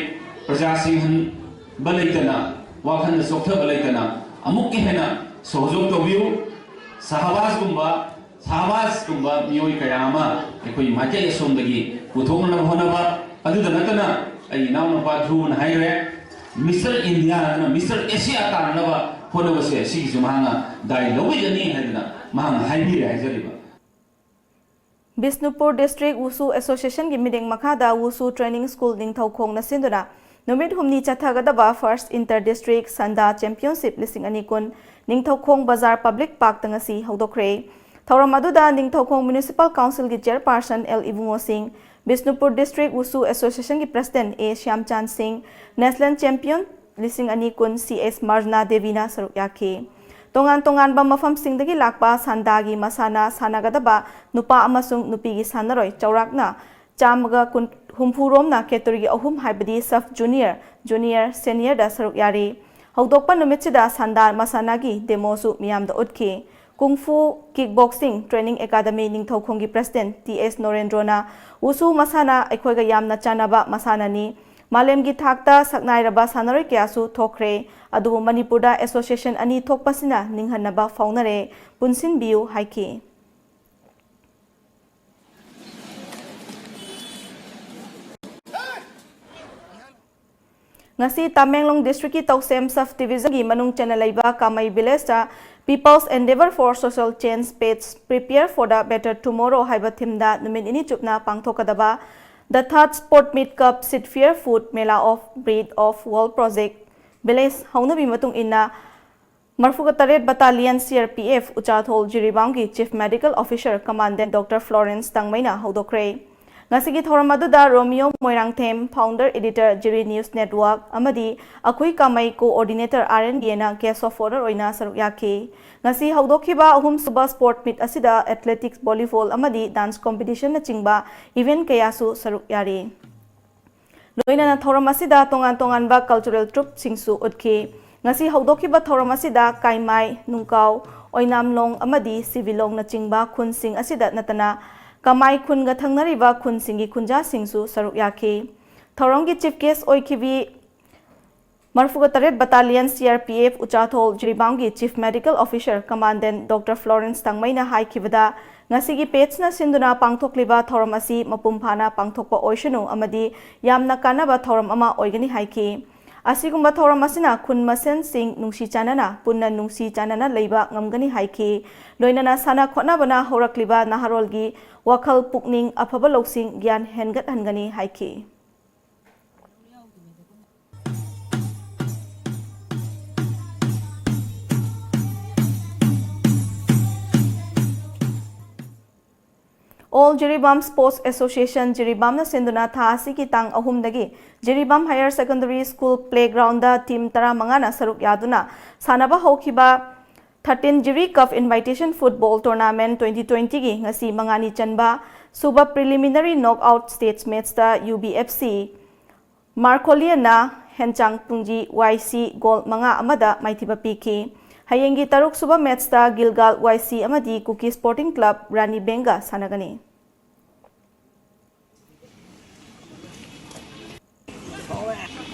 ꯄ꯭ꯔꯖꯥꯁꯤꯡ ꯍꯟꯕ ꯂꯩꯇꯅ, ꯋꯥꯈꯜꯗ ꯆꯣꯛꯊꯕ ꯂꯩꯇꯅ ꯑꯃꯨꯛꯀ ꯍꯦꯟꯅ ꯁꯍꯖꯣꯒ ꯇꯧꯕꯤꯌꯨ꯫ ꯁꯍꯕꯥꯖꯀꯨꯝꯕ, ꯁꯍꯕꯥꯖꯀꯨꯝꯕ ꯃꯤꯑꯣꯏ ꯀꯌꯥ ꯑꯃ ꯑꯩꯈꯣꯏ ꯃꯥꯏꯀꯩ ꯑꯁꯣꯝꯗꯒꯤ ꯄꯨꯊꯣꯛꯅꯅꯕ ꯍꯣꯠꯅꯕ, ꯑꯗꯨꯗ ꯅꯠꯇꯅ ꯑꯩ ꯏꯅꯥꯎꯅꯨꯄꯥ ꯙ꯭ꯔꯨꯕꯅ ꯍꯥꯏꯈ꯭ꯔꯦ, ꯃꯤꯁꯇꯔ ꯏꯟꯗꯤꯌꯥ ꯅꯠꯇꯅ ꯃꯤꯁꯇꯔ ꯑꯦꯁꯤꯌꯥ ꯇꯥꯅꯅꯕ ꯍꯣꯠꯅꯕꯁꯦ ꯁꯤꯒꯤꯁꯨ ꯃꯍꯥꯛꯅ ꯗꯥꯏ ꯂꯧꯕꯤꯒꯅꯤ ꯍꯥꯏꯗꯅ ꯃꯍꯥꯛꯅ ꯍꯥꯏꯕꯤꯔꯦ ꯍꯥꯏꯖꯔꯤꯕ꯫ ꯕꯤꯁꯅꯨꯄꯨꯔ ꯗꯤꯁꯇ꯭ꯔꯤꯛ ꯋꯨꯁꯨ ꯑꯦꯁꯣꯁꯤꯌꯦꯁꯟꯒꯤ ꯃꯤꯠꯌꯦꯡ ꯃꯈꯥꯗ ꯋꯨꯁꯨ ꯇ꯭ꯔꯦꯅꯤꯡ ꯁ꯭ꯀꯨꯜ ꯅꯤꯡꯊꯧꯈꯣꯡꯅ ꯁꯤꯟꯗꯨꯅ ꯅꯨꯃꯤꯠ ꯍꯨꯝꯅꯤ ꯆꯠꯊꯒꯗꯕ First Inter District Sanda Championship ꯂꯤꯁꯤꯡ ꯑꯅꯤ ꯀꯨꯟ ꯅꯤꯡꯊꯧꯈꯣꯡ ꯕꯖꯥꯔ ꯄꯕ꯭ꯂꯤꯛ ꯄꯥꯔꯛꯇ ꯉꯁꯤ ꯍꯧꯗꯣꯛꯈ꯭ꯔꯦ꯫ ꯊꯧꯔꯝ ꯑꯗꯨꯗ ꯅꯤꯡꯊꯧꯈꯣꯡ Municipal Council ꯒꯤ Chairperson ꯑꯦꯜ ꯏꯕꯨꯡꯉꯣ ꯁꯤꯡ, ꯕꯤꯁꯅꯨꯄꯨꯔ District ꯋꯨꯁꯨ Association ꯒꯤ President ꯑꯦ ꯁ꯭ꯌꯥꯝꯆꯥꯟ ꯁꯤꯡ, National Champion ꯂꯤꯁꯤꯡ ꯑꯅꯤ ꯀꯨꯟ ꯁꯤ ꯑꯦꯁ ꯃꯔꯅꯥ ꯗꯦꯕꯤꯅ ꯁꯔꯨꯛ ꯌꯥꯈꯤ꯫ ꯇꯣꯉꯥꯟ ꯇꯣꯉꯥꯟꯕ ꯃꯐꯝꯁꯤꯡꯗꯒꯤ ꯂꯥꯛꯄ ꯁꯥꯟꯗꯥꯒꯤ ꯃꯁꯥꯟꯅ ꯁꯥꯟꯅꯒꯗꯕ ꯅꯨꯄꯥ ꯑꯃꯁꯨꯡ ꯅꯨꯄꯤꯒꯤ ꯁꯥꯟꯅꯔꯣꯏ ꯆꯥꯎꯔꯥꯛꯅ ꯆꯥꯝꯃꯒ ꯍꯨꯝꯐꯨ ꯔꯣꯝꯅ category ꯑꯍꯨꯝ, ꯍꯥꯏꯕꯗꯤ Sub Junior, Junior, Senior ꯗ ꯁꯔꯨꯛ ꯌꯥꯔꯤ꯫ ꯍꯧꯗꯣꯛꯄ ꯅꯨꯃꯤꯠꯁꯤꯗ ꯁꯥꯟꯗꯥ ꯃꯁꯥꯟꯅꯒꯤ demo ꯁꯨ ꯃꯤꯌꯥꯝꯗ ꯎꯠꯈꯤ꯫ ꯀꯨꯡꯐꯨ, Kickboxing Training Academy ꯅꯤꯡꯊꯧꯈꯣꯡꯒꯤ President ꯇꯤ ꯑꯦꯁ ꯅꯣꯔꯦꯟꯗ꯭ꯔꯣꯅ, "ꯋꯨꯁꯨ ꯃꯁꯥꯟꯅ ꯑꯩꯈꯣꯏꯒ ꯌꯥꯝꯅ ꯆꯥꯟꯅꯕ ꯃꯁꯥꯟꯅꯅꯤ꯫ ꯃꯥꯂꯦꯝꯒꯤ ꯊꯥꯛꯇ ꯁꯛꯅꯥꯏꯔꯕ ꯁꯥꯟꯅꯔꯣꯏ ꯀꯌꯥꯁꯨ ꯊꯣꯛꯈ꯭ꯔꯦ, ꯑꯗꯨꯕꯨ ꯃꯅꯤꯄꯨꯔꯗ association ꯑꯅꯤ ꯊꯣꯛꯄꯁꯤꯅ ꯅꯤꯡꯍꯟꯅꯕ ꯐꯥꯎꯅꯔꯦ, ꯄꯨꯟꯁꯤꯟꯕꯤꯌꯨ" ꯍꯥꯏꯈꯤ꯫ ꯉꯁꯤ ꯇꯃꯦꯡꯂꯣꯡ District ꯀꯤ ꯇꯧꯁꯦꯝ Sub Division ꯒꯤ ꯃꯅꯨꯡ ꯆꯟꯅ ꯂꯩꯕ ꯀꯥꯃꯩ Village ꯇ People's Endeavour for Social Change Pledge, Prepare for the Better Tomorrow ꯍꯥꯏꯕ theme ꯗ ꯅꯨꯃꯤꯠ ꯅꯤꯅꯤ ꯆꯨꯞꯅ ꯄꯥꯡꯊꯣꯛꯀꯗꯕ The Third Sport Meet cum Seed Fair Food Mela of Bread of World Project Village ꯍꯧꯅꯕꯤ ꯃꯇꯨꯡ ꯏꯟꯅ ꯃꯔꯐꯨꯒ ꯇꯔꯦꯠ Battalion C R P F ꯎꯆꯥꯊꯣꯜ ꯖꯤꯔꯤꯕꯥꯝꯒꯤ Chief Medical Officer Commandant Doctor Florence ꯇꯥꯡꯃꯩꯅ ꯍꯧꯗꯣꯛꯈ꯭ꯔꯦ꯫ ꯉꯁꯤꯒꯤ ꯊꯧꯔꯝ ꯑꯗꯨꯗ ꯔꯣꯃꯤꯌꯣ ꯃꯣꯏꯔꯥꯡꯊꯦꯝ, Founder Editor, ꯖꯤꯔꯤ News Network, ꯑꯃꯗꯤ ꯑꯩꯈꯣꯏ ꯀꯥꯃꯩ Coordinator, R N B A ꯅ Guest of Honour ꯑꯣꯏꯅ ꯁꯔꯨꯛ ꯌꯥꯈꯤ꯫ ꯉꯁꯤ ꯍꯧꯗꯣꯛꯈꯤꯕ ꯑꯍꯨꯝꯁꯨꯕ Sport Meet ꯑꯁꯤꯗ Athletics, Volleyball ꯑꯃꯗꯤ Dance Competition ꯅꯆꯤꯡꯕ event ꯀꯌꯥꯁꯨ ꯁꯔꯨꯛ ꯌꯥꯔꯤ꯫ ꯂꯣꯏꯅꯅ ꯊꯧꯔꯝ ꯑꯁꯤꯗ ꯇꯣꯉꯥꯟ ꯇꯣꯉꯥꯟꯕ cultural troupe ꯁꯤꯡꯁꯨ ꯎꯠꯈꯤ꯫ ꯉꯁꯤ ꯍꯧꯗꯣꯛꯈꯤꯕ ꯊꯧꯔꯝ ꯑꯁꯤꯗ ꯀꯥꯏꯃꯥꯏ, ꯅꯨꯡꯀꯥꯎ, ꯑꯣꯏꯅꯥꯝꯂꯣꯡ ꯑꯃꯗꯤ ꯁꯤꯕꯤꯂꯣꯡꯅꯆꯤꯡꯕ ꯈꯨꯟꯁꯤꯡ ꯑꯁꯤꯗ ꯅꯠꯇꯅ ꯀꯃꯥꯏ ꯈꯨꯟꯒ ꯊꯪꯅꯔꯤꯕ ꯈꯨꯟꯁꯤꯡꯒꯤ ꯈꯨꯟꯖꯥꯁꯤꯡꯁꯨ ꯁꯔꯨꯛ ꯌꯥꯈꯤ꯫ ꯊꯧꯔꯝꯒꯤ Chief Guest ꯑꯣꯏꯈꯤꯕꯤ ꯃꯔꯐꯨꯒ ꯇꯔꯦꯠ Battalion C R P F ꯎꯆꯥꯊꯣꯜ ꯖꯤꯔꯤꯕꯥꯝꯒꯤ Chief Medical Officer Commandant Doctor Florence ꯇꯥꯡꯃꯩꯅ ꯍꯥꯏꯈꯤꯕꯗ, ꯉꯁꯤꯒꯤ pledge ꯅ ꯁꯤꯟꯗꯨꯅ ꯄꯥꯡꯊꯣꯛꯂꯤꯕ ꯊꯧꯔꯝ ꯑꯁꯤ ꯃꯄꯨꯡ ꯐꯥꯅ ꯄꯥꯡꯊꯣꯛꯄ ꯑꯣꯏꯁꯅꯨ ꯑꯃꯗꯤ ꯌꯥꯝꯅ ꯀꯥꯟꯅꯕ ꯊꯧꯔꯝ ꯑꯃ ꯑꯣꯏꯒꯅꯤ ꯍꯥꯏꯈꯤ꯫ ꯑꯁꯤꯒꯨꯝꯕ ꯊꯧꯔꯝ ꯑꯁꯤꯅ ꯈꯨꯟ ꯃꯁꯦꯟꯁꯤꯡ ꯅꯨꯡꯁꯤ ꯆꯥꯟꯅꯅ ꯄꯨꯟꯅ ꯅꯨꯡꯁꯤ ꯆꯥꯟꯅꯅ ꯂꯩꯕ ꯉꯝꯒꯅꯤ ꯍꯥꯏꯈꯤ꯫ ꯂꯣꯏꯅꯅ ꯁꯥꯟꯅ ꯈꯣꯠꯅꯕꯅ ꯍꯧꯔꯛꯂꯤꯕ ꯅꯍꯥꯔꯣꯜꯒꯤ ꯋꯥꯈꯜ ꯄꯨꯛꯅꯤꯡ ꯑꯐꯕ ꯂꯧꯁꯤꯡ ꯒ꯭ꯌꯥꯟ ꯍꯦꯟꯒꯠꯍꯟꯒꯅꯤ ꯍꯥꯏꯈꯤ꯫ All Jiribam Sports Association Jiribamꯅ ꯁꯤꯟꯗꯨꯅ ꯊꯥ ꯑꯁꯤꯒꯤ ꯇꯥꯡ ꯑꯍꯨꯝꯗꯒꯤ Jiribam Higher Secondary School Playgroundꯗ team ꯇꯔꯥꯃꯉꯥꯅ ꯁꯔꯨꯛ ꯌꯥꯗꯨꯅ ꯁꯥꯟꯅꯕ ꯍꯧꯈꯤꯕ thirteen Jiri Cup Invitation Football Tournament twenty twentyꯒꯤ ꯉꯁꯤ ꯃꯉꯥꯅꯤ ꯆꯟꯕ ꯁꯨꯕ preliminary knockout stage matchꯇ UBFC Markholianꯅ ꯍꯦꯟꯆꯥꯡ ꯇꯨꯡꯖꯤ YC goal ꯃꯉꯥ ꯑꯃꯗ ꯃꯥꯏꯊꯤꯕ ꯄꯤꯈꯤ꯫ ꯍꯌꯦꯡꯒꯤ ꯇꯔꯨꯛ ꯁꯨꯕ matchꯇ Gilgal YC ꯑꯃꯗꯤ Kuki Sporting Club ꯔꯥꯅꯤ ꯕꯦꯡꯒ ꯁꯥꯟꯅꯒꯅꯤ꯫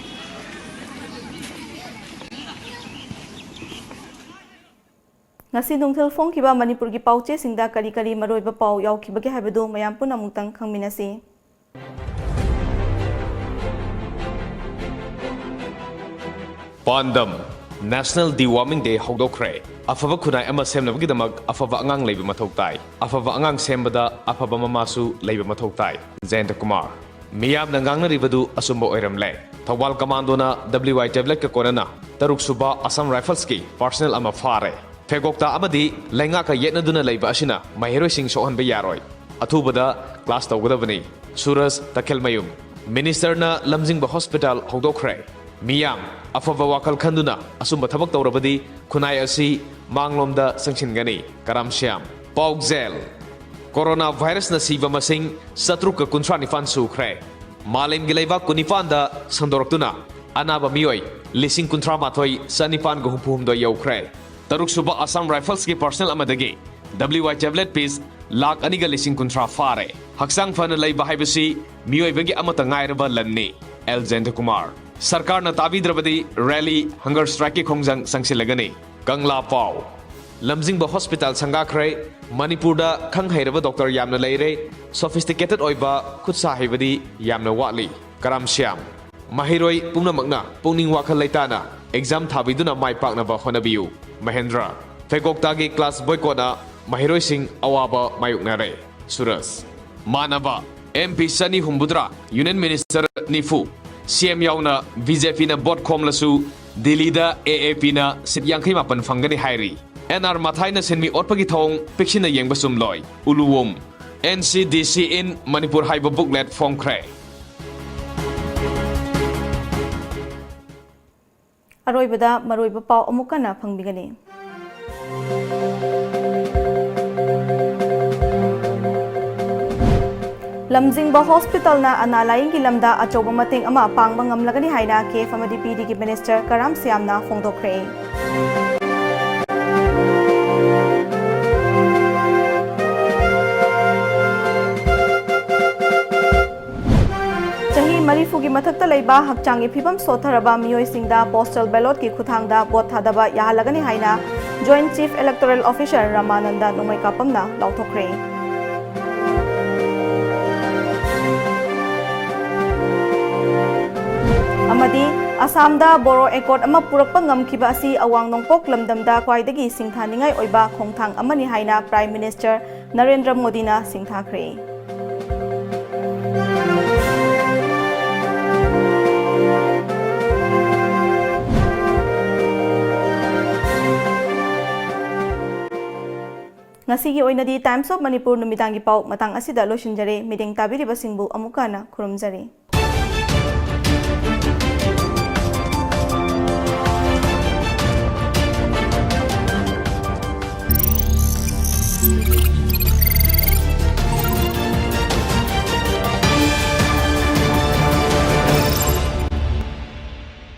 ꯉꯁꯤ ꯅꯨꯡꯊꯤꯜ ꯐꯣꯡꯈꯤꯕ ꯃꯅꯤꯄꯨꯔꯒꯤ ꯄꯥꯎꯆꯦꯁꯤꯡꯗ ꯀꯔꯤ ꯀꯔꯤ ꯃꯔꯨꯑꯣꯏꯕ ꯄꯥꯎ ꯌꯥꯎꯈꯤꯕꯒꯦ ꯍꯥꯏꯕꯗꯨ ꯃꯌꯥꯝ ꯄꯨꯟꯅ ꯑꯃꯨꯛꯇꯪ ꯈꯪꯃꯤꯟꯅꯁꯤ꯫ ꯄꯥꯟꯗꯝ, National Deworming Day ꯍꯧꯗꯣꯛꯈ꯭ꯔꯦ꯫ ꯑꯐꯕ ꯈꯨꯟꯅꯥꯏ ꯑꯃ ꯁꯦꯝꯅꯕꯒꯤꯗꯃꯛ ꯑꯐꯕ ꯑꯉꯥꯡ ꯂꯩꯕ ꯃꯊꯧ ꯇꯥꯏ꯫ ꯑꯐꯕ ꯑꯉꯥꯡ ꯁꯦꯝꯕꯗ ꯑꯐꯕ ꯃꯃꯥꯁꯨ ꯂꯩꯕ ꯃꯊꯧ ꯇꯥꯏ꯫ ꯖꯌꯟꯇ ꯀꯨꯃꯥꯔ꯫ ꯃꯤꯌꯥꯝꯅ ꯉꯥꯡꯅꯔꯤꯕꯗꯨ ꯑꯆꯨꯝꯕ ꯑꯣꯏꯔꯝꯂꯦ꯫ ꯊꯧꯕꯥꯜ ꯀꯃꯥꯟꯗꯣꯅ WY Tabletꯀ ꯀꯣꯟꯅꯅ ꯇꯔꯨꯛ ꯁꯨꯕ Assam Riflesꯀꯤ personnel ꯑꯃ ꯐꯥꯔꯦ꯫ ꯐꯦꯒꯣꯛꯇꯥ ꯑꯃꯗꯤ ꯂꯩꯉꯥꯛꯀ ꯌꯦꯠꯅꯗꯨꯅ ꯂꯩꯕ ꯑꯁꯤꯅ ꯃꯍꯩꯔꯣꯏꯁꯤꯡ ꯁꯣꯛꯍꯟꯕ ꯌꯥꯔꯣꯏ꯫ ꯑꯊꯨꯕꯗ class ꯇꯧꯒꯗꯕꯅꯤ꯫ ꯁꯨꯔꯖ ꯇꯈꯦꯜꯃꯌꯨꯝ꯫ Ministerꯅ ꯂꯝꯖꯤꯡꯕ hospital ꯍꯧꯗꯣꯛꯈ꯭ꯔꯦ꯫ ꯃꯤꯌꯥꯝ, ꯑꯐꯕ ꯋꯥꯈꯜ ꯈꯟꯗꯨꯅ ꯑꯆꯨꯝꯕ ꯊꯕꯛ ꯇꯧꯔꯕꯗꯤ ꯈꯨꯟꯅꯥꯏ ꯑꯁꯤ ꯃꯥꯡꯂꯣꯝꯗ ꯆꯪꯁꯤꯟꯒꯅꯤ꯫ ꯀꯔꯥꯝ ꯁ꯭ꯌꯥꯝ꯫ ꯄꯥꯎꯖꯦꯜ꯫ Corona virusꯅ ꯁꯤꯕ ꯃꯁꯤꯡ ꯆꯥꯇ꯭ꯔꯨꯛꯀ ꯀꯨꯟꯊ꯭ꯔꯥ ꯅꯤꯄꯥꯟ ꯁꯨꯈ꯭ꯔꯦ꯫ ꯃꯥꯂꯦꯝꯒꯤ ꯂꯩꯕꯥꯛ ꯀꯨꯟꯅꯤꯄꯥꯟꯗ ꯁꯟꯗꯣꯔꯛꯇꯨꯅ ꯑꯅꯥꯕ ꯃꯤꯑꯣꯏ ꯂꯤꯁꯤꯡ ꯀꯨꯟꯊ꯭ꯔꯥ ꯃꯥꯊꯣꯏ ꯆꯅꯤꯄꯥꯟꯒ ꯍꯨꯝꯐꯨ ꯍꯨꯝꯗꯣꯏ ꯌꯧꯈ꯭ꯔꯦ꯫ ꯇꯔꯨꯛ ꯁꯨꯕ Assam Riflesꯀꯤ personnel ꯑꯃꯗꯒꯤ WY Tablet piece ꯂꯥꯈ ꯑꯅꯤꯒ ꯂꯤꯁꯤꯡ ꯀꯨꯟꯊ꯭ꯔꯥ ꯐꯥꯔꯦ꯫ ꯍꯛꯆꯥꯡ ꯐꯅ ꯂꯩꯕ ꯍꯥꯏꯕꯁꯤ ꯃꯤꯑꯣꯏꯕꯒꯤ ꯑꯃꯠꯇ ꯉꯥꯏꯔꯕ ꯂꯟꯅꯤ꯫ ꯑꯦꯜ ꯖꯌꯟꯇ ꯀꯨꯃꯥꯔ꯫ ꯁꯔꯀꯥꯔꯅ ꯇꯥꯕꯤꯗ꯭ꯔꯕꯗꯤ rally, hunger strikeꯀꯤ ꯈꯣꯡꯖꯪ ꯆꯪꯁꯤꯜꯂꯒꯅꯤ꯫ ꯀꯪꯂꯥ ꯄꯥꯎ꯫ ꯂꯝꯖꯤꯡꯕ hospital ꯁꯪꯒꯥꯈ꯭ꯔꯦ꯫ ꯃꯅꯤꯄꯨꯔꯗ ꯈꯪ ꯍꯩꯔꯕ doctor ꯌꯥꯝꯅ ꯂꯩꯔꯦ꯫ Sophisticated ꯑꯣꯏꯕ ꯈꯨꯠꯁꯥ ꯍꯩꯕꯗꯤ ꯌꯥꯝꯅ ꯋꯥꯠꯂꯤ꯫ ꯀꯔꯥꯝ ꯁ꯭ꯌꯥꯝ꯫ ꯃꯍꯩꯔꯣꯏ ꯄꯨꯝꯅꯃꯛꯅ ꯄꯨꯛꯅꯤꯡ ꯋꯥꯈꯜ ꯂꯩꯇꯥꯅ exam ꯊꯥꯕꯤꯗꯨꯅ ꯃꯥꯏ ꯄꯥꯛꯅꯕ ꯍꯣꯠꯅꯕꯤꯌꯨ꯫ ꯃꯍꯦꯟꯗ꯭ꯔ꯫ ꯐꯦꯒꯣꯛꯇꯥꯒꯤ class boycottꯅ ꯃꯍꯩꯔꯣꯏꯁꯤꯡ ꯑꯋꯥꯕ ꯃꯥꯌꯣꯛꯅꯔꯦ꯫ ꯁꯨꯔꯖ꯫ ꯃꯥꯟꯅꯕ꯫ MP ꯆꯅꯤ ꯍꯨꯝꯐꯨꯇꯔꯥ, Union Minister ꯅꯤꯐꯨ, CM ꯌꯥꯎꯅ BJPꯅ vote ꯈꯣꯝꯂꯁꯨ ꯗꯤꯜꯂꯤꯗ AAPꯅ seat ꯌꯥꯡꯈꯩ ꯃꯥꯄꯟ ꯐꯪꯒꯅꯤ ꯍꯥꯏꯔꯤ꯫ NR ꯃꯊꯥꯏꯅ ꯁꯤꯟꯃꯤ ꯑꯣꯠꯄꯒꯤ ꯊꯧꯑꯣꯡ ꯄꯤꯛꯁꯤꯟꯅ ꯌꯦꯡꯕ ꯆꯨꯝꯂꯣꯏ꯫ ꯎꯂꯨꯋꯣꯝ꯫ N C D C in Manipur ꯍꯥꯏꯕ booklet ꯐꯣꯡꯈ꯭ꯔꯦ꯫ ꯑꯔꯣꯏꯕꯗ ꯃꯔꯨꯑꯣꯏꯕ ꯄꯥꯎ ꯑꯃꯨꯛ ꯍꯟꯅ ꯐꯪꯕꯤꯒꯅꯤ꯫ ꯂꯝꯖꯤꯡꯕ ꯍꯣꯁꯄꯤꯇꯥꯜꯅ ꯑꯅꯥ ꯂꯥꯌꯦꯡꯒꯤ ꯂꯝꯗ ꯑꯆꯧꯕ ꯃꯇꯦꯡ ꯑꯃ ꯄꯥꯡꯕ ꯉꯝꯂꯒꯅꯤ ꯍꯥꯏꯅ ꯀꯦꯐ ꯑꯃꯗꯤ ꯄꯤ ꯗꯤꯒꯤ ꯃꯤꯅꯤꯁꯇꯔ ꯀꯔꯥꯝ ꯁ꯭ꯌꯥꯝꯅ ꯐꯣꯡꯗꯣꯛꯈ꯭ꯔꯦ꯫ ꯆꯍꯤ ꯃꯔꯤꯐꯨꯒꯤ ꯃꯊꯛꯇ ꯂꯩꯕ ꯍꯛꯆꯥꯡꯒꯤ ꯐꯤꯕꯝ ꯁꯣꯠꯊꯔꯕ ꯃꯤꯑꯣꯏꯁꯤꯡꯗ postal ballotꯀꯤ ꯈꯨꯠꯊꯥꯡꯗ ꯚꯣꯠ ꯊꯥꯗꯕ ꯌꯥꯍꯜꯂꯒꯅꯤ ꯍꯥꯏꯅ Joint Chief Electoral Officer ꯔꯃꯥꯅꯟꯗ ꯅꯣꯡꯃꯩꯀꯥꯄꯝꯅ ꯂꯥꯎꯊꯣꯛꯈ꯭ꯔꯦ꯫ ꯑꯃꯗꯤ ꯑꯁꯥꯝꯗ ꯕꯣꯔꯣ ꯑꯦꯀꯣꯔꯗ ꯑꯃ ꯄꯨꯔꯛꯄ ꯉꯝꯈꯤꯕ ꯑꯁꯤ ꯑꯋꯥꯡ ꯅꯣꯡꯄꯣꯛ ꯂꯝꯗꯝꯗ ꯈ꯭ꯋꯥꯏꯗꯒꯤ ꯁꯤꯡꯊꯥꯅꯤꯡꯉꯥꯏ ꯑꯣꯏꯕ ꯈꯣꯡꯊꯥꯡ ꯑꯃꯅꯤ ꯍꯥꯏꯅ Prime Minister ꯅꯔꯦꯟꯗ꯭ꯔ ꯃꯣꯗꯤꯅ ꯁꯤꯡꯊꯥꯈ꯭ꯔꯦ꯫ ꯉꯁꯤꯒꯤ ꯑꯣꯏꯅꯗꯤ Times of Manipur ꯅꯨꯃꯤꯗꯥꯡꯒꯤ ꯄꯥꯎ ꯃꯇꯥꯡ ꯑꯁꯤꯗ ꯂꯣꯏꯁꯤꯟꯖꯔꯦ꯫ ꯃꯤꯠꯌꯦꯡ ꯇꯥꯕꯤꯔꯤꯕꯁꯤꯡꯕꯨ ꯑꯃꯨꯛꯀ ꯍꯟꯅ ꯈꯨꯔꯨꯝꯖꯔꯤ꯫